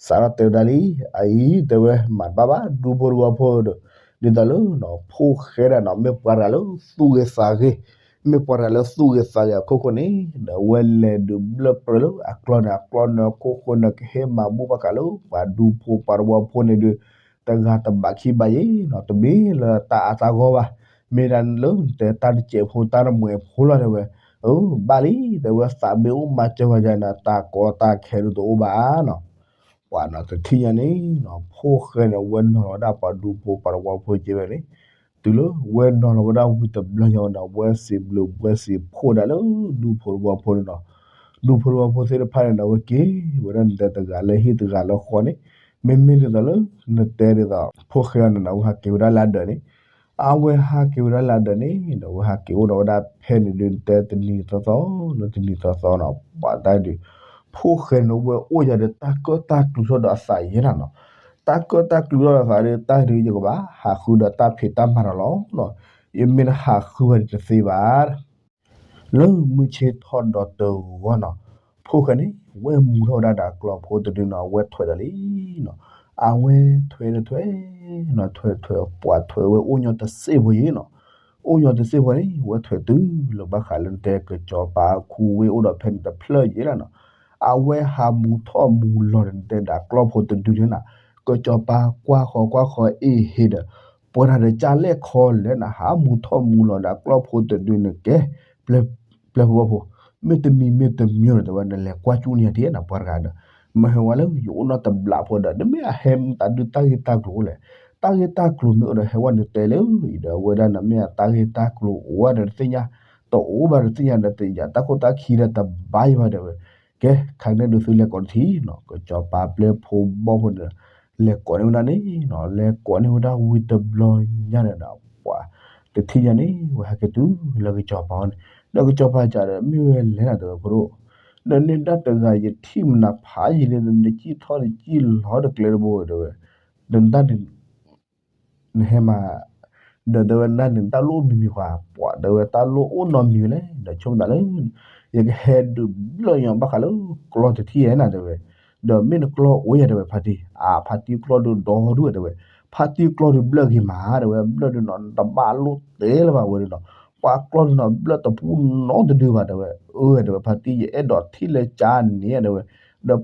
စးထီၣ်တဲဝဲဒၣ်လံ အအံၤ တဲဝဲမၤတဘၣ်ဘၣ် ဒူဖိသဝီဖိဒီး ဒ်သိးလၢ ဖိၣ်ဃဲဒၣ်နီၤ မ့ၢ်ပှၤတဂၤလၢသူၣ်ဂ့ၤသးဂ့ၤ မ့ၢ်ပှၤတဂၤလၢသူၣ်ဂ့ၤသးဂ့ၤအခိၣ်ဃိန့ၣ် ဒီးအဝဲလဲၤဒုးဘျၢၣ်ပြၢလၢအကျီၢ်န့ၣ် အကျီၢ်န့ၣ်အခိၣ်ဃိန့ၣ် ကဟ့ၣ်မၤဘူၣ်ဘၣ်ဃးလၢ ပှၤဒူဖိပှၤသဝီဖိန့ၣ်ဒုး တဂၤတဘးခံဘးယဲနီၤ တမ့ၢ်လၢတၢ်အါတၢ်ဂီၢ်ဘၣ် မ့ၢ်ဒၣ်လၢနတဲတၢ်တစဲးဖိတၢ်တမှဲၤဖိလီၤ တဲဝဲ, အၢ ဘၣ်လံ တဲဝဲ သးမ့ၢ်အိၣ်မၤစၢၤဝဲယၤန့ၣ် တၢ်ကီတၢ်ခဲဒုးတအိၣ်ဘၣ်နီၤ ပှၤနီၤ တထံၣ်ညါန့ၣ်နီၤ ဖိၣ်ဃဲန့ၣ် ဝဲနီၤလီၤဝဲဒၣ်ပှၤဒူဖိပှၤသဝီဖိကဲဝဲန့ၣ် တုၤလၢဝဲနီၤလီၤဝဲဒၣ်ဝံၤတဘျီညါဝဲန့ၣ် အဝဲစံးဘျုးဝဲစံးဖှိၣ်ဒၣ်လၢဒူဖိသဝီဖိန့ၣ်နီၤ ဒူဖိသဝီဖိသ့ၣ်တဖၣ်န့ၣ်ဒီး အဝဲက့ၤဝဲဒၣ်နတဲတဂၤလၢဟံၣ်တဂၤလၢဃီန့ၣ် မ့မ့ၢ်ဒ်သိးလၢ နတဲဒ်သိး ဖိၣ်ဃဲအံၤန့ၣ်နီၤ အဝဲဟးက့ၤဝဲဒၣ်လၢအဒၢးန့ၣ် အဝဲဟးက့ၤဝဲဒၣ်လၢအဒၢးန့ၣ်ဒီး အဝဲဟးက့ၤအိၣ်ဒီးဝဲဒၣ်ဖဲန့ၣ်ဒုး နတဲတနံၤသီသီ လၢတနံၤသီသီနီၤ ပှၤတၢ်ဒုး ဖိၣ်ဃဲန့ၣ် ဝဲအိၣ်ယၤဒီးတၢ်ကၢၣ်တၢ်ကျူၤထီၣ်ဒီးအသးယဲနၤနီၤ တၢ်ကၢၣ်တၢ်ကျူၤထီၣ်ဒီးအသးဒီး တၢ်ဒုးယကဘၣ်ဟးဃုဒီးတၢ်ဖံးတၢ်မၤတၢ်လီၤနီၤ ယမ့ၢ်တဟးဃုဘၣ်ဒီးတသ့ဘၣ် လၢမုၢ်ဆ့ၣ်ထီၣ်ဒီးတဂီၢ်နီၤ ဖိၣ်ဃဲန့ၣ် ဝဲမူထီၣ်ဝဲဒၣ်ဒီးကျီၢ်ဖိတဒုနီၤ အဝဲထွဲဒီးလံနီၤ အဝဲထွဲဒီးထွဲနီၤ ထွဲထွဲ ပှၤထွဲဝဲအိၣ်ညီတစ့ၢ်ဖိယံၤနီၤ အိၣ်ညီတစ့ၢ်ဖိန့ၣ် ဝဲထွဲတုၤလၢဘၣ်ဃးလၢနတဲကစီၤပၤခူဝ့ၢ်အိၣ်ဒီးဖဲန့ၣ်တဖျၢၣ်ယဲနၤနီၤ အဝဲဟးမူထီၣ်မူလီၤဒီးနတဲဒီးကျီၢ်ဖိတဒုန့ၣ်နၤ ကစီၤပၤကွၢ်ဃီကွၢ်ဃီအ့ၣ်ဟ့ဒီး ပှၤတၢ်ဒီးကၢ်လဲၣ်ခီလဲၣ်နၤ ဟးမူထီၣ်မူလီၤဒီးကျီၢ်ဖိတဒုန့ၣ်ကဲ ပျဲၢ်ဖိဝီဖိ မ့ၢ်တမံၤမ့ၢ်တမံၤန့ၣ် တဲဝဲနလဲၤကွၢ်ကၠူၣ်န့ၢ်ယၤဒ်နၤ ပှၤတဂၤဒီး မ့ၢ်ဟဲဝဲလၢယအိၣ်နီတဘျီဖိဒီး နမ့ၢ်အဟဲမတၤဒုးတၢ်ဂ့ၢ်တၢ်ကျိၤလဲၣ် တၢ်ဂ့ၢ်တၢ်ကျိၤမ့ၢ်အိၣ်ဒီး ဟဲဝဲနတဲလၢအံၤဒီး အဝဲဒၣ်နမ့ၢ်အတၢ်ဂ့ၢ်တၢ်ကျိၤအိၣ်ဝဲဒီးတသ့ၣ်ညါ တအိၣ်ဘၣ်တသ့ၣ်ညါဒီး တယာ်တၢ်ခိၣ်တၢ်ခံဒီးတဘၣ်ယဘၣ်တဲဝဲ ကဲ ခါကန့ၣ်ဒုးသုလဲၤကိးတထံၣ်နီၤ ကစီၤပၤပျဲၢ်ဖိဘီၣ်ဖိန့ၣ် လဲၤကိးန့ၢ်ဝဲဒၣ်န့ၣ်နီၤ လဲၤကိးန့ၢ်ဝဲဒၣ်ဝံၤတဘျီညါန့ၣ်ဒီး ပှၤတထံၣ်ညါန့ၣ် ဝဲဟဲက့ၤတုၤလၢကစီၤပၤအအိၣ်န့ၣ် ဒီးကစီၤပၤစံးဒီး မ့ၢ်ဝဲလဲၣ်နၤ တဲဝဲဖိဒိၣ် နန့ၢ်ဒၣ်တဂၤယထံၣ်မနၤဖးယံာ်လံ နစံၣ်ထီၣ်နစံၣ်လီၤတကျဲတဘိ တဲဝဲ နတၢ်န့ၣ် နဟဲမၤ ဒီးတဲဝဲနတၢ်န့ၣ် တၢ်လိၣ်မံၤမံၤဃီ ပှၤတဲဝဲတၢ်လိၣ်အိၣ်နီတမံၤလဲၣ် ဒီးဆိကမိၣ်သးလၢ ယကဟဲဒုးဘျၢၣ်ညီဘၣ်ဃးလၢကျီၢ်တထံၣ်ဧဲနၤ တဲဝဲ ဒီးမ့ၢ်နကျီၢ်အိၣ်ယၤ တဲဝဲဖါတံၢ် အါ ဖါတံၢ်ကျီၢ်ဒုးဒီဒူၣ် တဲဝဲ ဖါတံၢ်ကျီၢ်ဒုးဘျၢၣ်ဂ့ၤမး တဲဝဲ ဘျၢၣ်ဒုးနီၤ တဘၣ်လိၣ်တဲလၢၤဘၣ်ဝဲဒုးနီၤ ပှၤကျီၢ်ဒုးနီၤ ဘျၢၣ်တပူၤနီတဒုဘၣ် တဲဝဲ အၢ တဲဝဲ ဖါတံၢ် ယအဲၣ်ဒိးထံၣ်လၢကၠါန့ၣ် တဲဝဲ ဒီး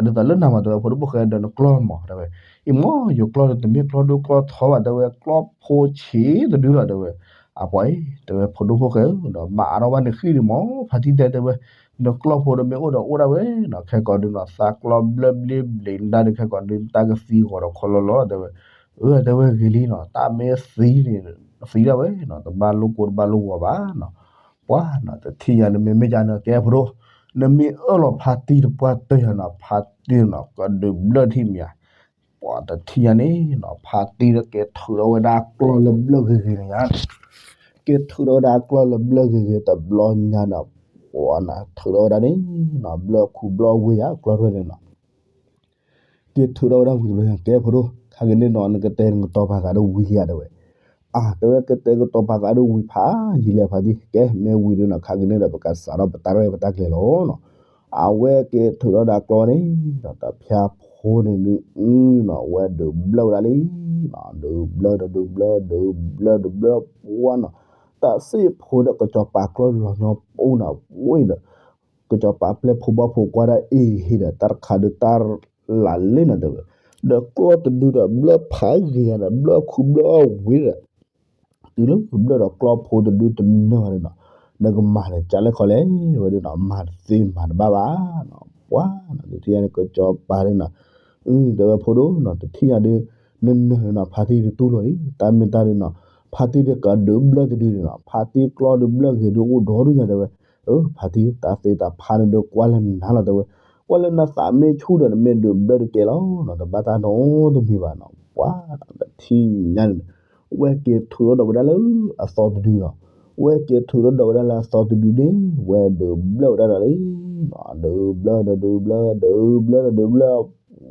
ဒ်သိးလၢနၤမး တဲဝဲ ဖိဒိၣ်ဖိၣ်ဃဲဒီးနကျီၢ်မး တဲဝဲ အံၤမ့ၢ်ယကျီၢ်ဒုးတမ့ၢ်ကျီၢ်ဒိၣ်ကျီၢ်ထီဘၣ် တဲဝဲ ကျီၢ်ဖိဆံးတဒုလီၤ တဲဝဲ အပှၤအံၤ တဲဝဲ ဖိဒိၣ်ဖိၣ်ဃဲဧၢ ဒီးမၤအါထီၣ်ဘၣ်နဃံၣ်ဒံးမး ဖါတံၢ်တဲ တဲဝဲ နကျီၢ်ဖိဒီးမ့ၢ်အိၣ်ဒီးအိၣ်ဒၣ်ဝဲနီၤ ခဲကိာ်ဒုးနီၤ သးကျီၢ်ဘျၢၣ်ဘျ့ဘျ့နဒၣ်ဒီး ခဲကိာ်ဒုးတၢ်ကသံဂီၤဒီးခီလီၤလီၤ တဲဝဲ အၢ တဲဝဲဂ့ၤလံနီၤ တၢ်မ့ၢ်သံန့ၣ် သံဒၣ်ဝဲနီၤ တဘၣ်လိၣ်ကိးတဘၣ်လိၣ်ဂီၤဘၣ်နီၤ ပှၤနီၤ တထံၣ်ညါန့ၣ် မ့မ့ၢ်ယၤန့ၣ် ကဲဖိဒိၣ်, နမ့ၢ်အၢၣ်လီၤဖါတံၢ်တပှၢ်တၢၢ်ယၤနီၤ ဖါတံၢ်နီၤ ကဒုးဘျၢၣ်ထံၣ်မ့ၢ်ဧါ. ပှၤတထံၣ်ညါန့ၣ်နီၤ ဖါတံၢ်ဒီးကဲထုးထီၣ်ဝဲဒၣ်ကျီၢ်လၢဘျၢၣ်ဂ့ၤဂ့ၤန့ၣ်ညါ, ကဲထုးထီၣ်ဝဲဒၣ်ကျီၢ်လၢဘျၢၣ်ဂ့ၤဂ့ၤတဘျီညါန့ၣ်, ပှၤနီၤ ထုးထီၣ်ဝဲဒၣ်န့ၣ်နီၤ ဘျၢၣ်ခူဘျၢၣ်ဝ့ၢ်ယၤ ကျီၢ်ရဲၣ်န့ၣ်နီၤ က့ၤထုးထီၣ်ဝဲဒၣ်ဝံၤတဘျီညါ ကဲဖိဒိၣ် ခါက့ၤန့ၣ်နီၤ နကတဲနကတီၤပာ်သးဒီးဝံၤလံဧါ တဲဝဲ. အါ တဲဝဲ ကတဲကတီၤပာ်သးဒီးဝံၤဖးယံာ်လံဖါတံၢ်, ကဲမ့ၢ်ဝံၤဒုးနီၤ ခါက့ၤန့ၣ်ဒီး ပကစးထီၣ်ပတၢ်ရဲၣ်ပတၢ်ကျဲၤလီၤနီၤ. အဝဲက့ၤထုးထီၣ်ဒၣ်ကျီၢ်န့ၣ်ဒီး တဖၠါဖိန့ၣ်ဒုး အုနီၤ ဝဲဒုးဘျၢၣ်ဝဲဒၣ်လံ ဒုးဘျၢၣ်ဒီးဒုးဘျၢၣ် ဒုးဘျၢၣ်ဒုးဘျၢၣ် ပှၤနီၤ တၢ်စ့ၢ်ဖိဒီး ကစီၤပၤကျီၢ်လီၤညီပိၢ်နီၤ ဝ့ၢ်ဒီး ကစီၤပၤပျဲၢ်ဖိဘီၣ်ဖိကွၢ်ဒၣ်အ့ၣ်ဟ့ဒီး တၢ်တခါဒုးတၢ်လၢ်လ့နီၤ တဲဝဲ, ဒီးကျီၢ်တဒုဒီး ဘျၢၣ်ဖးဂ့ၤယၤဒီး ဘျၢၣ်ခူဘျၢၣ်ဝ့ၢ်ဒီး တုၤလၢဘျၢၣ်ဒီးကျီၢ်ဖိတဒုတနၢၤဘၣ်န့ၣ်နီၤ, နကမၤဒီးကလဲၣ်ခီလဲၣ် ဝဲဒုးနီၤ မၤတသ့မၤတဘၣ်ဘၣ်နီၤ ပှၤနီၤ တထံၣ်ညါန့ၣ် ကစီၤပၤဒုးနီၤ အု တဲဝဲဖိဒိၣ်နီၤ တထံၣ်ညါဒုး နနၢၤနီၤ ဖါတံၢ်တတူၢ်လိာ်လံ တၢ်မ့ၢ်တၢ်ဒုးနီၤ ဖါတံၢ်ဒုးကဒုးဘျၢၣ်တဒုန့ၣ်နီၤ ဖါတံၢ်ကျီၢ်ဒုးဘျၢၣ်ဂ့ၤဒုးအိၣ်ဒီဒူၣ်ညါတဲဝဲ, အု ဖါတံၢ် တၢ်သ့တၢ်ဖးန့ၣ်ဒုးကွၢ်လၢနၤလီၤတဲဝဲ, ကွၢ်လၢနသးမ့ၢ်ဆူၣ်ဒီး နမ့ၢ်ဒုးဘျၢၣ်တကဲလီၤနီၤ တဘၣ်တၢ်နီတမံၤဘၣ်နီၤ ပှၤနီၤ တထံၣ်ညါန့ၣ် ဝဲက့ၤထုးထီၣ်ဒီးဝဲဒၣ်လၢအသီတဒုနီၤ, ဝဲက့ၤထုးထီၣ်ဒီးဝဲဒၣ်လၢအသီတဒုန့ၣ် ဝဲဒုးဘျၢၣ်ဝဲဒၣ်ဒီးလံနီၤ ဒုးဘျၢၣ်ဒီးဒုးဘျၢၣ် ဒုးဘျၢၣ်ဒီးဒုးဘျၢၣ်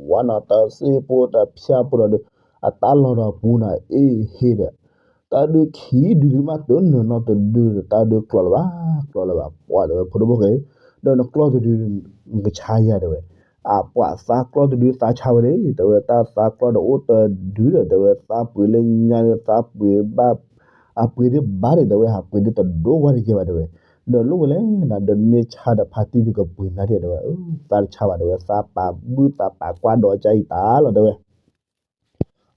ပှၤနီၤ တၢ်စ့ၢ်ဖိတဖၠါဖိဒီးဒုး အတၢ်လီၤဒီးပူၤနီၤ အ့ၣ်ဟ့ဒီး တၢ်ဒုးခံဒုလံမး တနၢၤနီတဒုဒီး တၢ်ဒုးကျီၢ်လၢၤဘၣ် ကျီၢ်လၢၤဘၣ် ပှၤတဲဝဲဖိဒိၣ်ဖိၣ်ဃဲ ဒီးနကျီၢ်တဒု နကဆါယၤတဲဝဲ, အပှၤသးကျီၢ်တဒုသးဆါဝဲန့ၣ် တဲဝဲ တၢ်သးကျီၢ်ဒီးအိၣ်တဒုဒီး တဲဝဲ သးပှ့ၤလၢညါဒီး သးပှ့ၤဘၣ် အပှ့ၤဒုးဘၣ်န့ၣ် တဲဝဲ ဟးပှ့ၤဒုးတဒိၣ်ဝဲတယဲၢ်ဘၣ်တဲဝဲ, ဒီးလိၣ်ဝဲလဲၣ်နၤ ဒီးနမ့ၢ်ဆါဒီးဖါတံၢ်ဒုးကပှ့ၤနၤဒ်တဲဝဲ, သးတဆါဘၣ်တဲဝဲ သးပာ်ဘုၣ်သးပာ်ကွၢ်ဒီးကါအံၤတၢ်လီၤတဲဝဲ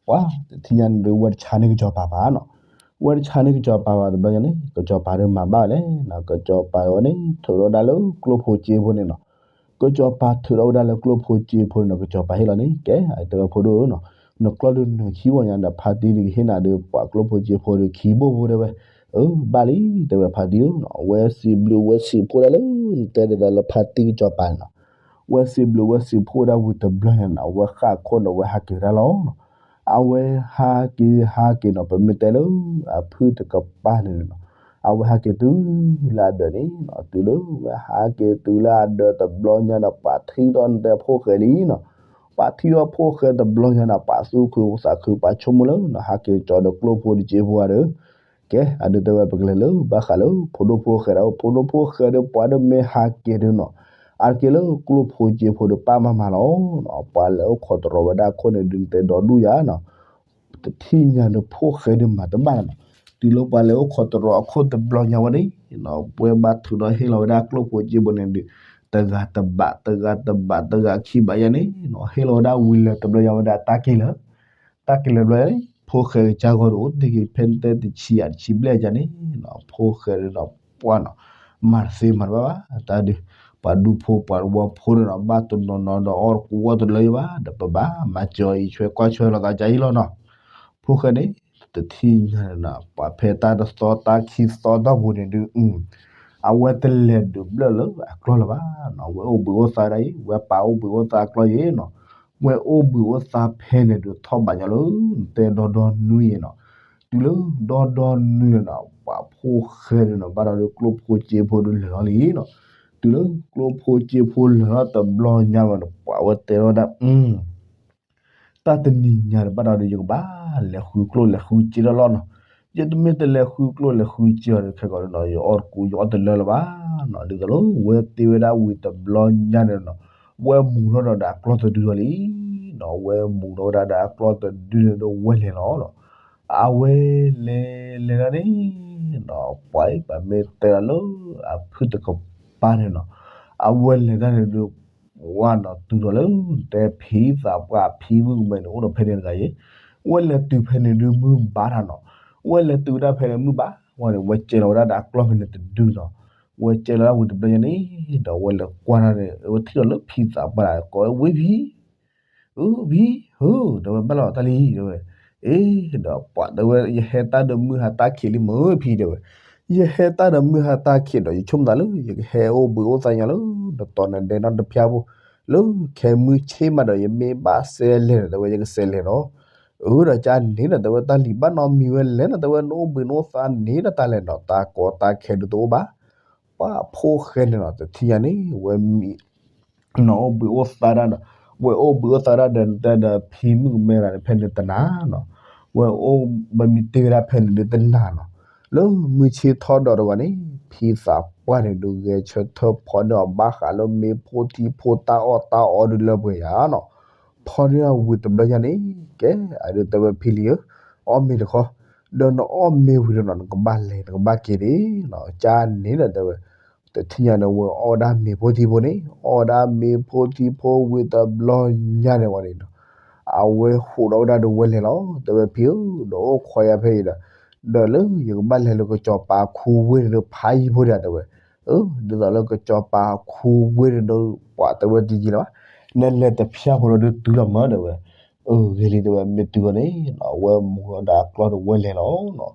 ပှၤတထံၣ်ညါန့ၣ်ဒုး ဝဲတဆါန့ၢ်ကစီၤပၤဘၣ်နီၤ, ဝဲတဆါန့ၢ်ကစီၤပၤဘၣ်တဘျီညါန့ၣ် ကစီၤပၤဒုးမၤဘၣ်ဝဲလဲၣ်နီၤ, ကစီၤပၤဝဲန့ၣ် ထုးထီၣ်ဝဲဒၣ်လၢကျိၣ်ဖိစ့ဖိန့ၣ်နီၤ, ကစီၤပၤထုးထီၣ်ဝဲဒၣ်လၢကျိၣ်ဖိစ့ဖိန့ၣ်နီၤ ကစီၤပၤဟ့ၣ်လီၤန့ၣ် ကဲ တဲဝဲဖိဒိၣ်ဧၢနီၤ, နကျီၢ်ဒုးနၢၤခံဝီညါဒီး ဖါတံၢ်ဒုးကဟ့ၣ်နၤဒုး ပှၤကျိၣ်ဖိစ့ဖိဒုးခံဘိၣ်ဖိတဲဝဲ, အၢ ဘၣ်လံ တဲဝဲဖါတံၢ်ဧၢနီၤ, ဝဲစံးဘျုးဝဲစံးဖှိၣ်ဒၣ်လၢ တဲဒ်သိးလၢဖါတံၢ်ကစီၤပၤန့ၣ်နီၤ ဝဲစံးဘျုးဝဲစံးဖှိၣ်ဒၣ်ဝံၤတဘျီန့ၣ်နီၤ အဝဲဃၣ်ခိၣ်ဒီးဝဲဟးက့ၤဝဲဒၣ်လီၤနီၤ, အဝဲဟးက့ၤဟးက့ၤနီၤ ပမ့ၢ်တဲလၢ အဖုၣ်တကပၤန့ၣ်နီၤ, အဝဲဟးက့ၤတုၤလၢအဒၢးန့ၣ်နီၤ, တုၤလၢဝဲဟးက့ၤတုၤလၢအဒၢးတဘျီညါဒီး ပှၤထံၣ်ထီၣ်နတဲဖိၣ်ဃဲလံနီၤ, ပှၤထံၣ်ထီၣ်ဖိၣ်ဃဲတဘျီညါဒီး ပှၤသူၣ်ခုသးခု ပှၤဆိကမိၣ်လၢနီၤ ဟးက့ၤကၠီဒီးကျိၣ်ဖိတစ့ဖိဧါဒီး ကဲ အဒုးတဲဝဲပကလဲၤလၢ ဘၣ်ဃးလၢဖိဒိၣ်ဖိၣ်ဃဲဒီး ဖိဒိၣ်ဖိၣ်ဃဲဒီး ပှၤဒီးမ့ၢ်ဟးက့ၤဒုးနီၤ, အါတက့ၢ်လၢကျိၣ်ဖိစ့ဖိဒီးပာ်မၤမၤလီၤနီၤ, ပှၤလဲၤအိၣ်ခိးတရီၤဝဲဒၣ်ခိၣ်န့ၣ်ဒုး နတဲဒီဒူၣ်ယၤနီၤ, တထံၣ်ညါဒီးဖိၣ်ဃဲဒုးမၤတဘၣ်နီၤ, တုၤလၢပှၤလဲၤအိၣ်ခိးတရီၤအခိၣ်တဘျီညါဝဲန့ၣ်နီၤ ပှၤဘၣ်ထုးဒီးဟ့ၣ်လီၤဝဲဒၣ်ကျိၣ်ဖိစ့ဖိန့ၣ်ဒုး တဂၤတဘး တဂၤတဘး တဂၤခံဘးယါန့ၣ်နီၤ ဟ့ၣ်လီၤဝဲဒၣ်ဝံၤလၢၤတဘျီညါဝဲဒၣ်တၢ်က့ၤလၢ တၢ်က့ၤလၢၤဘျီန့ၣ် ဖိၣ်ဃဲကစၢ်ဂီၢ်ဒီးအိၣ်တ့ၢ်က့ၤဖဲန့ၣ်တဲတဆံယၤတဆံဘျဲၣ်ယါန့ၣ်နီၤ ဖိၣ်ဃဲဒီးနီၤ ပှၤနီၤ မၤတသ့မၤတဘၣ်ဘၣ် တၢ်ဒုး ပှၤဒူဖိပှၤဝီဖိန့ၣ်နီၤ ဘၣ်တနီၤနီၤဒီးအီၣ်တကူအီၣ်တလၢယဘၣ် ဒီးပဘၣ်မၤစၢၤအံၤဆွဲကွၢ်ဆွဲလီၤသးကါအံၤလီၤနီၤ ဖိၣ်ဃဲန့ၣ် တထံၣ်ညါန့ၣ်နီၤ ပှၤဖဲတၢ်တသီတၢ်ခံသီတီၢ်ပူၤန့ၣ်ဒုး အဝဲတလဲၤဒုးဘျၢၣ်လၢအကျီၢ်လၢၤဘၣ်နီၤ ဝဲအိၣ်ဘှံးအိၣ်သါဒၣ်အံၤ ဝဲပာ်အိၣ်ဘှံးအိၣ်သါကျီၢ်ယဲနီၤ ဝဲအိၣ်ဘှံးအိၣ်သါဖဲန့ၣ်ဒုးထီၣ်ဘးညီလၢ တဲဒီဒီနွံယဲနီၤ တုၤလၢဒီဒီနွံန့ၣ်နီၤ ပှၤဖိၣ်ဃဲန့ၣ်နီၤ ဘၣ်ဒီးကျိၣ်ဖိစ့ဖိဒုးလဲၤလီၤလံနီၤ တုၤလၢကျိၣ်ဖိစ့ဖိလဲၤလီၤတဘျီညါဝဲဒီး ပှၤဝဲတဲထီၣ်ဝဲဒၣ် တၢ်တနံၤညါန့ၣ် ဘၣ်ဒီးယကဘၣ်လဲၤဃုကျိၣ်လဲၤဃုစ့ထီၣ်လီၤနီၤ ယတမ့ၢ်တလဲၤဃုကျိၣ်လဲၤဃုစ့အီၤဒီး ခဲကီးဒီး ယအီၣ်တကူယအီၣ်တလၢလၢၤဘၣ်နီၤ ဒ်သိးလၢဝဲတ့ဝဲဒၣ်ဝံၤတဘျီညါန့ၣ်နီၤ ဝဲမူၤထီၣ်ဒီးအကျီၢ်တဒုလီၤလံနီၤ ဝဲမူၤထီၣ်ဝဲဒၣ်ဒီးအကျီၢ်တဒုန့ၣ်ဒီးဝဲလဲၤလီၤနီၤ အဝဲလဲၤလဲၤဒၣ်န့ၣ်နီၤ ပှၤအံၤပမ့ၢ်တဲဒၣ်လၢအဖုၣ်တကပၤန့ၣ်နီၤ အဝဲလဲၤဒၣ်န့ၣ်ဒီး ဝဲနီၤတုၤဒီးလၢ တဲဖံသးပှၢ်ဖံမုၣ်ကမဲန့ၣ် အိၣ်ဒီးဖဲန့ၣ်တဂၤအံၤ ဝဲလဲၤတုၤဖဲန့ၣ်ဒုးမုၢ်ဘါထီၣ်နီၤ ဝဲလဲၤတုၤဝဲဒၣ်ဖဲန့ၣ်မုၢ်ဘါဝဲန့ၣ် ဝဲကဲလီၤဝဲဒၣ်ဒီးအကျီၢ်ဖဲန့ၣ်တဒုနီၤ ဝဲကဲလီၤဒၣ်ဝံၤတဘျီညါန့ၣ် ဒီးဝဲလဲၤကွၢ်ထီၣ်န့ၣ် ဝဲထံၣ်ဒီးလၢဖံသးပှၢ် ကိးဝဲဖံ အၢ ဖံ ဧၢ တဲဝဲ ဘၣ်လီၤတၢ်လံ တဲဝဲ အ့ ဒီးပှၤတဲဝဲ ယဟဲတၢ်ဒီးမုၢ်ဟါတၢ်ခံးလံမ့ၢ်ဖံ တဲဝဲ ယဟဲတၢ်ဒီးမုၢ်ဟါတၢ်ခံးဒီး ယဆိကမိၣ်သးလၢ ယကဟဲအိၣ်ဘှံးအိၣ်သါညီလၢ နတီၤနဒဲနီတဖျါဖိ, လၢခဲမုၢ်ဆ့ၣ်မးဒီး ယမ့ၢ်ဘၣ်စဲလဲၣ်ဒီး တဲဝဲ ယကစဲလဲၣ်နီၤ. အၢ ဒီးကန့ၣ်ဒီး တဲဝဲ တၢ်လံၤဘၣ်နီတမံၤဝဲလဲၣ်နီၤ, တဲဝဲ နအိၣ်ဘှံးနအိၣ်သါန့ၣ်ဒီးတၢ်လဲၣ်နီၤ, တၢ်ကီတၢ်ခဲဒုးတအိၣ်ဘၣ်. ပှၤဖိၣ်ဃဲန့ၣ်နီၤ တထံၣ်ညါန့ၣ် ဝဲမံ နအိၣ်ဘှံးအိၣ်သါဒၣ်ဒီး ဝဲအိၣ်ဘှံးအိၣ်သါဒၣ်ဒီး တဲဒီး ဖံမုၣ်ကမဲရၤန့ၣ် ဖဲန့ၣ်တနၤနီၤ, ဝဲအိၣ်ဘှံးမံတ့ၢ်ဝဲဒၣ်ဖဲန့ၣ်ဒုးတနၤနီၤ, လၢမုၢ်ဆ့ၣ်ထီၣ်ဒီးတဂီၤန့ၣ် ဖံသးပှၢ်န့ၣ်ဒုးဂဲၤဆၢထၢၣ်ဖီန့ၢ်အီၤဘၣ်ဃးလၢမ့ၢ်ဖိထံဖိတၢ်အီၣ်တၢ်အီဒုးလၢပှဲၤယၤနီၤ, ဖီန့ၢ်အီၤဝံၤတဘျီညါန့ၣ် ကဲ အဒုးတဲဝဲဖံလံၤဧၢ, အီၣ်မ့ၤတခီ, ဒီးနအီၣ်မ့ၤဝံၤဒီးနီၤ နကဘၣ်လဲၤနကဘၣ်က့ၤဒၣ်နီၤ, ကန့ၣ်ဒီးတဲဝဲ တထံၣ်ညါန့ၣ် ဝဲအီၣ်ဝဲဒၣ်မ့ၤဖိထံဖိန့ၣ် အီၣ်ဝဲဒၣ်မ့ၤဖိထံဖိဝံၤတဘျီညါန့ၣ်ဝဲန့ၣ်နီၤ, အဝဲဟးထီၣ်ဝဲဒၣ်ဒီးဝဲလဲၤလီၤ, တဲဝဲဖံဧၢ, ဒီးအိၣ်ခိးယၤဖဲအံၤဒီး ဒီးလၢယကဘၣ်လဲၤလၢကစီၤပၤအခူဝ့ၢ်န့ၣ်ဒီးဖးယံၤဖိဒၣ်တဲဝဲ, အၢ ဒ်သိးလၢကစီၤပၤအခူဝ့ၢ်န့ၣ်ဒီး ပှၤတဲဝဲတယံာ်လၢၤဘၣ်, နလဲၤတဖျါဖိဒီးဒုးတုၤလီၤမးတဲဝဲ, အၢ ဂ့ၤလံတဲဝဲ မ့ၢ်တုၤအီၤန့ၣ်နီၤ, အဝဲမူၤလီၤဒီးအကျီၢ်ဒီးဝဲလဲၤလီၤနီၤ,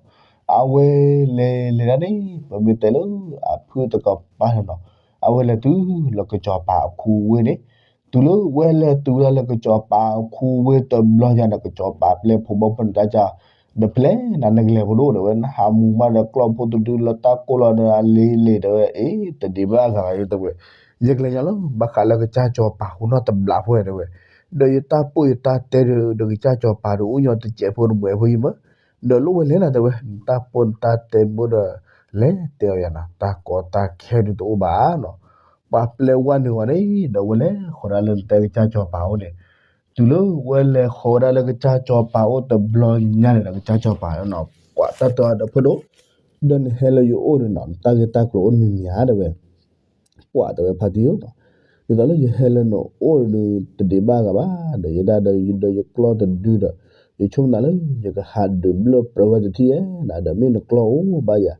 အဝဲလဲၤလဲၤဒၣ်န့ၣ် ပမ့ၢ်တဲလၢအဖုၣ်တကပၤန့ၣ်နီၤ, အဝဲလဲၤတုၤလၢကစီၤပၤအခူဝ့ၢ်န့ၣ်, တုၤလၢဝဲလဲၤတုၤဝဲဒၣ်လၢကစီၤပၤအခူဝ့ၢ်တဘျီညါဒီး ကစီၤပၤပျဲၢ်ဖိဘီၣ်ဖိန့ၣ်တၢ်က ဒီးဖဲလဲၣ်နၤနကလဲၤဖိဒိၣ်တဲဝဲ နဟးမူၤမးဒီးကျီၢ်ဖိတဒုလၢတၢ်ကိၢ်လီၤဒီးအလံၤလံၤတဲဝဲ အ့ တဒံးဘၣ်အဂၤဂၤတဲဝဲ, ယကလဲၤညီလၢ ဘၣ်ဃးလၢကစၢ်စီၤပၤအဃိနီတဘျီဖိတဲဝဲ, ဒီးယတၢ်ပိၢ်ယတၢ်တဲဒီး ဒီးကစၢ်စီၤပၤဒီးအိၣ်ညီတစဲးဖိတမှဲးဖိယံၤမး, ဒီးလိၣ်ဝဲလဲၣ်နၤတဲဝဲ နတၢ်ပိၢ်နတၢ်တဲမ့ၢ်ဒီး လဲၤတဲအီၤယၤနီၤ တၢ်ကီတၢ်ခဲဒုးတအိၣ်ဘၣ်နီၤ, ပှၤပျဲၢ်ဝဲန့ၣ်ဂီၤန့ၣ် ဒီးဝဲလဲၤဃီၤဒၣ်လၢနတဲကစၢ်စီၤပၤအိၣ်န့ၣ်, တုၤလၢဝဲလဲၤဃီၤဝဲဒၣ်လၢကစၢ်စီၤပၤအိၣ်တဘျီညါန့ၣ်ဒီး ကစၢ်စီၤပၤနီၤ ပှၤတၢ်တဲအီၤဒီးဖိဒိၣ်, ဒီးနဟဲလၢယအိၣ်န့ၣ်နီၤ နတၢ်ဂ့ၢ်တၢ်ကျိၤအိၣ်တမံၤမံၤဧါတဲဝဲ ပှၤတဲဝဲဖါတံၢ်ဧၢ, ဒ်သိးလၢယဟဲလၢနအိၣ်ဒီး တဒံးဘၣ်အဂၤဘၣ်, ဒီးယဒၣ်ဒီးယဒီးယကျီၢ်တဒုဒီး ယဆိကမိၣ်သးလၢ ယကဟးဒုးဘျၢၣ်ပြၢဝဲတထံၣ်ဧါနၤ ဒီးမ့ၢ်နကျီၢ်အိၣ်ဘၣ်ယၤ,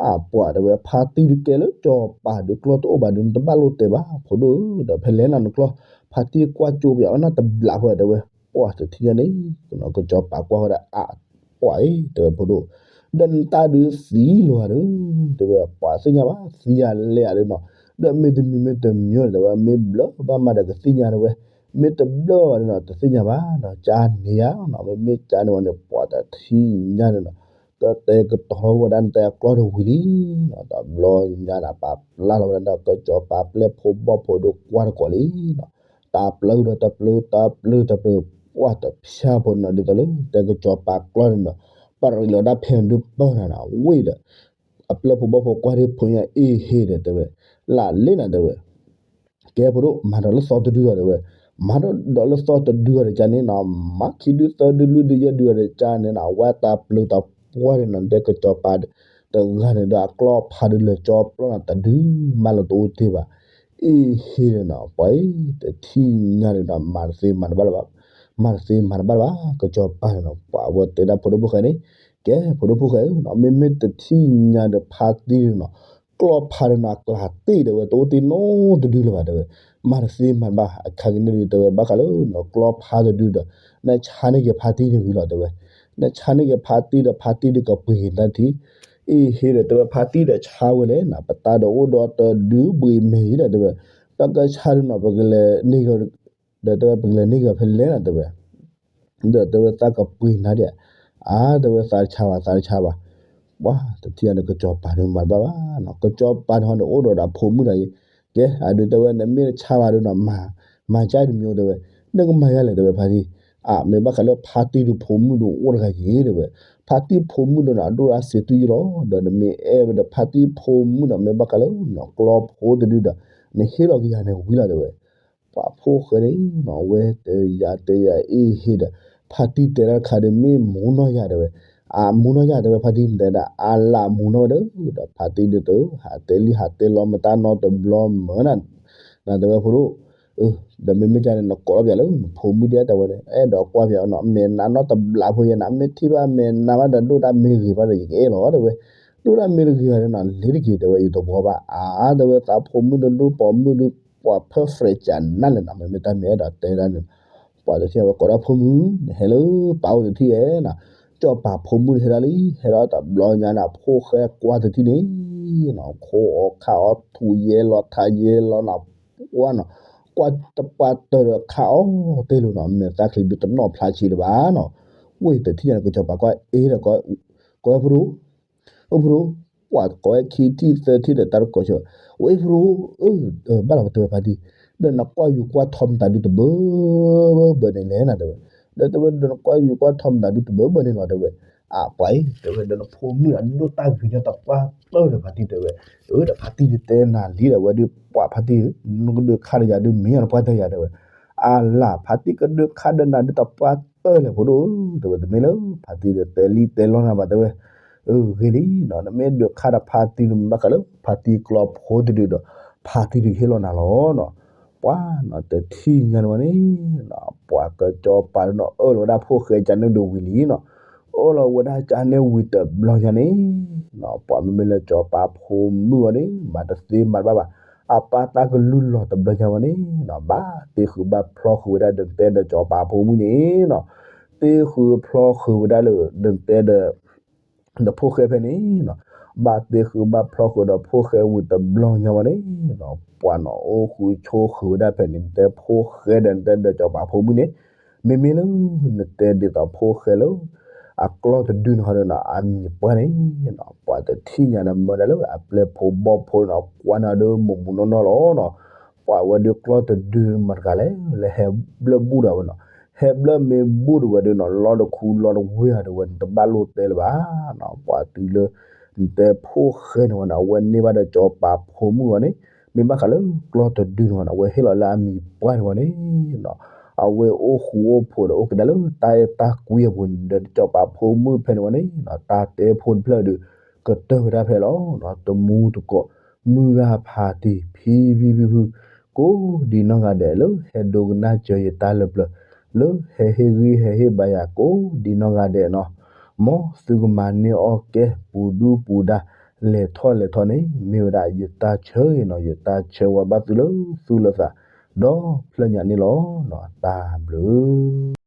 အါပှၤတဲဝဲ ဖါတံၢ်ဒုးကဲလၢစီၤပၤဒုးကျီၢ်တအိၣ်ဘၣ်ဒီး နတဘၣ်လိၣ်တဲဘၣ် ဖိဒိၣ်ဧၢ, ဒီးဖဲလဲၣ်နၤနကျီၢ် ဖါတံၢ်ကွၢ်ကၠိပယီၤဝဲနၤတဘျီဖိတဲဝဲ, ပှၤတထံၣ်ညါန့ၣ် ကစီၤပၤကွၢ်ဝဲဒၣ်အါ ပှၤအံၤ တဲဝဲဖိဒိၣ်, ဒီးနတၢ်ဒုးသံလီၤဧါဒီး တဲဝဲ ပှၤသ့ၣ်ညါဘၣ် သံယၤလဲၣ်ဧါဒီးနီၤ, ဒီးမ့ၢ်တမံၤမ့ၢ်တမံၤဒီး တဲဝဲ မ့ၢ်ဘျၢဘၣ်မးဒီးကသ့ၣ်ညါတဲဝဲ, မ့ၢ်တဘျၢဘၣ်ဒီးနီၤ တသ့ၣ်ညါဘၣ်နီၤ, ကန့ၣ်ယၤနီၤ မ့မ့ၢ်ကန့ၣ်ဝဲန့ၣ် ပှၤတထံၣ်ညါန့ၣ်နီၤ, ကတဲကတီၤထီၣ်ဝဲဒၣ်နတဲအကျီၢ်တဝံၤလံနီၤ, တဘျီညါန့ၣ် ပာ်ပျၢ်လီၤဝဲဒၣ်ဒီးကစီၤပၤပျဲၢ်ဖိဘီၣ်ဖိဒီးကွၢ်တကိးလံနီၤ, တၢ်ပျၢ်ဒီးတပျၢ် တၢ်ပျၢ်တပျၢ် ပှၢ်တဖၠၣ်ဖိန့ၣ်နီၤ ဒ်သိးလၢတဲကစီၤပၤကျီၢ်န့ၣ်နီၤ, ပရံးလီၤဒၣ်ဖဲန့ၣ်ဒုးပၢၢ်နၤနီၤ ဝ့ၢ်ဒီး အပျဲၢ်ဖိဘီၣ်ဖိကွၢ်ဒ်ဖိညါအ့ဟ့ဒီးတဲဝဲ, လၢလ့နၤတဲဝဲ ကဲဖိဒိၣ် မၤဒီးလၢသီတဒုဒီးတဲဝဲ, မၤဒီးလၢသီတဒုဒီးကန့ၣ်နီၤ မၤခံဒုသၢဒုလွံၢ်ဒုယဲၢ်ဒုဒီးကန့ၣ်နီၤ အဝဲတၢ်ပျၢၤတၢ်ပှၢ်န့ၣ်နီၤ တဲကစီၤပၤတဂၤန့ၣ်ဒီးအကျီၢ်ဖးဒုးလၢာ်ကၠီပျီနီၤ တဒုမးလီၤတအိၣ်တ့ၢ်ဘၣ်, အ့ဟ့န့ၣ်နီၤ ပှၤအံၤ တထံၣ်ညါန့ၣ်ဒီး မၤတသ့မၤတဘၣ်လၢၤဘၣ်, မၤတသ့မၤတဘၣ်လၢၤဘၣ် ကစီၤပၤန့ၣ်နီၤ ပှၤဝဲတဲဒၣ်ဖိဒိၣ်ဖိၣ်ဃဲန့ၣ်, ကဲဖိဒိၣ်ဖိၣ်ဃဲဧၢနီၤ မ့မ့ၢ်တထံၣ်ညါဒီးဖါတံၢ်န့ၣ်နီၤ ကျီၢ်ဖးဒုးနီၤ အကျါတ့ၢ်တဲဝဲ တအိၣ်တ့ၢ်နီတဒုလၢၤဘၣ်တဲဝဲ, မၤတသ့မၤတဘၣ် အခါကန့ၣ်ဒုးတဲဝဲ ဘၣ်ဃးလၢနီၤ ကျီၢ်ဖးတဒုဒီး နဆါန့ၢ်က့ၤဖါတံၢ်န့ၣ်ဝံၤလီၤတဲဝဲ, နဆါန့ၢ်က့ၤဖါတံၢ်ဒီး ဖါတံၢ်ဒုးကပှ့ၤက့ၤနတၢ်ထံ, အ့ဟ့ဒီးတဲဝဲ ဖါတံၢ်ဒီးဆါဝဲလဲၣ်နီၤ ပတၢ်ဒီးအိၣ်ဒီးတဒုဘှံးမ့ၤအံၤဒီးတဲဝဲ, ပကဆါဒုးနီၤ ပကလဲၤန့ၢ်က့ၤ ဒီးတဲဝဲ ပကလဲၤန့ၢ်က့ၤဖဲလဲၣ်နီၤတဲဝဲ ဒီးတဲဝဲသးကပှ့ၤနၤဒံးဧါ, အါတဲဝဲသးတဆါဘၣ် သးတဆါဘၣ်, ပှၤတထံၣ်ညါန့ၣ်ကစီၤပၤန့ၣ်မၤတဘၣ်ဘၣ်နီၤ ကစီၤပၤန့ၣ်ဟီန့ၣ်အိၣ်ဒီးဒီးဖိမုၣ်တဂၤအံၤ, ကဲအဒုးတဲဝဲ နမ့ၢ်တဆါဘၣ်ဒီးနီၤ မၤ မၤကါတမံၤအိၣ်တဲဝဲ, နကမၤယၤလဲၣ်တဲဝဲဖါတံၢ်, အါ မ့ၢ်ဘၣ်ဃးလၢဖါတံၢ်ဒုးဖိမုၣ်ဒုးအိၣ်တဂၤယံၤတဲဝဲ, ဖါတံၢ်ဖိမုၣ်ဒီးနီၤ အဒိၣ်အစ့းတုၤယံၤလီၤ ဒီးနမ့ၢ်အဲၣ်ဝဲဒီးဖါတံၢ်ဖိမုၣ်ဒီး မ့ၢ်ဘၣ်ဃးလၢနီၤ ကျီၢ်ဖိတဒုဒီး နဟ့ၣ်လီၤက့ၤယၤန့ၣ်ဝံၤလီၤတဲဝဲ ပှၤဖိၣ်ဃဲန့ၣ်နီၤ ဝဲတဲယၤတဲယၤအ့ဟ့ဒီး ဖါတံၢ်တဲတၢ်တခါဒီး မ့ၢ်မူနီၢ်ယၤတဲဝဲ, အမူနီၢ်ယၤတဲဝဲ ဖါတံၢ်တဲဒၣ် အလၢမူနီၢ်ဝဲဒီး ဒီးဖါတံၢ်ဒုးတ ဟးတဲလံဟးတဲလီၤမတၢ်နီတဘျီမၢနီၤ, နတဲဝဲဖိဒိၣ်, ဒီးမ့မ့ၢ်ကန့ၣ် နကိးထီၣ်ပၠးလၢနဖိမုၣ်ဒ်တဲဝဲန့ၣ် အဲၣ်ဒိးကွၢ်ပၠးနီၤ မဲာ်နါနီတဘျီဖိယဲနီၤ မ့ၢ်ထံၣ်ဘၣ်မဲာ်နါဘၣ်ဒီး ဒိၣ်တၢ်မ့ၢ်ဂ့ၤဘၣ်ဒီး ယကအဲၣ်လီၤတဲဝဲ, ဒိၣ်တၢ်မ့ၢ်တဂ့ၤဘၣ်ဒီးနီၤ လ့ၤတက့ၤတဲဝဲ ယတဘှီဘၣ် အါတဲဝဲ သးဖိမုၣ်ဒုးဒိၣ်ပိာ်မုၣ်ဒုး ပှၤဖၢၣ်ဖြဲးကနၣ်လဲၣ်နီၤ မ့မ့ၢ်တၢ်မ့ၢ်အဲၣ်ဒိးတဲဒၣ်န့ၣ်, ပှၤတထံၣ်ဝဲကိးဒၣ်ဖိမုၣ် နဟဲလၢပၢ်အိၣ်တထံၣ်ဧဲနီၤ, စီၤပၤဖိမုၣ်ဟဲဒၣ်လံ, ဟဲဒၣ်တဘျီညါန့ၣ် ဖိၣ်ဃဲကွၢ်တထံၣ်န့ၣ်, ခိၣ်အီၣ်ခါအီၣ် ထူးယဲလီၤထးယဲလီၤန့ၣ်, ကွၢ်န့ၣ်, ကွၢ်တပှၢ်တၢၢ်ဒီးခါအီၣ်တ့ၢ်လီၤန့ၣ်, မဲာ်သၣ်ချံဒုးတနီၣ်ဖျါဆံးလၢၤဘၣ်န့ၣ်. ဝ့ၢ်တထံၣ်ညါန့ၣ် စီၤပၤကွၢ်အ့ၣ်ဒီး ကိးဝဲဖိဒိၣ်, အိၣ်ဖိဒိၣ်, ပှၤကိးဝဲခံထံၣ်သၢထံၣ်ဒီးတၢ်တကိးဆိ, ဝ့ၢ်ဖိဒိၣ်, ဘၣ်လီၤတဲဝဲဖါတံၢ်, ဒီးနကွၢ်ယူၤကွၢ်ထီမတၤဒုတဘၢဘၢန့ၣ်လဲၣ်နၤတဲဝဲ, ဒီးတဲဝဲ ဒီးနကွၢ်ယူၤကွၢ်ထီမတၤဒုတဘၢဘၢန့ၣ်လီၤတဲဝဲ, အပှၤအံၤတဲဝဲ ဒီးနဖိမုၣ်အဒိၣ်တၢ်ဂ့ၤညီတပှၢ်တၢၢ်ဒီးဖါတံၢ်တဲဝဲ, ဒီးဖါတံၢ်တဲနၤလံဒီးဝဲဒုး ပှၤဖါတံၢ်, နကဒုးခါဒီးယၤဒုး မ့ၢ်ညီတပှၢ်တၢၢ်ယၤတဲဝဲ, အလၤ ဖါတံၢ်ကဒုးခါဒီးနၤဒုးတပှၢ်တၢၢ်လဲၣ်ဖိဒိၣ်, တဲဝဲတမ့ၢ်လၢ ဖါတံၢ်ဒီးတဲလံတဲလီၤနၤဘၣ်တဲဝဲ, ဂ့ၤလံ, နမ့ၢ်ဒုးခါဒီးဖါတံၢ်န့ၣ်မ့ၢ်ဘၣ်ဃးလၢ ဖါတံၢ်ကျီဖိတဒုဒီး ဖါတံၢ်ဒုးဟ့ၣ်လီၤနၤလီၤန့ၣ်. ပှၤန့ၣ်တထံၣ်ညါန့ၣ်ဝဲန့ၣ်, ပှၤကစီၤပၤဒုးန့ၣ်အၢၣ်လီၤဝဲဒၣ်ဖိၣ်ဃဲကန့ၣ်ဒုးဝံၤလံန့ၣ်, အၢၣ်လီၤဝဲဒၣ်ကန့ၣ်ဝံၤတဘျီညါန့ၣ်, ပှၤမ့မ့ၢ်လၢစီၤပၤဖိမုၣ်ဝဲန့ၣ် မၤတသ့မၤတဘၣ်ဘၣ်, အပၢ်တၢ်ကလုၢ်လီၤတဘျီညါဝဲန့ၣ်, ဘၣ်သ့ဃုာ်ဘၣ်ဖျီဃုာ်ဝဲဒၣ်ဒီးတဲဒီးစီၤပၤဖိမုၣ်န့ၣ်, သ့ဃုာ်ဖျီဃုာ်ဝဲဒၣ်လၢဒီးတဲဒီး ဒီးဖိၣ်ဃဲဖဲန့ၣ်, ဘၣ်သ့ဃုာ်ဘၣ်ဖျီဃုာ်ဒီးဖိၣ်ဃဲဝံၤတဘျီညါဝဲန့ၣ်, ပှၤန့ၣ်အိၣ်ဃုာ်ဆိၣ်ဃုာ်ဝဲဒၣ်ဖဲန့ၣ် နတဲဖိၣ်ဃဲဒီးနတဲဒီးစီၤပၤဖိမုၣ်န့ၣ်, မ့မ့ၢ်လၢ နတဲဒ်သိးဖိၣ်ဃဲလၢ အကျီၢ်တဒုန့ၣ်ဟီဒီးန့ၣ် အမံၤပှၢ်န့ၣ်, ပှၤတထံၣ်ညါန့ၣ်မၢဒၣ်လၢအပျဲၢ်ဖိဘီၣ်ဖိန့ၣ် ကွၢ်န့ၣ်ဒီးမူးမူးနီၢ်နီၢ်လီၤန့ၣ်, ပှၤဝဲဒုးကျီၢ်တဒုမၤတဂၤလဲၣ် လၢဟဲဘျၢၣ်ဘူၣ်ဒီးဝဲန့ၣ်, ဟဲဘျၢၣ်မ့ၢ်ဘူၣ်ဒီးဝဲဒုးန့ၣ် လီတခူလီတဝ့ၢ်ဒီးဝဲန့ၣ် တဘၣ်လိၣ်တဲလၢၤဘၣ်န့ၣ်, ပှၤတုၤလၢ နတဲဖိၣ်ဃဲန့ၣ်ဝဲန့ၣ် အဝဲန့ၢ်ဘၣ်ဒီးစီၤပၤဖိမုၣ်ဝဲန့ၣ်, မ့ၢ်ဘၣ်ဃးလၢကျီၢ်တဒုန့ၣ်ဝဲန့ၣ် အဝဲဟ့ၣ်လီၤလၢအမံၤပှၢ်န့ၣ်ဝဲန့ၣ် အဝဲအိၣ်ဃူအိၣ်ဖိးဒီးအိၣ်ကဒါလၢတၢ်အဲၣ်တၢ်ကွံအပူၤန့ၣ် ဒီးစီၤပၤဖိမုၣ်ဖဲန့ၣ်ဝဲန့ၣ် တၢ်တဲဖိတဖျၢၣ်ဒီး ကတၢၢ်ဝဲဒၣ်ဖဲလီၤ. တမူတကိး မုၢ်ဂၤဖးတံၢ် ဖံဖံဖုဖု ကိးဒံနီၢ်ဂၤဒဲး လၢဟဲဒိကနၣ်စၢၤယတၢ်လၢပျၢၤ လၢဟဲဟ့ၣ်ဂံၢ်ဟဲဟ့ၣ်ဘါယၤ ကိးဒံနီၢ်ဂၤဒဲးန့ၣ်, မ်သုကမၤန့ၢ်အီၣ်ကဲ ပူၤဒူပူၤဒါ လဲၤထီၣ်လဲၤထီၣ်န့ၣ် မ့ၢ်ဝဲဒၣ်ယတၢ်ဆၢအံၤန့ၣ်, ယတၢ်ဆၢဝဲဘၣ်သုလၢသူၣ်လၢသး ဒီဖျၢၣ်ညါန့ၣ်လီၤ. တၢ်ဘျုး